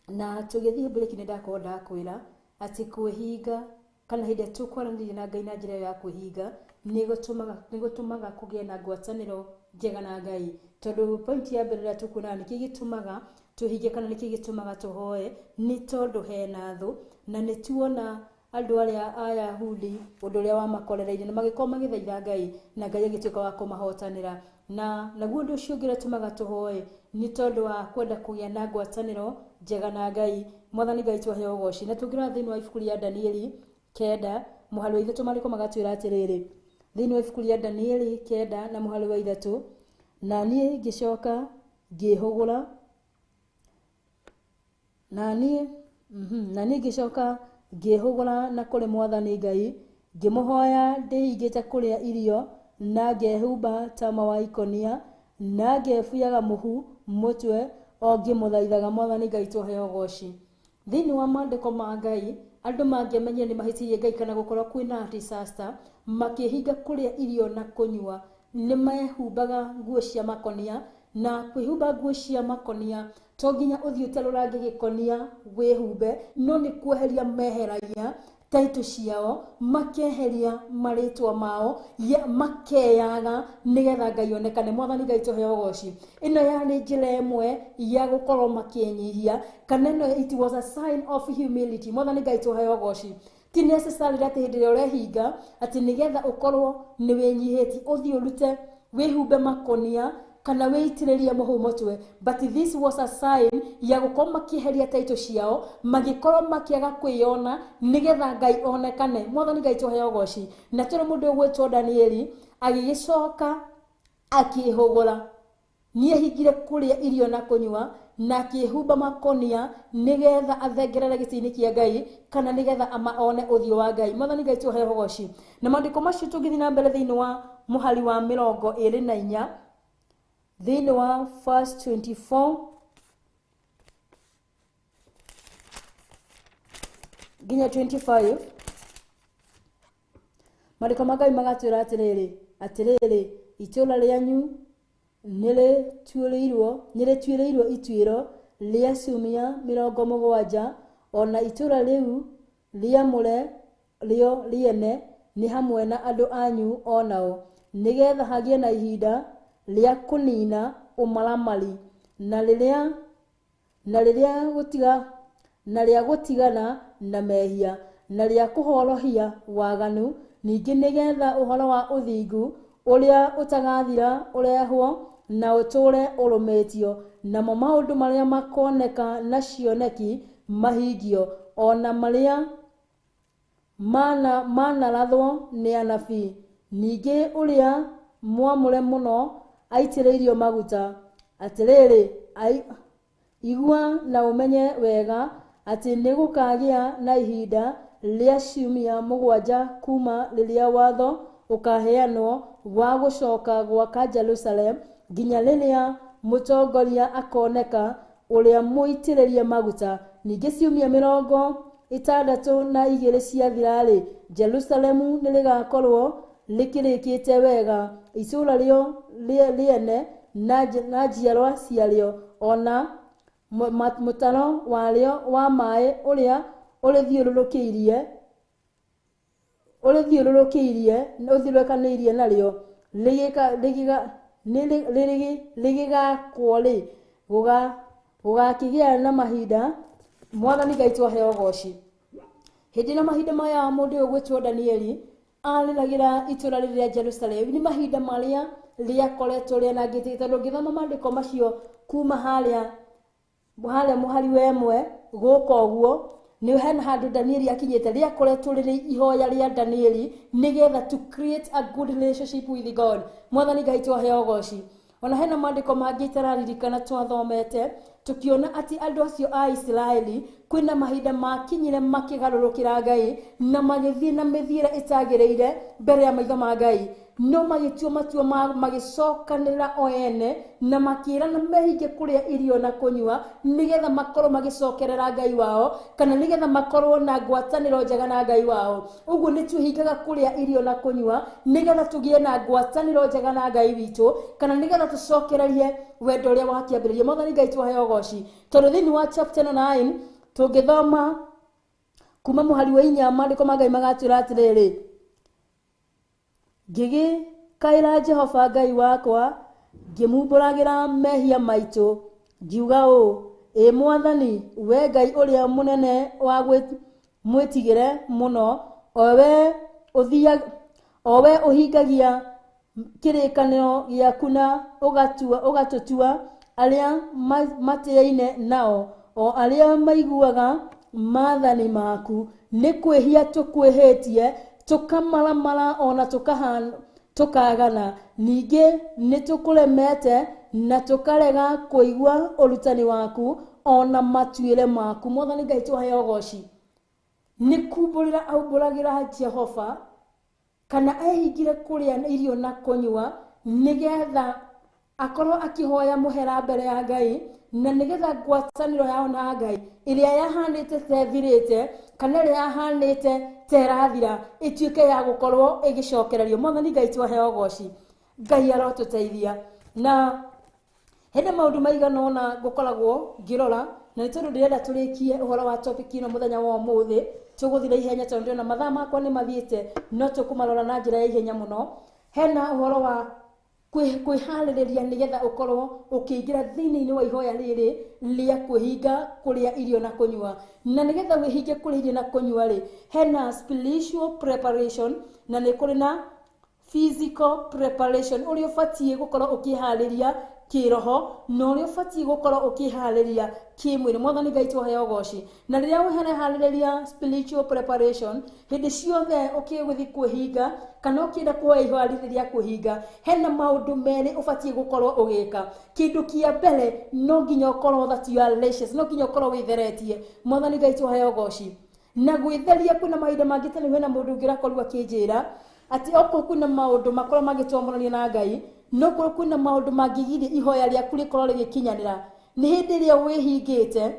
Na tũgĩthiĩ break nĩ ndakorwo ndakwĩra atĩ kwĩhinga kana hĩndĩ ĩrĩa tũkwaranĩria na Ngai na njĩra ĩyo ya kwĩhinga nĩ gũtũmaga kũgĩe na ngwatanĩro njega na Ngai. Tondũ point ya mbere ĩrĩa tũkuonaga nĩkĩ gĩtũmaga twĩhinge kana nĩkĩ gĩtũmaga tũhoe nĩ tondũ hena thũ, na nĩ tuona andũ arĩa Ayahudi ũndũ ũrĩa wamakorereire na magĩkorwo magĩthaitha Ngai na Ngai agĩtuĩka wa kũmahotanĩra. Na naguo ũndũ ũcio ũngĩ ũrĩa ũtũmaga tũhoe nĩ tondũ wa kwenda kũgĩa na ngwatanĩro njega na Ngai. Mwathani Ngai tũheo ũgoci. Na tũngĩrora thĩinĩ wa ibuku rĩa Danieli 9 mũhari wa 3, maandĩko magatwĩra atĩrĩrĩ, thĩinĩ wa ibuku rĩa Danieli 9 na mũhari wa 3, na niĩ ngĩcoka ngĩhũgũra, na niĩ na niĩ ngĩcoka ngĩhũgũra na kũrĩ Mwathani Ngai, ngĩmũhoya ndĩhingĩte kũrĩa irio na ngehumba tama wa ikũnia na ngebuyaga mũhu mũtwe o ngĩmũthaithaga. Mwathani Ngai tũheo ũgoci. Thĩinĩ wa maandĩko ma Ngai, andũ mangĩamenyire nĩ mahĩtĩirie Ngai kana gũkorwo kwĩna disaster, makĩhinga kũrĩa irio na kũnyua, nĩ mehumbaga nguo cia makonia. Na kwĩhumba nguo cia makonia to nginya ũthiĩ ũtarũrange gĩkonia wĩhumbe, no nĩ kweheria meheragia taitũ ciao, makeheria marĩtwa mao, makeyaga nĩgetha Ngai onekane. Mwathani Ngai tũheo ũgoci. Ĩno yarĩ njĩra ĩmwe ya gũkorwo makĩnyihia, kana ĩno it was a sign of humility. Mwathani Ngai tũheo ũgoci. Ti necessary atĩ hĩndĩ ĩrĩa ũrehinga atĩ nĩgetha ũkorwo nĩ wĩnyihĩtie ũthiĩ ũrute wĩhumbe makonia kana wĩitĩrĩrie mũhu mũtwe, but this was a sign ya gũkorwo makĩeheria taitũ ciao, magĩkorwo makĩaga kwĩyona nĩgetha Ngai onekane. Mwathani Ngai tũheo ũgoci. Na tũrĩ mũndũ ũgwĩtwo Danieli agĩgĩcoka akĩhũgũra, niehingire kũrĩa irio na kũnyua na akĩhumba makonia nĩgetha athengerere gĩtĩ-inĩ kĩa Ngai kana nĩgetha one ũthiũ wa Ngai. Mwathani Ngai tũheo ũgoci. Na maandĩko macio tũngĩthiĩ na mbere thĩinĩ wa mũhari wa 24, thĩinĩ wa verse 24 nginya 25, maandĩko ma Ngai magatwĩra atĩrĩrĩ, atĩrĩrĩ, itũũra rĩanyu nĩrĩtuĩrĩirwo ituĩro rĩa ciumia 70, ona itũũra rĩu rĩamũre rĩo rĩene nĩ hamwe na andũ anyu onao, nĩgetha hagĩe na ihinda rĩa kũnina ũmaramari na rĩa gũtigana na mehia na rĩa kũhorohia waganu, ningĩ nĩgetha ũhoro wa ũthingu ũrĩa ũtagathira ũrehwo na ũtũũre ũrũmĩtio, namo maũndũ marĩa makoneka na cioneki mahingio, ona marĩa manarathwo nĩ anabii. Ningĩ ũrĩa mwamũre mũno aitĩrĩirio maguta. Atĩrĩrĩ, igua na ũmenye wega atĩ nĩ gũkagĩa na ihinda rĩa ciumia 7 kuma rĩrĩa watho ũkaheanwo wa gũcoka gwaka Jerusalem nginya rĩrĩa mũtongoria akoneka ũrĩa mũitĩrĩrie maguta. Ningĩ ciumia 62 ciathira-rĩ, Jerusalemu nĩrĩgakorwo rĩkĩrĩkĩte wega, itũũra rĩo rĩene na njiarwa ciarĩo, ona mũtaro warĩo wa maĩ ũrĩa ũrĩthiũrũrũkĩirie ũthiũrũrũkanĩirie narĩo rĩgĩgakwo rĩ, gũgakĩgĩa na mahinda. Mwathani Ngai tũheo ũgoci. Hĩndĩ na mahinda maya mũndũ ũyũ ũgwĩtwo Danieli arĩragĩra itũũra rĩrĩ rĩa Jerusalem, nĩ mahinda marĩa rĩakoretwo rĩanangĩte, tondũ ũngĩthoma maandĩko macio kuma harĩa mũhari wa 1 gũka ũguo, nĩ hena handũ Danieli akinyĩte, rĩakoretwo rĩrĩ ihoya rĩa Danieli nĩgetha to create a good relationship with God. Mwathani Ngai tũheo ũgoci. Ona hena maandĩko mangĩ itararirikana twathomete tukiona atĩ andũ acio a Isiraeli kwĩna mahinda makinyire makĩgarũrũkĩra Ngai na magĩthiĩ na mĩthiĩre ĩtagĩrĩire mbere ya maitho ma Ngai, no magĩtua matua magĩcokanĩrĩra o ene na makĩrana mehinge kũrĩa irio na kũnyua nĩgetha makorwo magĩcokerera Ngai wao, kana nĩgetha makorwo na ngwatanĩro njega na Ngai wao. Ũguo nĩ twĩhingaga kũrĩa irio na kũnyua nĩgetha tũgĩe na ngwatanĩro njega na Ngai witũ, kana nĩgetha tũcokererie wendo ũrĩa wakĩambĩrĩria. Mwathani Ngai tũheo ũgoci. Tondũ thĩinĩ wa chapter 9 tũngĩthoma kuma mũhari wa 4, maandĩko ma Ngai magatwĩra atĩrĩrĩ, ngĩgĩkaĩra Jehova Ngai wakwa Ngĩmumbũragĩra mehia maitũ, ngiuga ũũ, ĩ Mwathani, we Ngai ũrĩa mũnene wa mwĩtigĩre mũno, o we ũhingagia kĩrĩkanĩro gĩaku na ũgatũtua arĩa matĩaine nao, o arĩa maiguaga maathani maku. Nĩ kwĩhia tũkwĩhĩtie, tũkamaramara ona tũkagana, ningĩ nĩ tũkũremete na tũkarega kũigua ũrutani waku ona matuĩre maku. Mwathani Ngai tũheo ũgoci. Nĩ kumbũrĩra aumbũragĩra Jehova kana ehingire kũrĩa irio na kũnyua nĩgetha akorwo akĩhoya mũhera mbere ya Ngai, na nĩgetha ngwatanĩro yao na Ngai ĩrĩa yahanĩte ta ĩthirĩte kana ĩrĩa yahanĩte ta ĩrathira ĩtuĩke ya gũkorwo ĩgĩcokererio. Mwathani Ngai twaheo ũgoci. Ngai arotũteithia. Na hena maũndũ maigana ũna ngũkoragwo ngĩrora, na nĩ tondũ ndĩrenda tũrĩkie ũhoro wa topic ĩno mũthenya wa ũmũthĩ, tũgũthiĩ na ihenya tondũ ndĩrona mathaa makwa nĩ mathiĩte, no tũkũmarora na njĩra ya ihenya mũno. Hena ũhoro wa kwĩharĩrĩria nĩgetha ũkorwo ũkĩingĩra thĩinĩ-inĩ wa ihoya rĩrĩ rĩa kwĩhinga kũrĩa irio na kũnyua. Na nĩgetha wĩhinge kũrĩa irio na kũnyua rĩ, hena spiritual preparation na nĩ kũrĩ na physical preparation, ũrĩa ũbatiĩ gũkorwo ũkĩharĩria kĩroho na ũrĩa ũbatiĩ gũkorwo ũkĩharĩria kĩmwĩrĩ. Mwathani Ngai tũheo ũgoci. Na rĩrĩa ũreharĩrĩria spiritual preparation, hĩndĩ ciothe ũkĩgũthiĩ kwĩhinga kana ũkĩenda kuoya ihoya rĩrĩ rĩa kwĩhinga, hena maũndũ merĩ ũbatiĩ gũkorwo ũgĩka. Kĩndũ kĩa mbere, no nginya ũkorwo that you are righteous, no nginya ũkorwo wĩtheretie. Mwathani Ngai tũheo ũgoci. Na gwĩtheria kwĩna mahinda mangĩ tene hena mũndũ ũngĩ ũrakorirwo akĩnjĩra atĩ okorwo kwĩna maũndũ makorwo magĩtwamũrania na Ngai, no korwo kwĩna maũndũ mangĩgiria ihoya rĩaku rĩkorwo rĩgĩkinyanĩra, nĩ hĩndĩ ĩrĩa wĩhingĩte,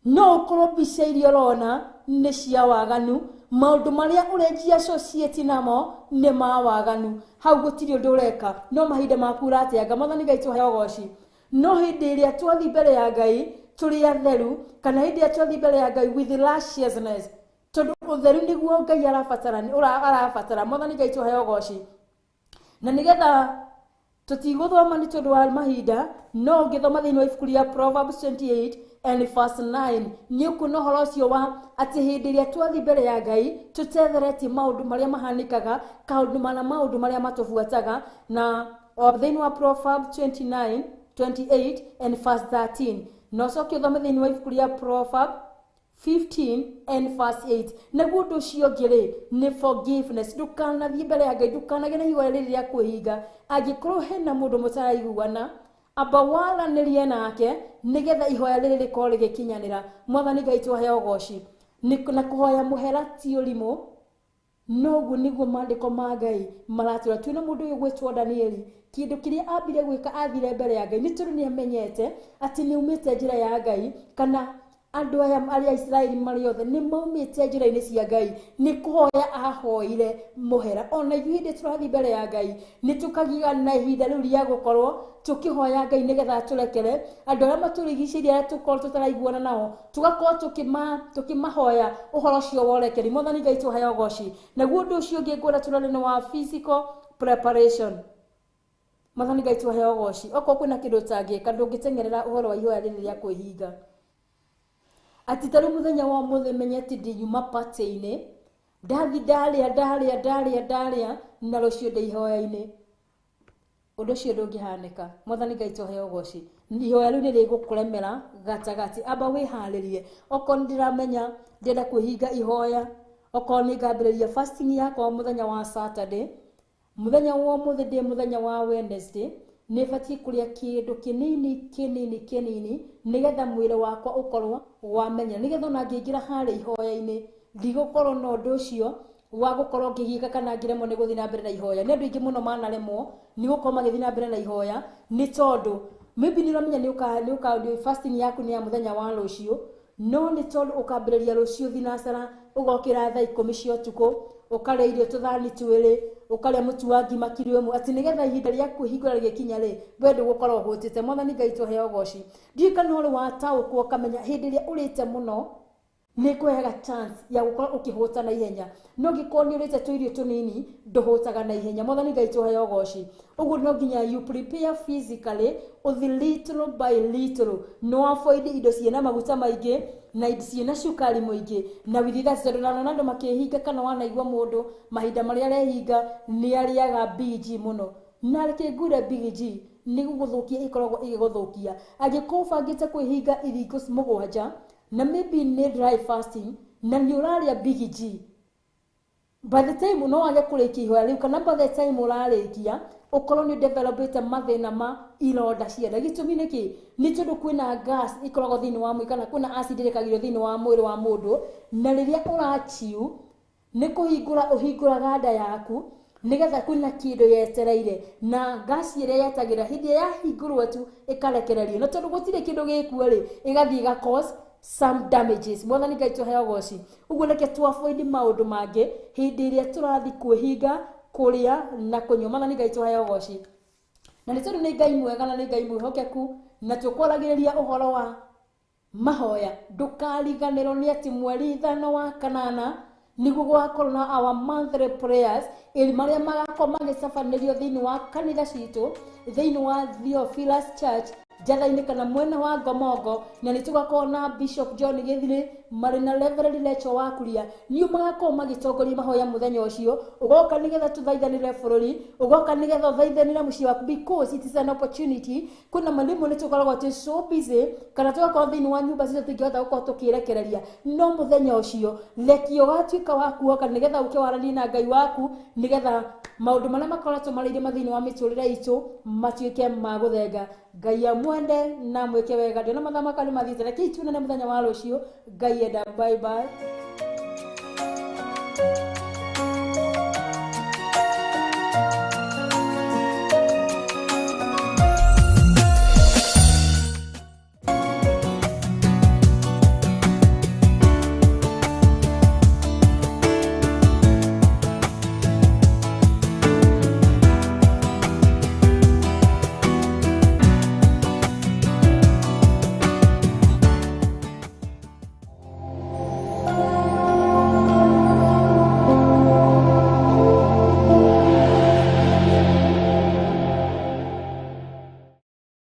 no ũkorwo mbica iria ũrona nĩ cia waganu, maũndũ marĩa ũrenjia associate namo nĩ ma waganu, hau gũtirĩ ũndũ ũreka, no mahinda maku ũrateanga. Mwathani Ngai tũheo ũgoci. No hĩndĩ ĩrĩa twathiĩ mbere ya Ngai tũrĩ atheru, kana hĩndĩ ĩrĩa twathiĩ mbere ya Ngai with righteousness, tondũ ũtheru nĩguo Ngai arabatara. Mwathani Ngai tũheo ũgoci. Na nĩgetha tũtigũthoma nĩ tondũ wa mahinda, no ũngĩthoma thĩinĩ wa ibuku rĩa Proverbs 28 and verse 9 nĩ ũkuona ũhoro ũcio wa atĩ hĩndĩ ĩrĩa twathiĩ mbere ya Ngai tũtetheretie maũndũ marĩa mahanĩkaga, kaũndũ mana maũndũ marĩa matũbuataga. Na thĩinĩ wa Proverbs 29, 28 and verse 13, na ũcoke ũthome thĩinĩ wa ibuku rĩa Proverbs 15 and verse 8. Naguo ũndũ ũcio ũngĩ rĩ, nĩ forgiveness. Ndũkanathiĩ mbere ya Ngai, ndũkanagĩe na ihoya rĩrĩ rĩa kwĩhinga angĩkorwo hena mũndũ mũtaraiguana, amba waranĩrie nake nĩgetha ihoya rĩrĩ rĩkorwo rĩgĩkinyanĩra. Mwathani Ngai tũheo ũgoci. Na kũhoya mũhera ti ũrimũ, noguo nĩguo maandĩko ma Ngai maratwĩra. Twĩna mũndũ ũyũ gwĩtwo Danieli, kĩndũ kĩrĩa ambire gwĩka athire mbere ya Ngai nĩ tondũ nĩ amenyete atĩ nĩ aumĩte njĩra ya Ngai, kana andũ aya arĩa Isiraeli marĩ othe nĩ maumĩte njĩra-inĩ cia Ngai, nĩ kũhoya ahoire mũhera. Ona ithuĩ hĩndĩ tũrathiĩ mbere ya Ngai nĩ tũkagiga na ihinda rĩu rĩa gũkorwo tũkĩhoya Ngai nĩgetha atũrekere andũ arĩa matũrigicĩirie, arĩa tũkorwo tũtaraiguana nao, tũgakorwo tũkĩmahoya ũhoro ũcio wa ũrekeri. Mwathani Ngai tũheo ũgoci. Naguo ũndũ ũcio ũngĩ ngwenda tũrore nĩ wa physical preparation. Mwathani Ngai tũheo ũgoci. Okorwo kwĩna kĩndũ ũtangĩka, ndũngĩteng'erera ũhoro wa ihoya rĩrĩ rĩa kwĩhinga. Atĩ ta rĩu mũthenya wa ũmũthĩ menye atĩ ndĩnyuma party-inĩ, ndathi ndarĩa ndarĩa ndarĩa ndarĩa na rũciũ ndĩ ihoya-inĩ, ũndũ ũcio ndũngĩhanĩka. Mwathani Ngai tũheo ũgoci. Ihoya rĩu nĩ rĩgũkũremera gatagatĩ. Amba wĩharĩrie. Okorwo nĩ ndĩramenya ndĩrenda kwĩhinga ihoya, okorwo nĩ ngambĩrĩria fasting yakwa mũthenya wa Saturday, mũthenya wa ũmũthĩ ndĩ mũthenya wa Wednesday, nĩ batiĩ kũrĩa kĩndũ kĩnini kĩnini kĩnini nĩgetha mwĩrĩ wakwa ũkorwo wamenya, nĩgetha ona ngĩingĩra harĩa ihoya-inĩ ndigũkorwo na ũndũ ũcio wa gũkorwo ngĩgiĩka kana ngĩremwo nĩ gũthiĩ na mbere na ihoya. Nĩ andũ aingĩ mũno manaremwo nĩ gũkorwo magĩthiĩ na mbere na ihoya, nĩ tondũ maybe nĩ ũramenya nĩ fasting yaku nĩ ya mũthenya wa rũciũ, no nĩ tondũ ũkambĩrĩria rũciũ thinacara, ũgokĩra thaa 10 cia ũtukũ, ũkarĩa irio tũthani twĩrĩ, ũkarĩa mũtu wa ngima kiro ĩmwe, atĩ nĩgetha ihinda rĩa kwĩhingũra rĩgĩkinya rĩ, we ndũgũkorwo ũhũtĩte. Mwathani Ngai tũheo ũgoci. Ndiũĩ kana ũrĩ wataũkwo ũkamenya hĩndĩ ĩrĩa ũrĩte mũno Nĩ kũheaga chance ya gũkorwo ũkĩhũta na ihenya. No ũngĩkorwo nĩ ũrĩte tũirio tũnini, ndũhũtaga na ihenya. Mwathani Ngai tũheo ũgoci. Ũguo no nginya you prepare physically, ũthi little by little. No avoid indo ciĩna maguta maingĩ na indo ciĩna cukari mũingĩ. Na with that, tondũ ndanona andũ makĩhinga kana wanaigua mũndũ mahinda marĩa arehinga nĩ arĩaga Big G mũno. Na reke ngwĩre, Big G nĩ gũgũthũkia, ĩkoragwo ĩgĩgũthũkia. Angĩkorwo ũbangĩte kwĩhinga iringo 7 na maybe nĩ dry fasting na nĩ ũrarĩa Big G, by the time no wage kũrĩkia ihoya rĩu, kana by the time ũrarĩkia ũkorwo nĩ developĩte mathĩna ma ironda cia nda. Gĩtũmi nĩ kĩ? Nĩ tondũ kwĩna gas ĩkoragwo thĩinĩ wa mwĩrĩ, kana kwĩna acid ĩrekagĩrio thĩinĩ wa mwĩrĩ wa mũndũ, na rĩrĩa ũrachiu nĩ kũhingũra ũhingũraga nda yaku nĩgetha kwĩna kĩndũ yetereire, na gas ĩrĩa yetagĩrĩra hĩndĩ ĩrĩa yahingũrwo tu ĩkarekererio, na tondũ gũtirĩ kĩndũ gĩkuo rĩ, ĩgathiĩ ĩga cause some damages. Mwathani Ngai tũheo goci. Ũguo reke tu avoid maũndũ mangĩ hĩndĩ ĩrĩa tũrathiĩ kwĩhinga kũrĩa na kũnyua. Mwathani Ngai tũheo goci. Na nĩ tondũ nĩ Ngai mwega na nĩ Ngai mwĩhokeku, na tũkwaragĩrĩria ũhoro wa mahoya, ndũkariganĩrwo nĩ atĩ mweri 5 wa kanana nĩguo gũgakorwo na our monthly prayers ĩrĩ marĩa magakorwo magĩcabanĩrio thĩinĩ wa kanitha citũ, thĩinĩ wa Theophilus Church Njatha-inĩ kana mwena wa Ngomongo, na nĩ tũgakorwo na Bishop John Gĩthirĩ marĩ na Reverend Rachel wa Kuria, nĩo magakorwo magĩtongoria mahoya mũthenya ũcio. Ũgoka nĩgetha tũthaithanĩre bũrũri, ũgoka nĩgetha ũthaithanĩre mũciĩ waku, because it is an opportunity. Kwĩna marĩmwe nĩ tũkoragwo twĩ so busy kana tũgakorwo thĩinĩ wa nyũmba citũ tũtingĩhota gũkorwo tũkĩrekereria, no mũthenya ũcio reke ũgatuĩka wa kuoka nĩgetha ũke waranie na Ngai waku, nĩgetha maũndũ marĩa makoretwo marĩ irĩma thĩinĩ wa mĩtũrĩre itũ matuĩke ma gũthenga. Ngai amwende na mwĩke wega. Ndĩona mathaa makwa nĩ mathiĩte, rekei tuonane mũthenya wa rũciũ Ngai enda. Bye bye.